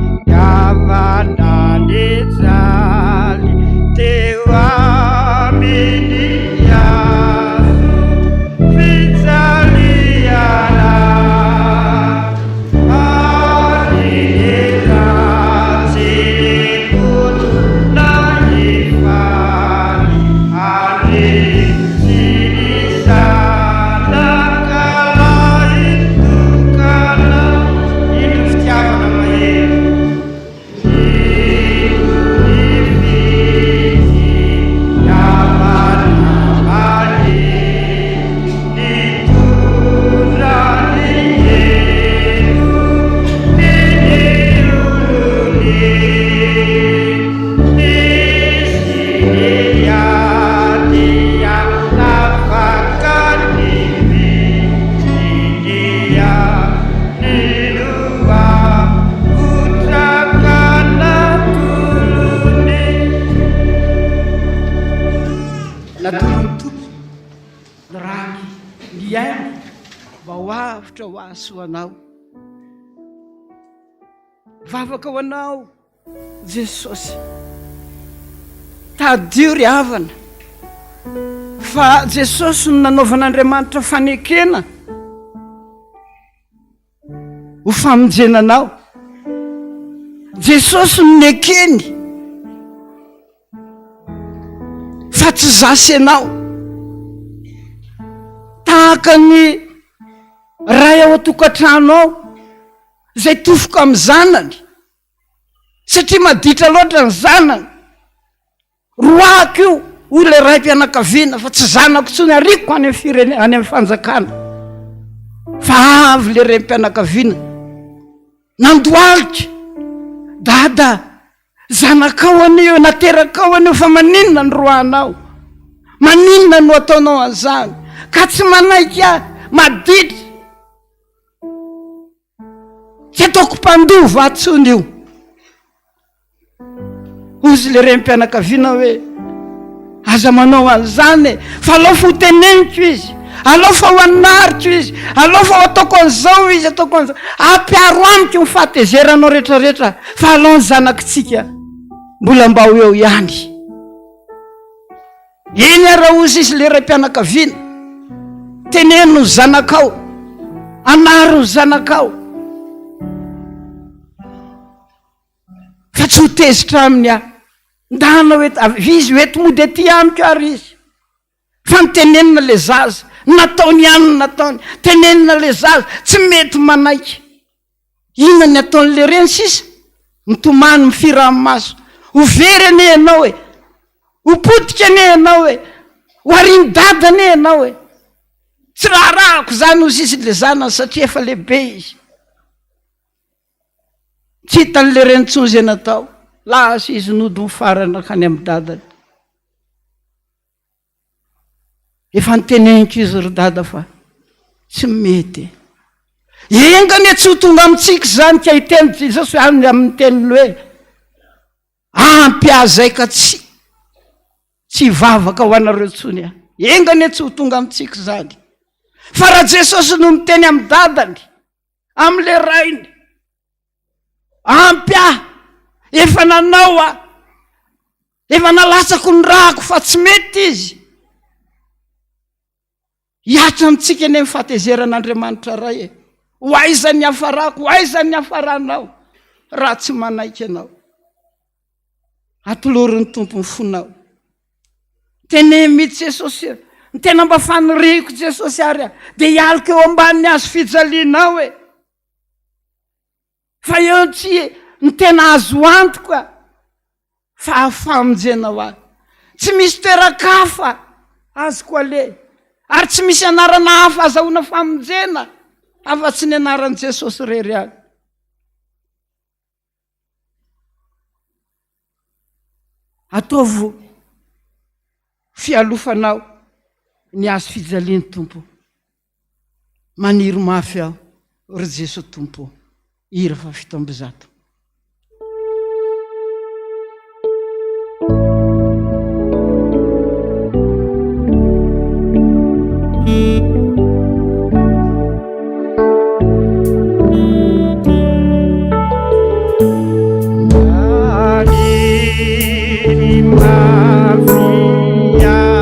fitiavana nijaly teo amin'ny hazo. ainy mba ho avotra ho hahasoa anao. Vavaka ho anao Jesosy. Tadidio ry havana fa Jesosy no nanaovan'Andriamanitra fanekena ho famonjena anao. Jesosy no nekeny fa tsy za sy ianao. Tahaka ny ray ao an-tokantrano ao izay tofoka amin'ny zanany satria maditra loatra ny zanany. Roahako io, hoy ilay raim-pianakaviana, fa tsy zanako intsony, ariako any amin'ny firene, any amin'ny fanjakana. Fa avy ilay raim-pianakaviana, nandohalika, Dada, zanakao anie io, naterakao anie io, fa maninona no roahanao? Maninona no ataonao an'izany? Ka tsy manaiky ahy, maditra. Tsy ataoko mpandova aho tsony io. Hozy le renim-pianakaviana hoe, aza manao an'izany e, fa alao fa ho teneniko izy, alao fa ho anariko izy, alao fa ho ataoko an'izao izy, ataoko an'izao. Ampiaro amiko ny fahatezeranao rehetrarehetra, fa alao ny zanakitsika mbola mba ho eo ihany. Eny ary hozy izy le raim-pianakaviana, teneno ny zanakao, anaro ny zanakao, fa tsy ho tezitra aminy aho. Ndana ho eto, avy izy ho eto mody aty amiko ary izy. Fa nitenenina le zaza, nataony ihany ny nataony, tenenina le zaza, tsy mety manaiky. Inona ny ataon'le reny sisa? Mitomany, mifira amin'ny maso. Ho very anie ianao e! Ho potika anie ianao e! Ho arin'i dada anie ianao e! Tsy raharahako izany hozy izy le zanany satria efa lehibe izy. Tsy hitan'le reny intsony izay natao. Lasa izy nody mifarana nankany amin'ny dadany. Efa noteneniko izy ry dada fa tsy mety e. Enga anie tsy ho tonga amintsika izany ka hiteny Jesosy any amin'ny teniny hoe ampy ahy izay ka tsy tsy hivavaka ho anareo intsony aho. Enga anie tsy ho tonga amintsika izany. Fa raha Jesosy no miteny amin'ny dadany, amin'ilay rainy, ampy ahy, efa nanao aho, Efa nalatsako ny rako fa tsy mety izy. Hihatra amintsika anie ny fahatezeran'Andriamanitra Ray e. Ho aiza ny hafarako, ho aiza ny hafaranao raha tsy manaiky ianao. Atolory ny Tompo ny fonao. Teneno mihitsy Jesosy, ny tena mba faniriako Jesosy ary aho dia hialoka eo ambanin'ny hazo fijalianao e. Fa eo tsy ny tena azo antoka fa famonjena ho ahy. Tsy misy toeran-kafa azoko aleha, ary tsy misy anarana hafa azahoana famonjena afa-tsy ny anaran'i Jesosy irery ihany. Ataovy fialofanao ny hazo fijalian'ny Tompo. Maniry mafy aho ry Jeso Tompo ô. Hira faha 107. Maniry mafy aho.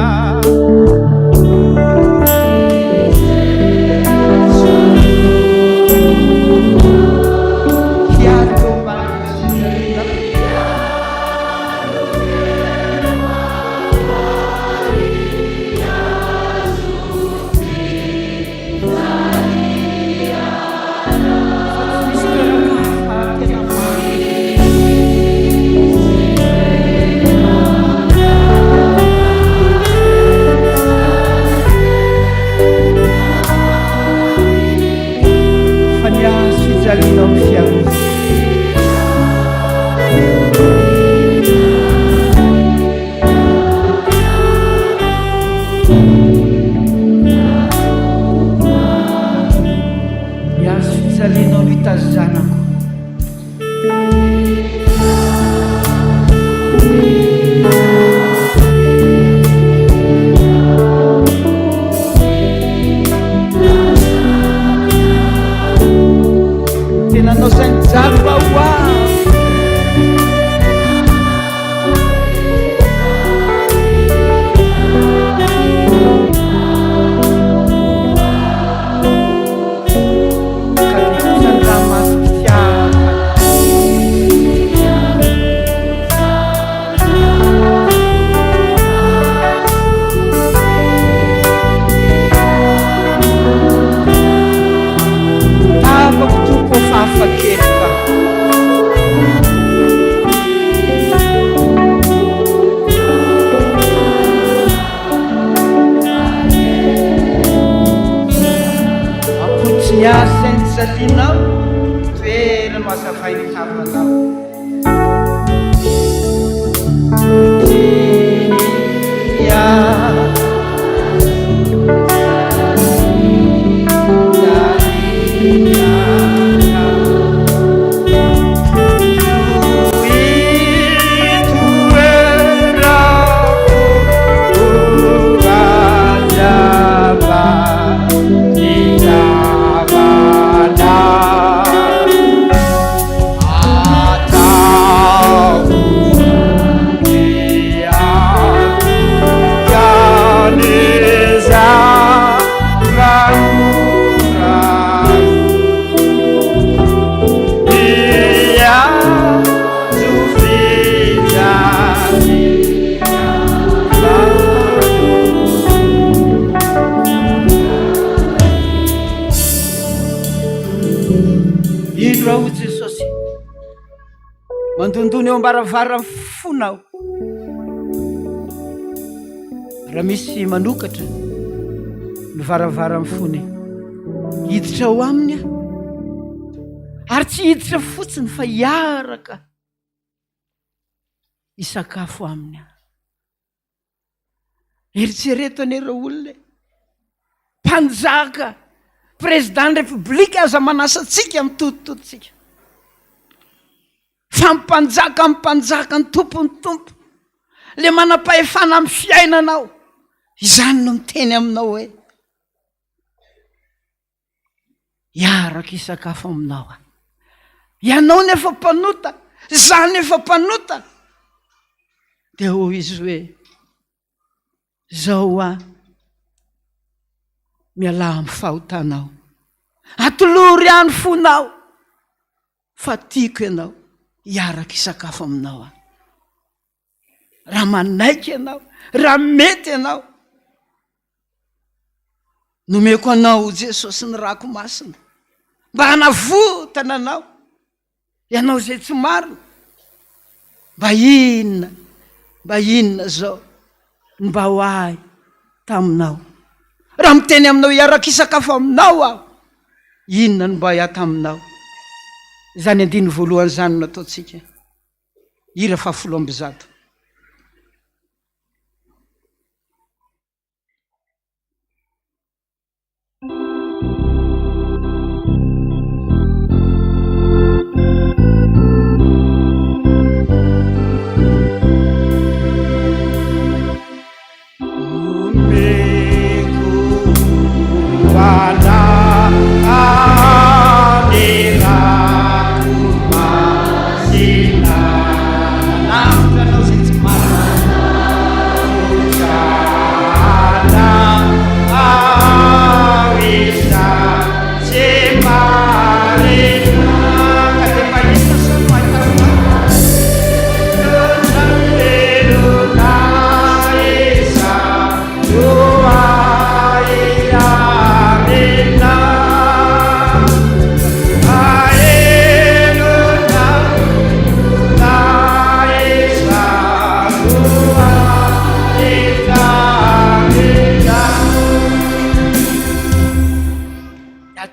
Fa ny hazo fijalianao no fiarovako. Ny hazo fijalianao no itazanako. tenanao izay nijaly mba ho ahy. Ka dia kosa ny ranomasom-pitiavana. Tavako Tompo ô fa afa-keloka aho. Ampotry ny azy izay nijalianao, toerano hazavain'ny tavanao. Indro aho Jesosy, mandondona eo am-baravaran'ny fonao. Raha misy manokatra ny varavaran'ny fony, hiditra ao aminy aho. Ary tsy hiditra fotsiny fa hiaraka hisakafo aminy aho. Eritrereto anie ireo olona e! Mpanjaka, président ny république aza manasa antsika mitoditoditsika. Fa ny mpanjaka ny mpanjaka, ny tompo ny tompo, le manam-pahefana amin'ny fiainanao, izany no miteny aminao hoe, Hiaraka hisakafo aminao aho. Ianao nefa mpanota, izaho nefa mpanota. Dia hoy izy hoe, Izao aho, mialà amin'ny fahotanao. Atolory ahy ny fonao, fa tiako ianao, hiaraka hisakafo aminao aho. Raha manaiky ianao, raha mety ianao, nomeko anao Jesosy ny rako masina mba hanavotana anao, ianao izay tsy marina. Mba inona, mba inona izao ny mba ho ahy taminao? Raha miteny aminao hiaraka hisakafo aminao aho, inona no mba ahy taminao? Izany andininy voalohany izany no nataontsika. Hira fahafolo ambizato.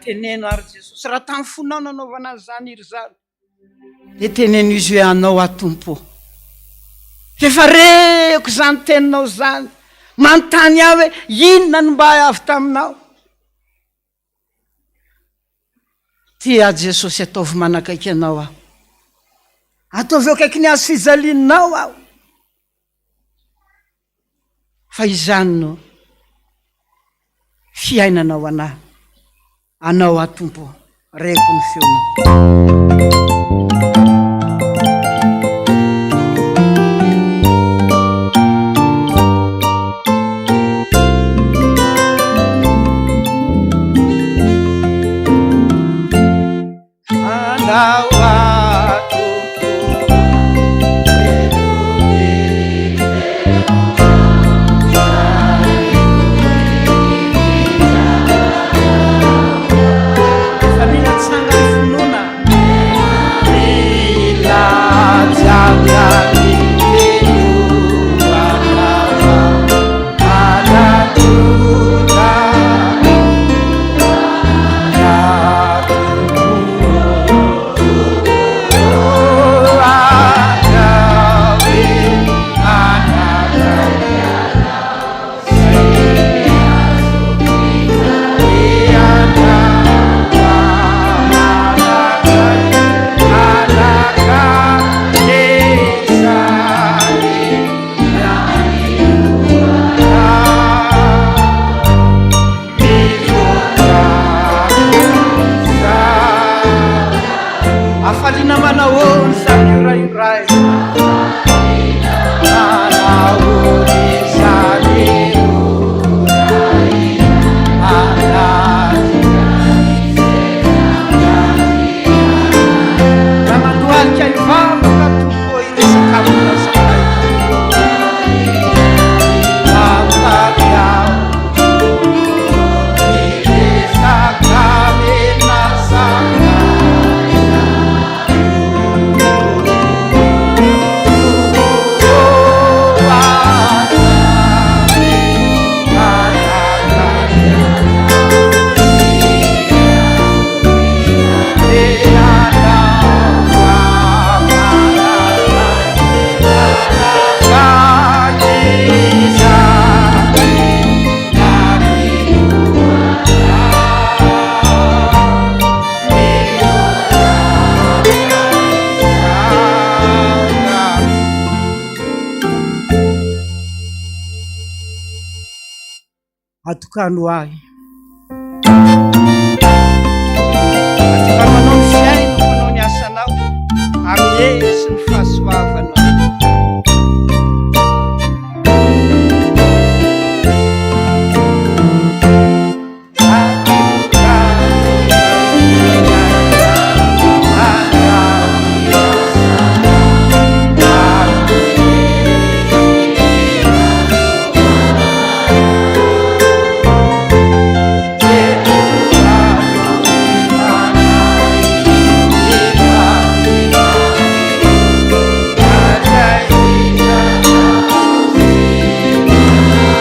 Teneno ary Jesosy, raha tamin'ny fonao nanaovana an'izany hira izany, Dia teneno izy hoe anao aho Tompo ô. F'efa reko izany teninao izany. Manontany ahy hoe inona no mba avy taminao. Tia ahy Jesosy ataovy manakaiky anao aho. Ataovy eo akaiky ny hazo fijalianao aho. Fa izany no fiainana ho anah. Anao aho Tompo ô. Reko ny feonao. Hafaliana manahoana izany ora iray Manahoana izany ora Raha mandohalika hivavaka Tompo ô hiresaka aminao izahay Mivavaka aho Atokano ahy. Atokano anao ny fiainako, anao ny asanao, amin'ny hery sy ny fahasoavanao.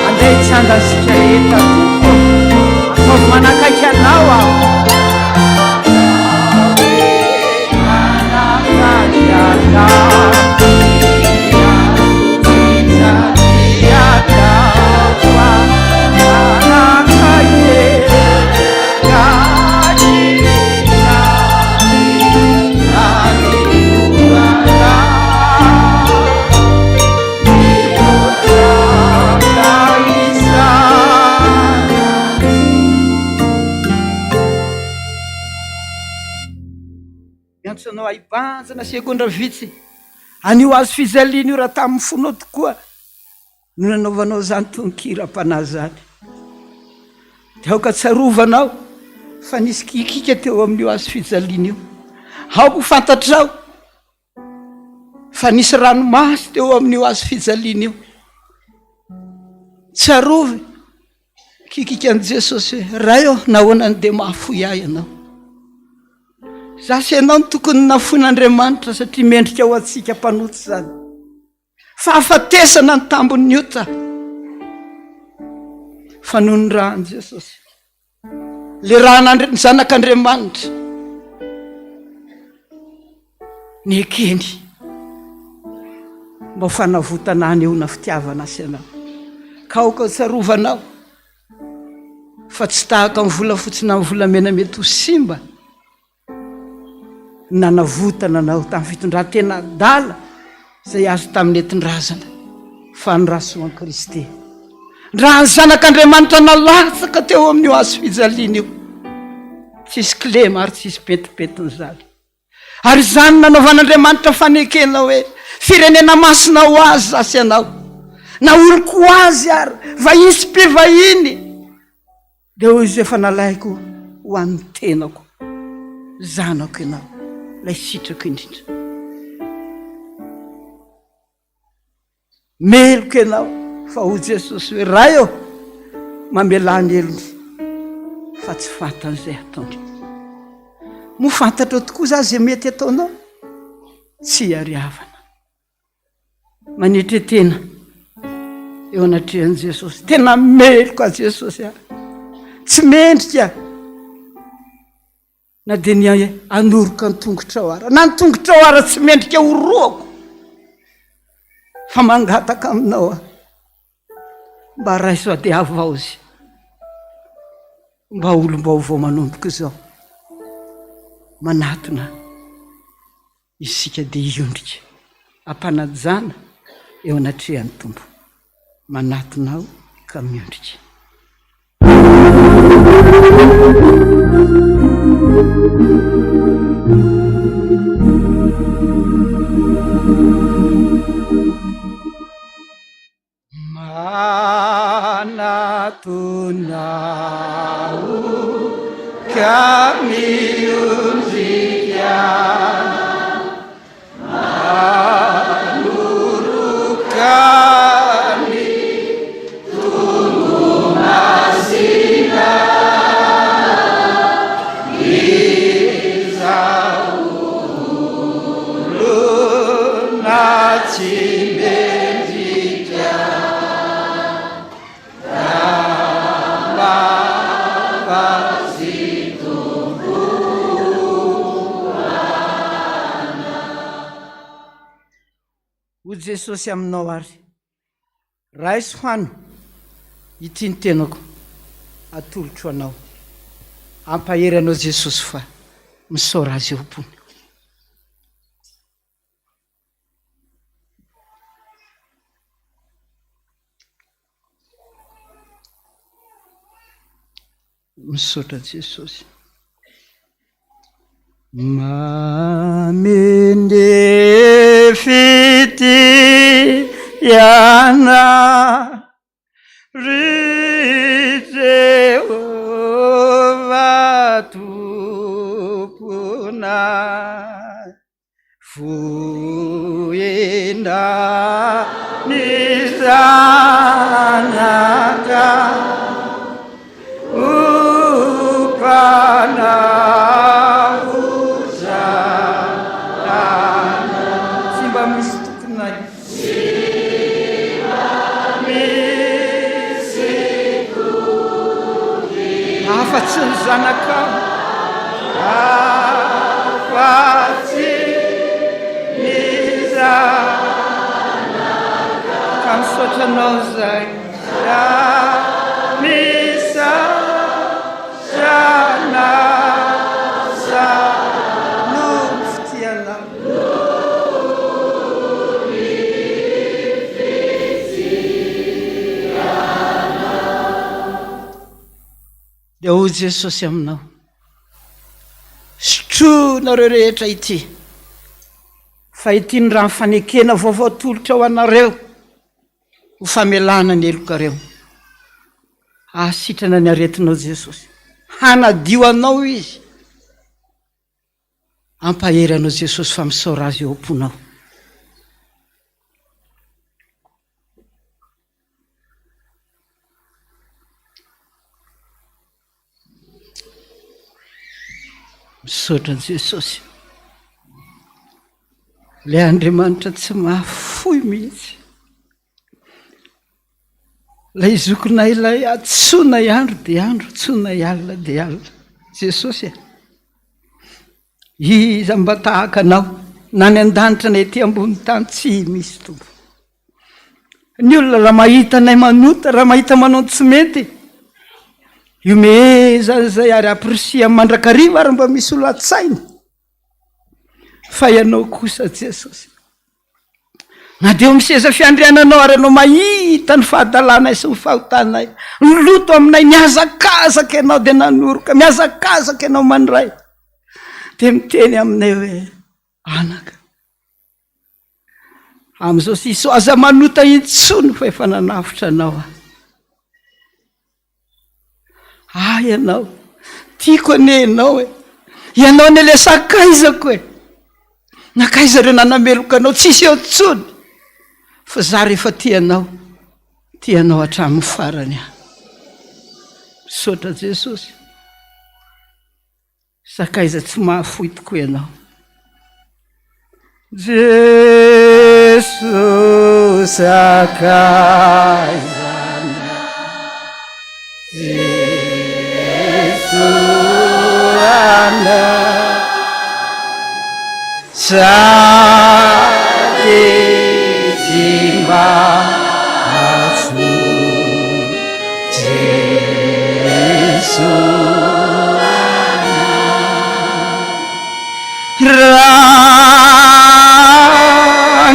Andeha hitsangantsika rehetra Tompo ô, ataovy manakaiky Anao aho. Miantso anao hibanjina segondra vitsy an'io hazo fijaliana io raha tamin'ny fonao tokoa no nanaovanao izany tonon-kiram-panahy izany. Dia aoka tsarovanao fa nisy kikiaka teo amin'io hazo fijaliana io. Aoka ho fantatrao fa nisy ranomaso teo amin'io hazo fijaliana io. Tsarovy kikikan'i Jesosy hoe, Ray ô, nahoana no dia mahafoy ahy ianao? Za sy ianao no tokony nafoin'Andriamanitra satria mendrika ho antsika mpanota izany. Fahafatesana ny tambin'ny ota. Fa noho ny ràn'i Jesosy, le ràn'Andri-, ny Zanak'Andriamanitra, nekeny mba ho fanavotana hanehoana fitiavana azy ianao. Ka aoka ho tsarovanao fa tsy tahaka ny volafotsy na ny volamena mety ho simba, Nanavotana anao tamin'ny fitondran-tena adala izay azo tamin'ny nentin-drazana, fa ny rasoan'i Kristy. Raha ny Zanak'Andriamanitra nalatsaka teo amin'io hazo fijaliana io. Tsisy kilema ary tsisy pentimpentina izany. Ary izany nanaovan'Andriamanitra fanekena hoe, Firenena masina ho Azy izaho sy ianao. Na olon-ko Azy ary, vahiny sy mpivahiny. Dia hoy izy, Efa nalaiko ho an'ny tenako, zanako ianao, ilay sitrako indrindra. Meloka ianao fa hoy Jesosy hoe, Ray ô, mamelà ny helony fa tsy fantany izay ataony. Moa fantatrao tokoa za izay mety ataonao? Tsia ry havana. Manetre tena eo anatrehan'i Jesosy. Tena meloka Jesosy aho. Tsy mendrika. Na dia ny hanoroka ny tongotrao ara, na ny tongotrao ara tsy mendrika horohako, fa mangataka aminao aho, mba raiso aho dia havaozy, mba olom-baovao manomboka izao, manatona isika dia hiondrika am-panajana eo anatrehan'ny Tompo. Manatona aho ka miondrika. Manatona aho ka miondrika Manoroka ny Tompo-masina Izaho olona tsy mendrika Hoy Jesosy aminao ary, Raiso hano ity ny tenako atolotro anao. Hampahery anao Jesosy fa misaora Azy eo am-pony. Misaotra Jesosy. Mamy ny fitiavana ry Jehovah Tomponay. Vohina ny zanaka ho mpanavotra Tsy mba misy tokinay. Tsy mba misy tokinay. Afa-tsy ny zanakao. Afa-tsy ny zanakao. Ka misaotra anao izay. Misaotra anao noho ny fitianao. Dia hoy Jesosy aminao, Sotroinareo rehetra ity, fa ity ny rano fanekena vaovao atolotra ho anareo ho famelana ny helokareo. Hahasitrana ny aretinao Jesosy, hanadio anao Izy. Hampahery anao Jesosy fa misaora Azy eo am-ponao. Misaotra an'i Jesosy. Ilay Andriamanitra tsy mahafoy mihitsy. Ilay zokinay ilay antsoinay andro dia andro, antsoinay alina dia alina. Jesosy e! Iza mba tahaka anao na any an-danitra na ety ambony tany tsy misy Tompo. Ny olona raha mahita anay manota, raha mahita manao ny tsy mety, ihomehezany izay ary ampirisihany mandrakariva ary mba misy olona an-tsainy. Fa ianao kosa Jesosy. Na dia eo amin'ny seza fiandriananao ary ianao mahita ny fahadalanay sy ny fahotanay, ny loto aminay, mihazakazaka ianao dia nanoroka, mihazakazaka ianao mandray, dia miteny aminay hoe, anaka, amin'izao sisa aza manota intsony fa efa nanafotra anao aho. Ahy ianao, tiako anie ianao e, ianao anie ilay sakaizako e, nankaiza ireo nanameloka anao, tsisy eo intsony, fa za rehefa tia anao, tia anao hatramin'ny farany aho. Misaotra Jesosy. Sakaiza tsy mahafoy tokoa ianao. Jeso sakaizanay, Jeso anay, sady tsy mahafoy. Jeso Raha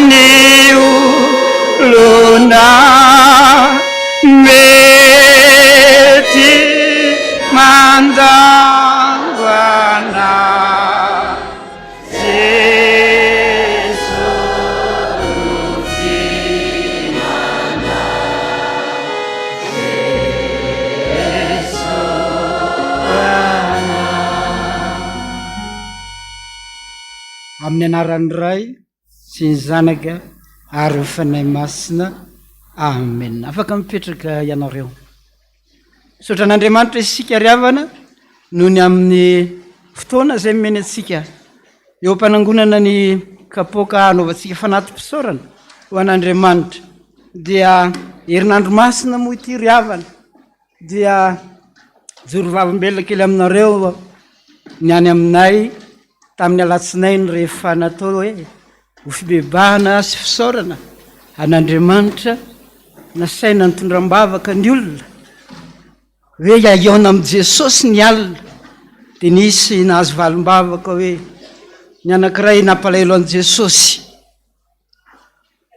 ny olona mety mandangana Amin'ny anaran'ny Ray sy ny Zanaka ary ny Fanahy Masina. Amen. Afaka mipetraka ianareo. Misaotra an'Andriamanitra isika ry havana noho ny amin'ny fotoana izay nomeny antsika eo am-panangonana ny kapoaka hanaovantsika fanati-pisaorana ho an'Andriamanitra. Dia herinandro masina moa ity ry havana dia joro vavolombelona kely aminareo ny any aminay tamin'ny alatsinainy rehefa natao hoe Ho fibebahana sy fisaorana an'Andriamanitra, nasaina nitondra am-bavaka ny olona hoe hihaona amin'i Jesosy ny alina, dia nisy nahazo valim-bavaka hoe ny anankiray nampalahelo an'i Jesosy.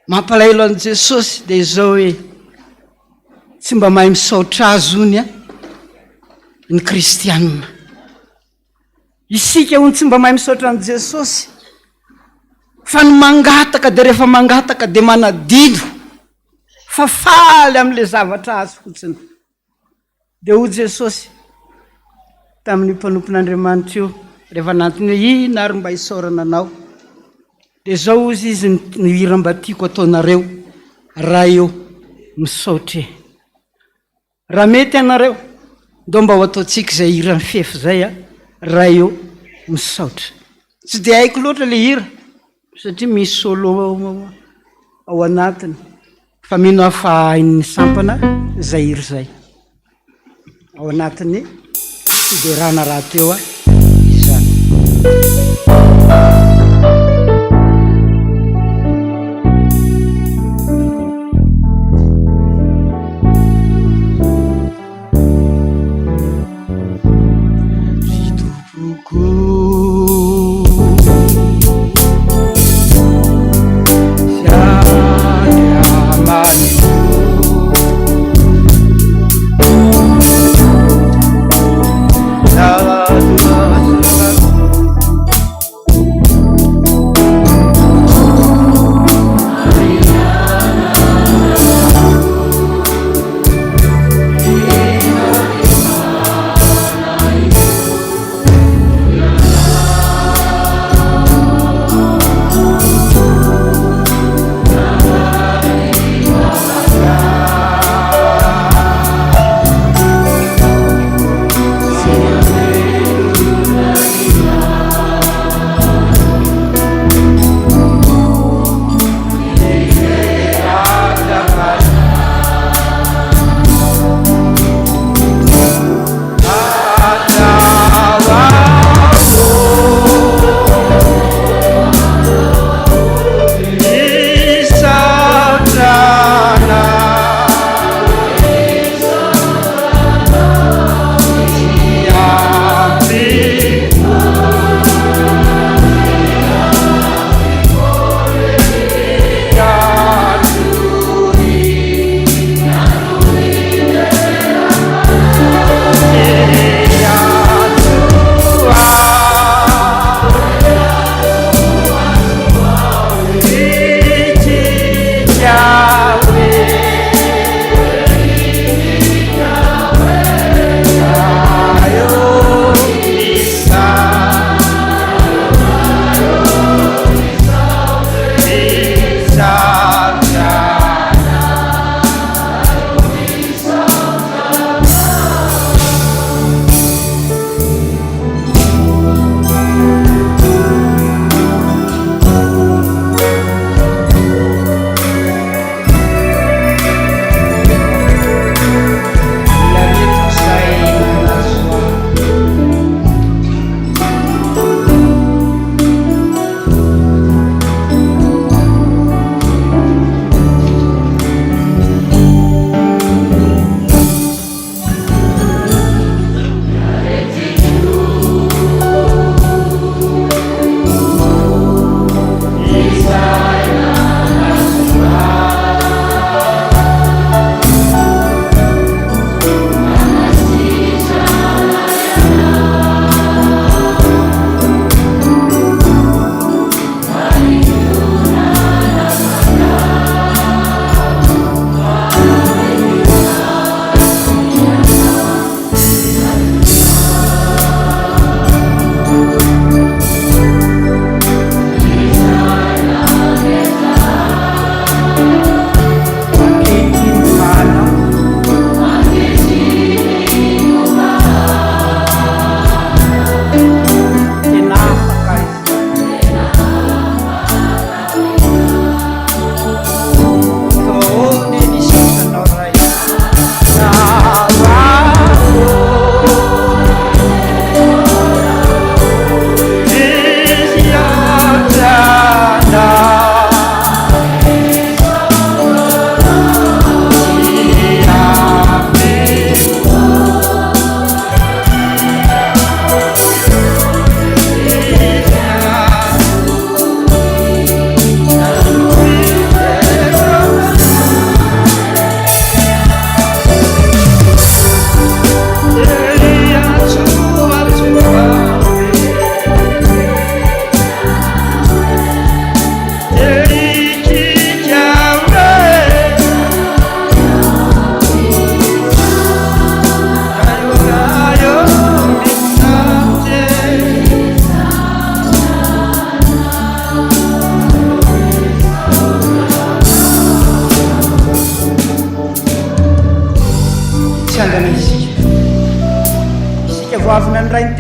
Mampalahelo an'i Jesosy dia izao hoe tsy mba mahay misaotra azy hono ny kristianina. Isika hono tsy mba mahay misaotra an'i Jesosy fa ny mangataka dia rehefa mangataka dia manadino fa faly amin'ilay zavatra azo fotsiny. Dia hoy Jesosy tamin'io mpanompon'Andriamanitra io rehefa nantony hoe inona ary mba isaorana anao? Dia izao hozy izy ny hira mba tiako ataonareo, Ray ô, misaotra e. Raha mety ianareo, ndao mba ho ataontsika izay hiran'ny fefy izay a, Ray ô, misaotra. Tsy dia haiko loatra ilay hira satria misy solo ao anatiny fa mino aho fa hain'ny sampana izay hira izay. Ao anatin'ny fiderana rahateo izany.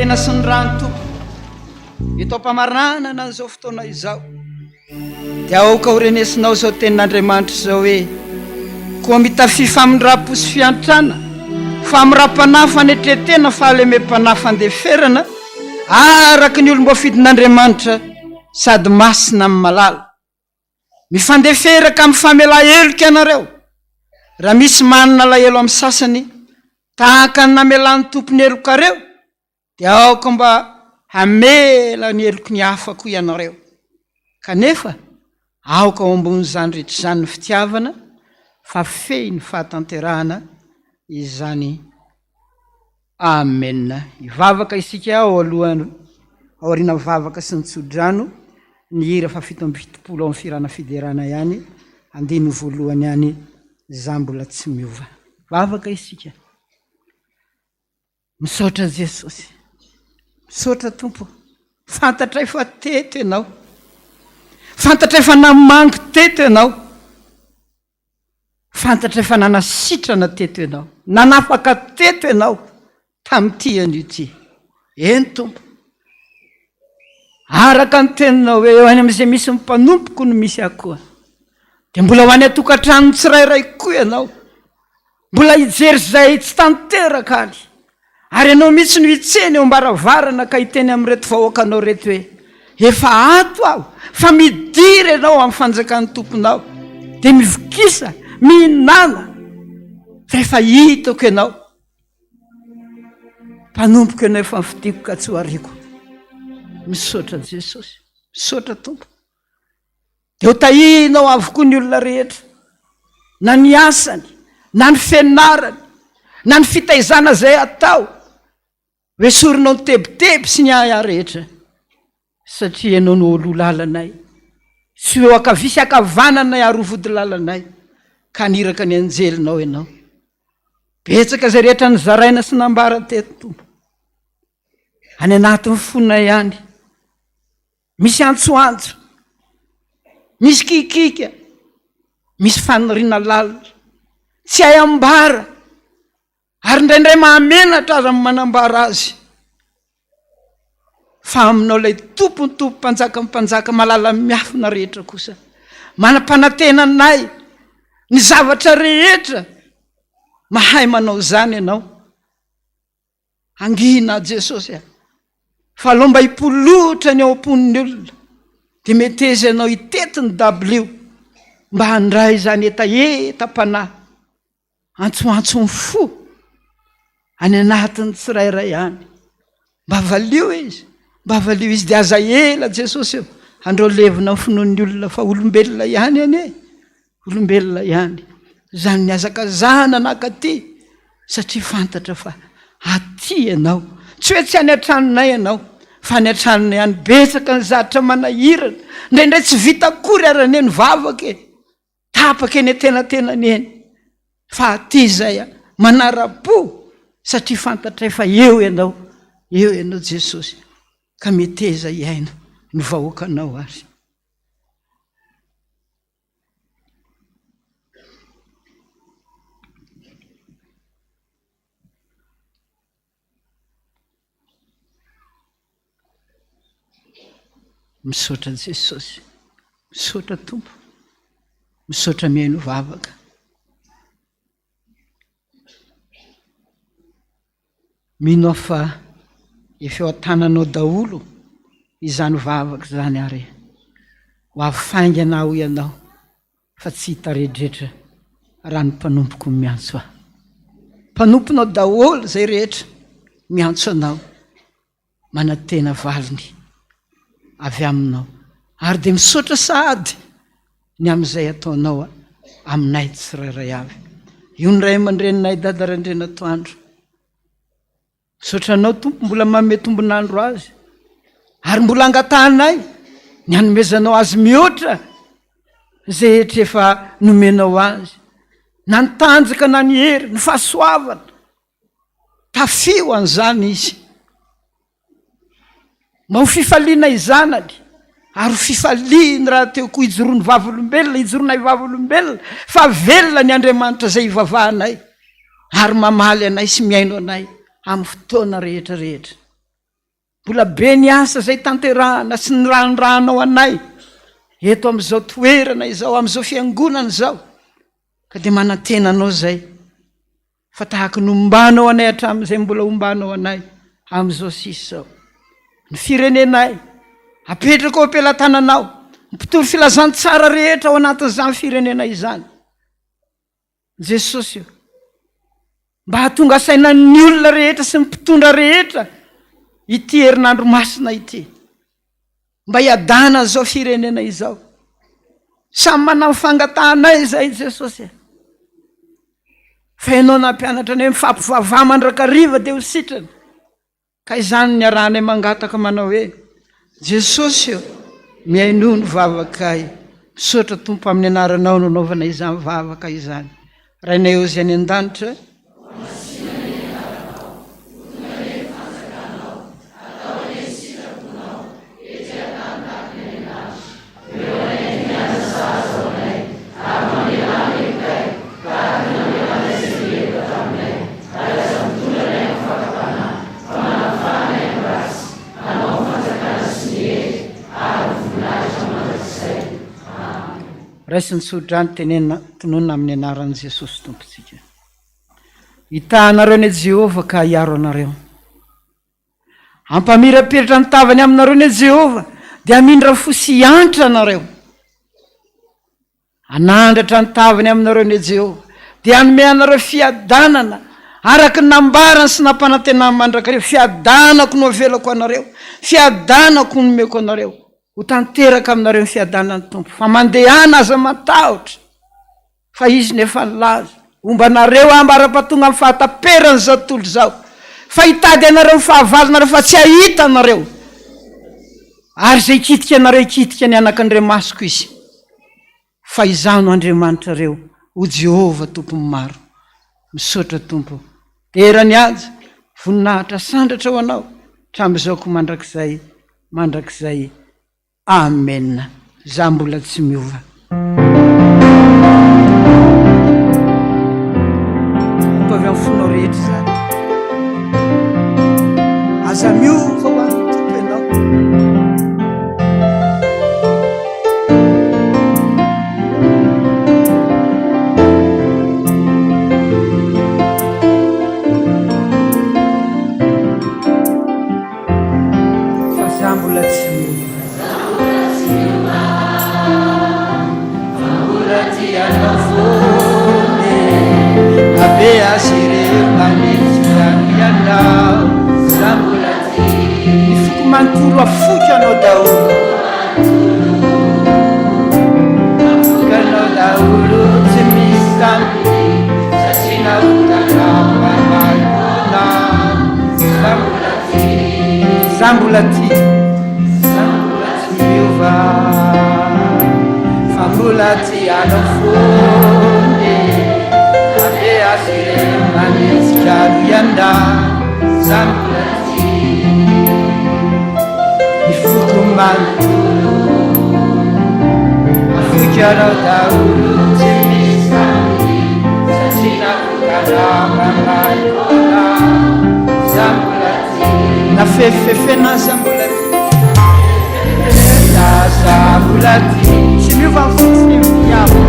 tena sy ny ràn'ny Tompo eto am-pamaranana an'izao fotoana izao. Dia aoka ho renesinao izao tenin'Andriamanitra izao hoe, Koa mitafia famindram-po sy fiantrana, famoram-panahy, fanetren-tena, fahalemem-panahy, fandeferana, araka ny olom-boafidin'Andriamanitra sady masina amin'ny malala. Mifandefera ka mifamelà heloka ianareo, raha misy manana alahelo amin'ny sasany, tahaka ny namelan'ny Tompo ny helokareo, dia aoka mba hamela ny heloky ny hafa koa ianareo. Kanefa, aoka ho ambonin'izany rehetra izany ny fitiavana, fa fehy ny fahatanterahana izany. Amena. Hivavaka isika ao alohan'ny, aorian'ny vavaka sy ny tsodrano, ny hira faha-77 ao amin'ny fihirana fiderana ihany, andininy voalohany ihany, Izaho mbola tsy miova. Vavaka isika. Misaotra Jesosy. Misaotra Tompo. Fantatray fa teto Ianao. Fantatray fa namangy teto Ianao. Fantatray fa nanasitrana teto Ianao. Nanafaka teto Ianao tamin'ity anio ity. Eny Tompo. Araka ny teninao hoe eo any amin'izay misy ny mpanompoko no misy ahy koa. Dia mbola ho any an-tokantranon'ny tsirairay koa Ianao. Mbola hijery izay tsy tanteraka any. Ary ianao mihitsy no hitsena eo am-baravarana ka hiteny amin'ireto vahoakanao ireto hoe, Efa ato aho, fa midira ianao amin'ny fanjakan'ny Tomponao. Dia mivokisa, mihinàna, fa efa hitako ianao. Mpanompoko ianao efa nifidiko ka tsy ho ariako. Misaotra Jesosy. Misaotra Tompo. Dia ho tahianao avokoa ny olona rehetra, na ny asany, na ny fianarany, na ny fitaizana izay atao. Ho esorinao ny tebiteby sy ny ahiahy rehetra, satria Ianao no oloa lalanay, sy ho eo ankavia sy ankavananay ary ho vodilalanay, ka haniraka ny anjelinao Ianao. Betsaka izay rehetra nozaraina sy nambara teto, Tompo. Any anatin'ny fonay any. Misy antsoantso, misy kikiaka, misy faniriana lalina, tsy hay ambara, ary indraindray mahamenatra aza ny manambara azy. Fa aminao ilay Tompon'ny tompo, Mpanjakan'ny mpanjaka, malala miafina rehetra kosa, manam-panantena anay ny zavatra rehetra, mahay manao izany ianao. Hangina Jesosy a! Fa aleo mba hipolotra ny ao am-pon'ny olona, dia meteza ianao hitety ny dabilio mba handray izany hetahetam-panahy, antsoantson'ny fo any anatin'ny tsirairay any. Mba valio izy, mba valio izy, dia aza ela Jesosy ô, andrao levona ny finoan'ny olona fa olombelona ihany anie. Olombelona ihany izany nihazakazahana nankaty satria fantatra fa aty ianao. Tsy hoe tsy any an-tranonay ianao fa any an-tranonay any betsaka ny zatra manahirana. Indraindray tsy vita akory ary anie ny vavaka e. Tapaka eny an-tenatenany eny fa aty izay a, manara-po satria fantatray fa eo ianao, eo ianao Jesosy ka meteza hihaino ny vahoakanao ary. Misaotra Jesosy, misaotra Tompo, misaotra mihaino vavaka. Mino aho fa efa eo an-tananao daholo izany vavaka izany ary ho avy faingana aho ianao fa tsy hitaredretra raha ny mpanompoko miantso ahy. Mpanomponao daholo izay rehetra miantso anao. manantena valiny avy aminao ary dia misaotra sahady ny amin'izay ataonao aminay tsirairay avy. Io ny ray aman-dreninay Dada Randrianatoandro. Misaotra anao Tompo mbola manome tombon'andro azy ary mbola angatahanay ny hanomezanao azy mihoatra izay hetra efa nomenao azy na ny tanjaka na ny hery, ny fahasoavana. Tafio an'izany izy. Mba ho fifaliana izanany, ary ho fifaliany rahateo koa hijoroany vavolombelona, hijoroanay vavolombelona, fa velona ny Andriamanitra izay ivavahanay, ary mamaly anay sy mihaino anay amin'ny fotoana rehetra rehetra. Mbola be ny asa izay tanterahana sy nirahindrahanao anay eto amin'izao toerana izao, amin'izao fiangonana izao, ka dia manantena Anao izay fa tahaka ny ombanao anay hatramin'izay mbola ombanao anay amin'izao sisa izao. Ny firenenay, apetraka ao am-pelatananao, ny mpitory filazantsara rehetra ao anatin'izany firenena izany. Jesosy o! Mba hahatonga saina ny olona rehetra sy ny mpitondra rehetra ity herinandro masina ity. Mba hiadana izao firenena izao. Samy manao fangatahanay izay Jesosy e. Fa ianao nampianatra anay mifampivavaha mandrakariva dia ho sitrana. Ka izany no iarahanay mangataka manao hoe, Jesosy ô, mihainoa ny vavakay. Misaotra Tompo amin'ny anaranao no anaovana izany vavaka izany. Rainay ô izay any an-danitra, Raiso ny tsodrano tenenina tononina amin'ny anaran'i Jesosy Tompontsika. Hitaha anareo anie Jehovah ka hiaro anareo. Hampamirapiratra ny tavany aminareo anie Jehovah, dia hamindra fo sy hiantra anareo. Hanandratra ny tavany aminareo anie Jehovah, dia hanome anareo fiadanana, araka ny nambarany sy nampanantenany mandrakariva, Fiadanako no avelako anareo, fiadanako no omeko anareo. Ho tanteraka aminareo ny fiadanan'ny Tompo, fa mandehana aza matahotra. Fa izy no efa nilaza, Homba anareo aho ambara-pahatonga amin'ny fahataperan'izao tontolo izao, fa hitady anareo ny fahavalonareo fa tsy hahita anareo, ary izay hikitika anareo hikitika ny anakandriamasoko izy, fa Izaho no Andriamanitrareo, hoy Jehovah Tompon'ny maro. Misaotra Tompo. Dera ny haja, voninahitra sandratra ho Anao, hatramin'izao ko mandrakizay mandrakizay. Amen za mbola tsy miova. Ataovy amin'ny fonao rehetra izany. Aza miova ho an'ny Tompo ianao. Fa za mbola tsy miova. Za mbola tsy miova. Fa mbola tia anao foana e. Na be aza ireo manenjika ny anao. Za mbola tia. Ny foko manontolo afoiko anao daholo. Afoiko anao daholo tsy misy tambiny. Satria nahotanao maimaimpoana. Za mbola Za mbola tia, za mbola tsy miova Fa mbola tia anao foana e Na be aza ireo manenjika aloha ianao Za mbola tia Ny foko manontolo Afoiko anao daholo tsy misy tambiny Satria nahotanao maimaimpoana Za mbola Na fefifefena aza mbola tia Aza mbola tia Tsy miova ny fo tsy mifitiava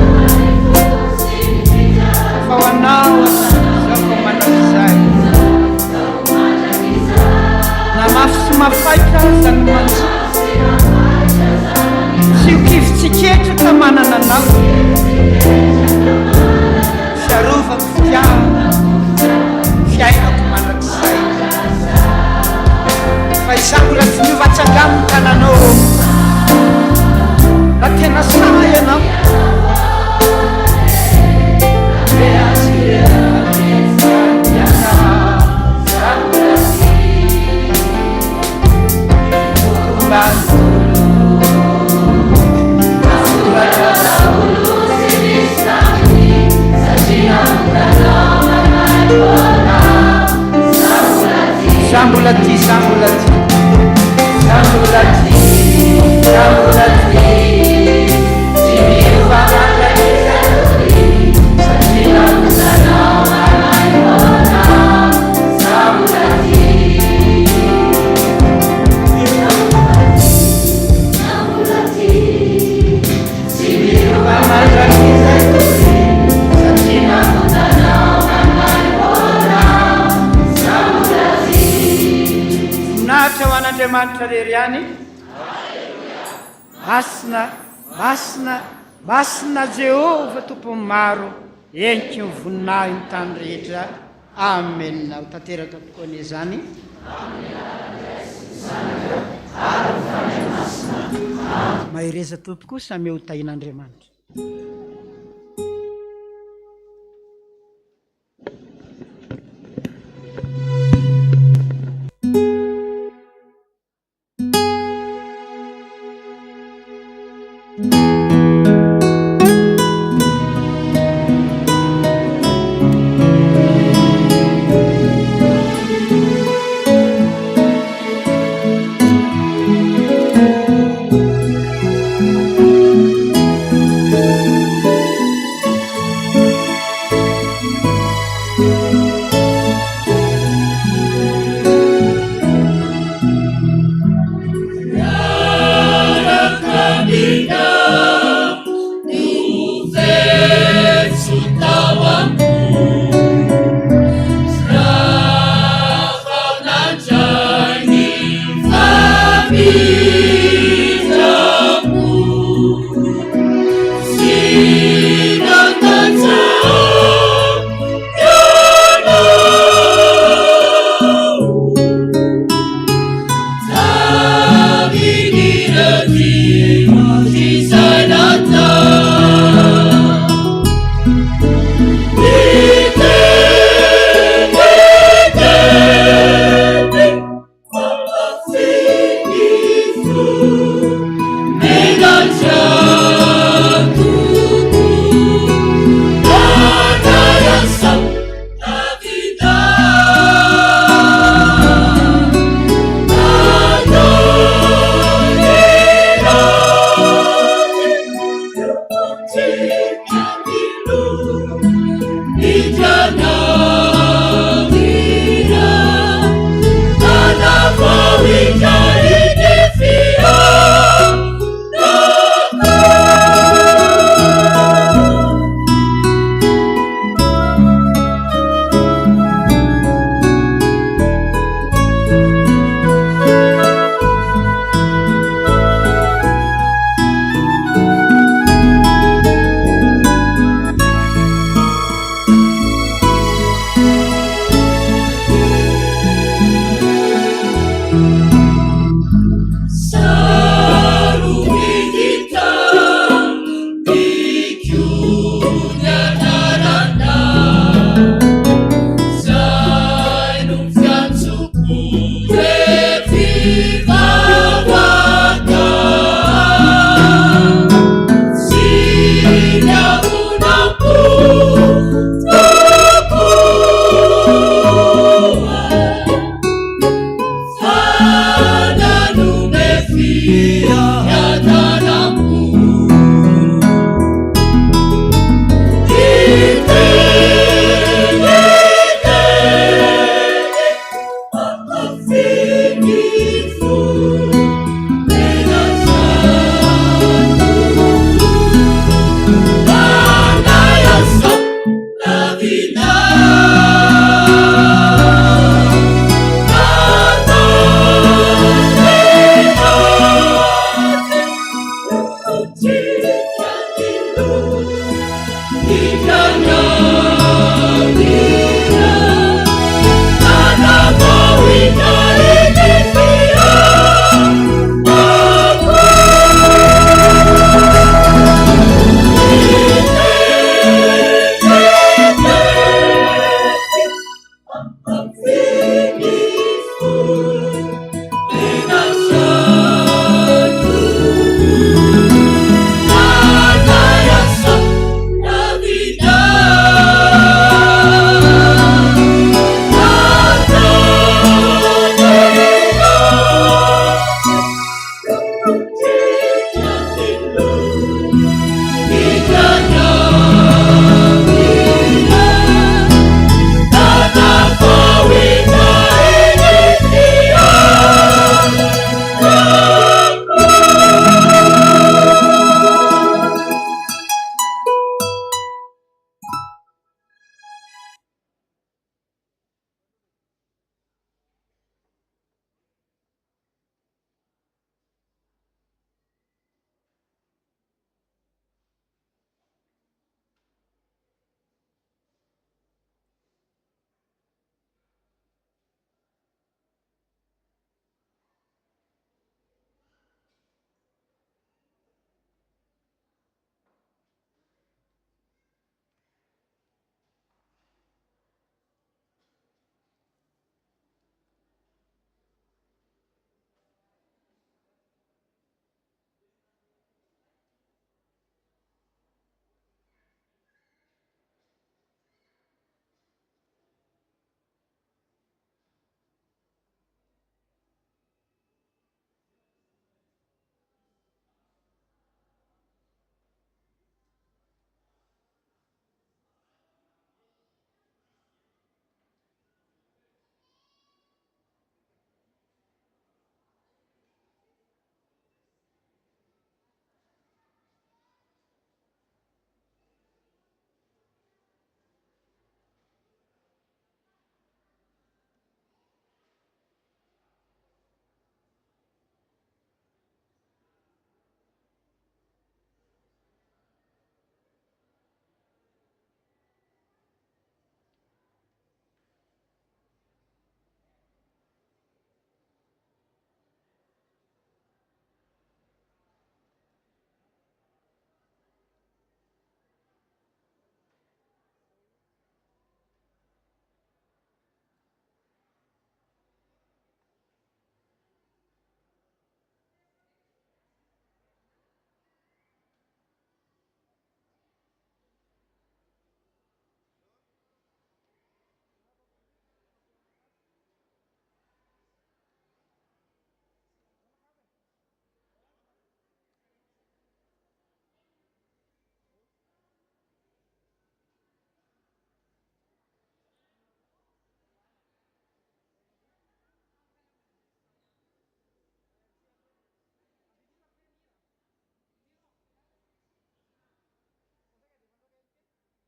Fa ho anao hatramin'izao ka mandrakizay Na mafy sy mafaitra aza ny manjo Tsy ho kivy tsy ketraka manana anao Fiarovako fitiavana Fiainako mandrakizay Fa izaho mbola tsy miova Atsangano ny tananao Raha tena sahy ianao Za mbola tia, za mbola tia, za mbola tia. Andriamanitra rery ihany. Masina, masina, masina Jehovah Tompon'ny maro, heniky ny voninahiny ny tany rehetra. Amena. Ho tanteraka tokoa anie izany. Mahereza tompoko, samia ho tahin'Andriamanitra.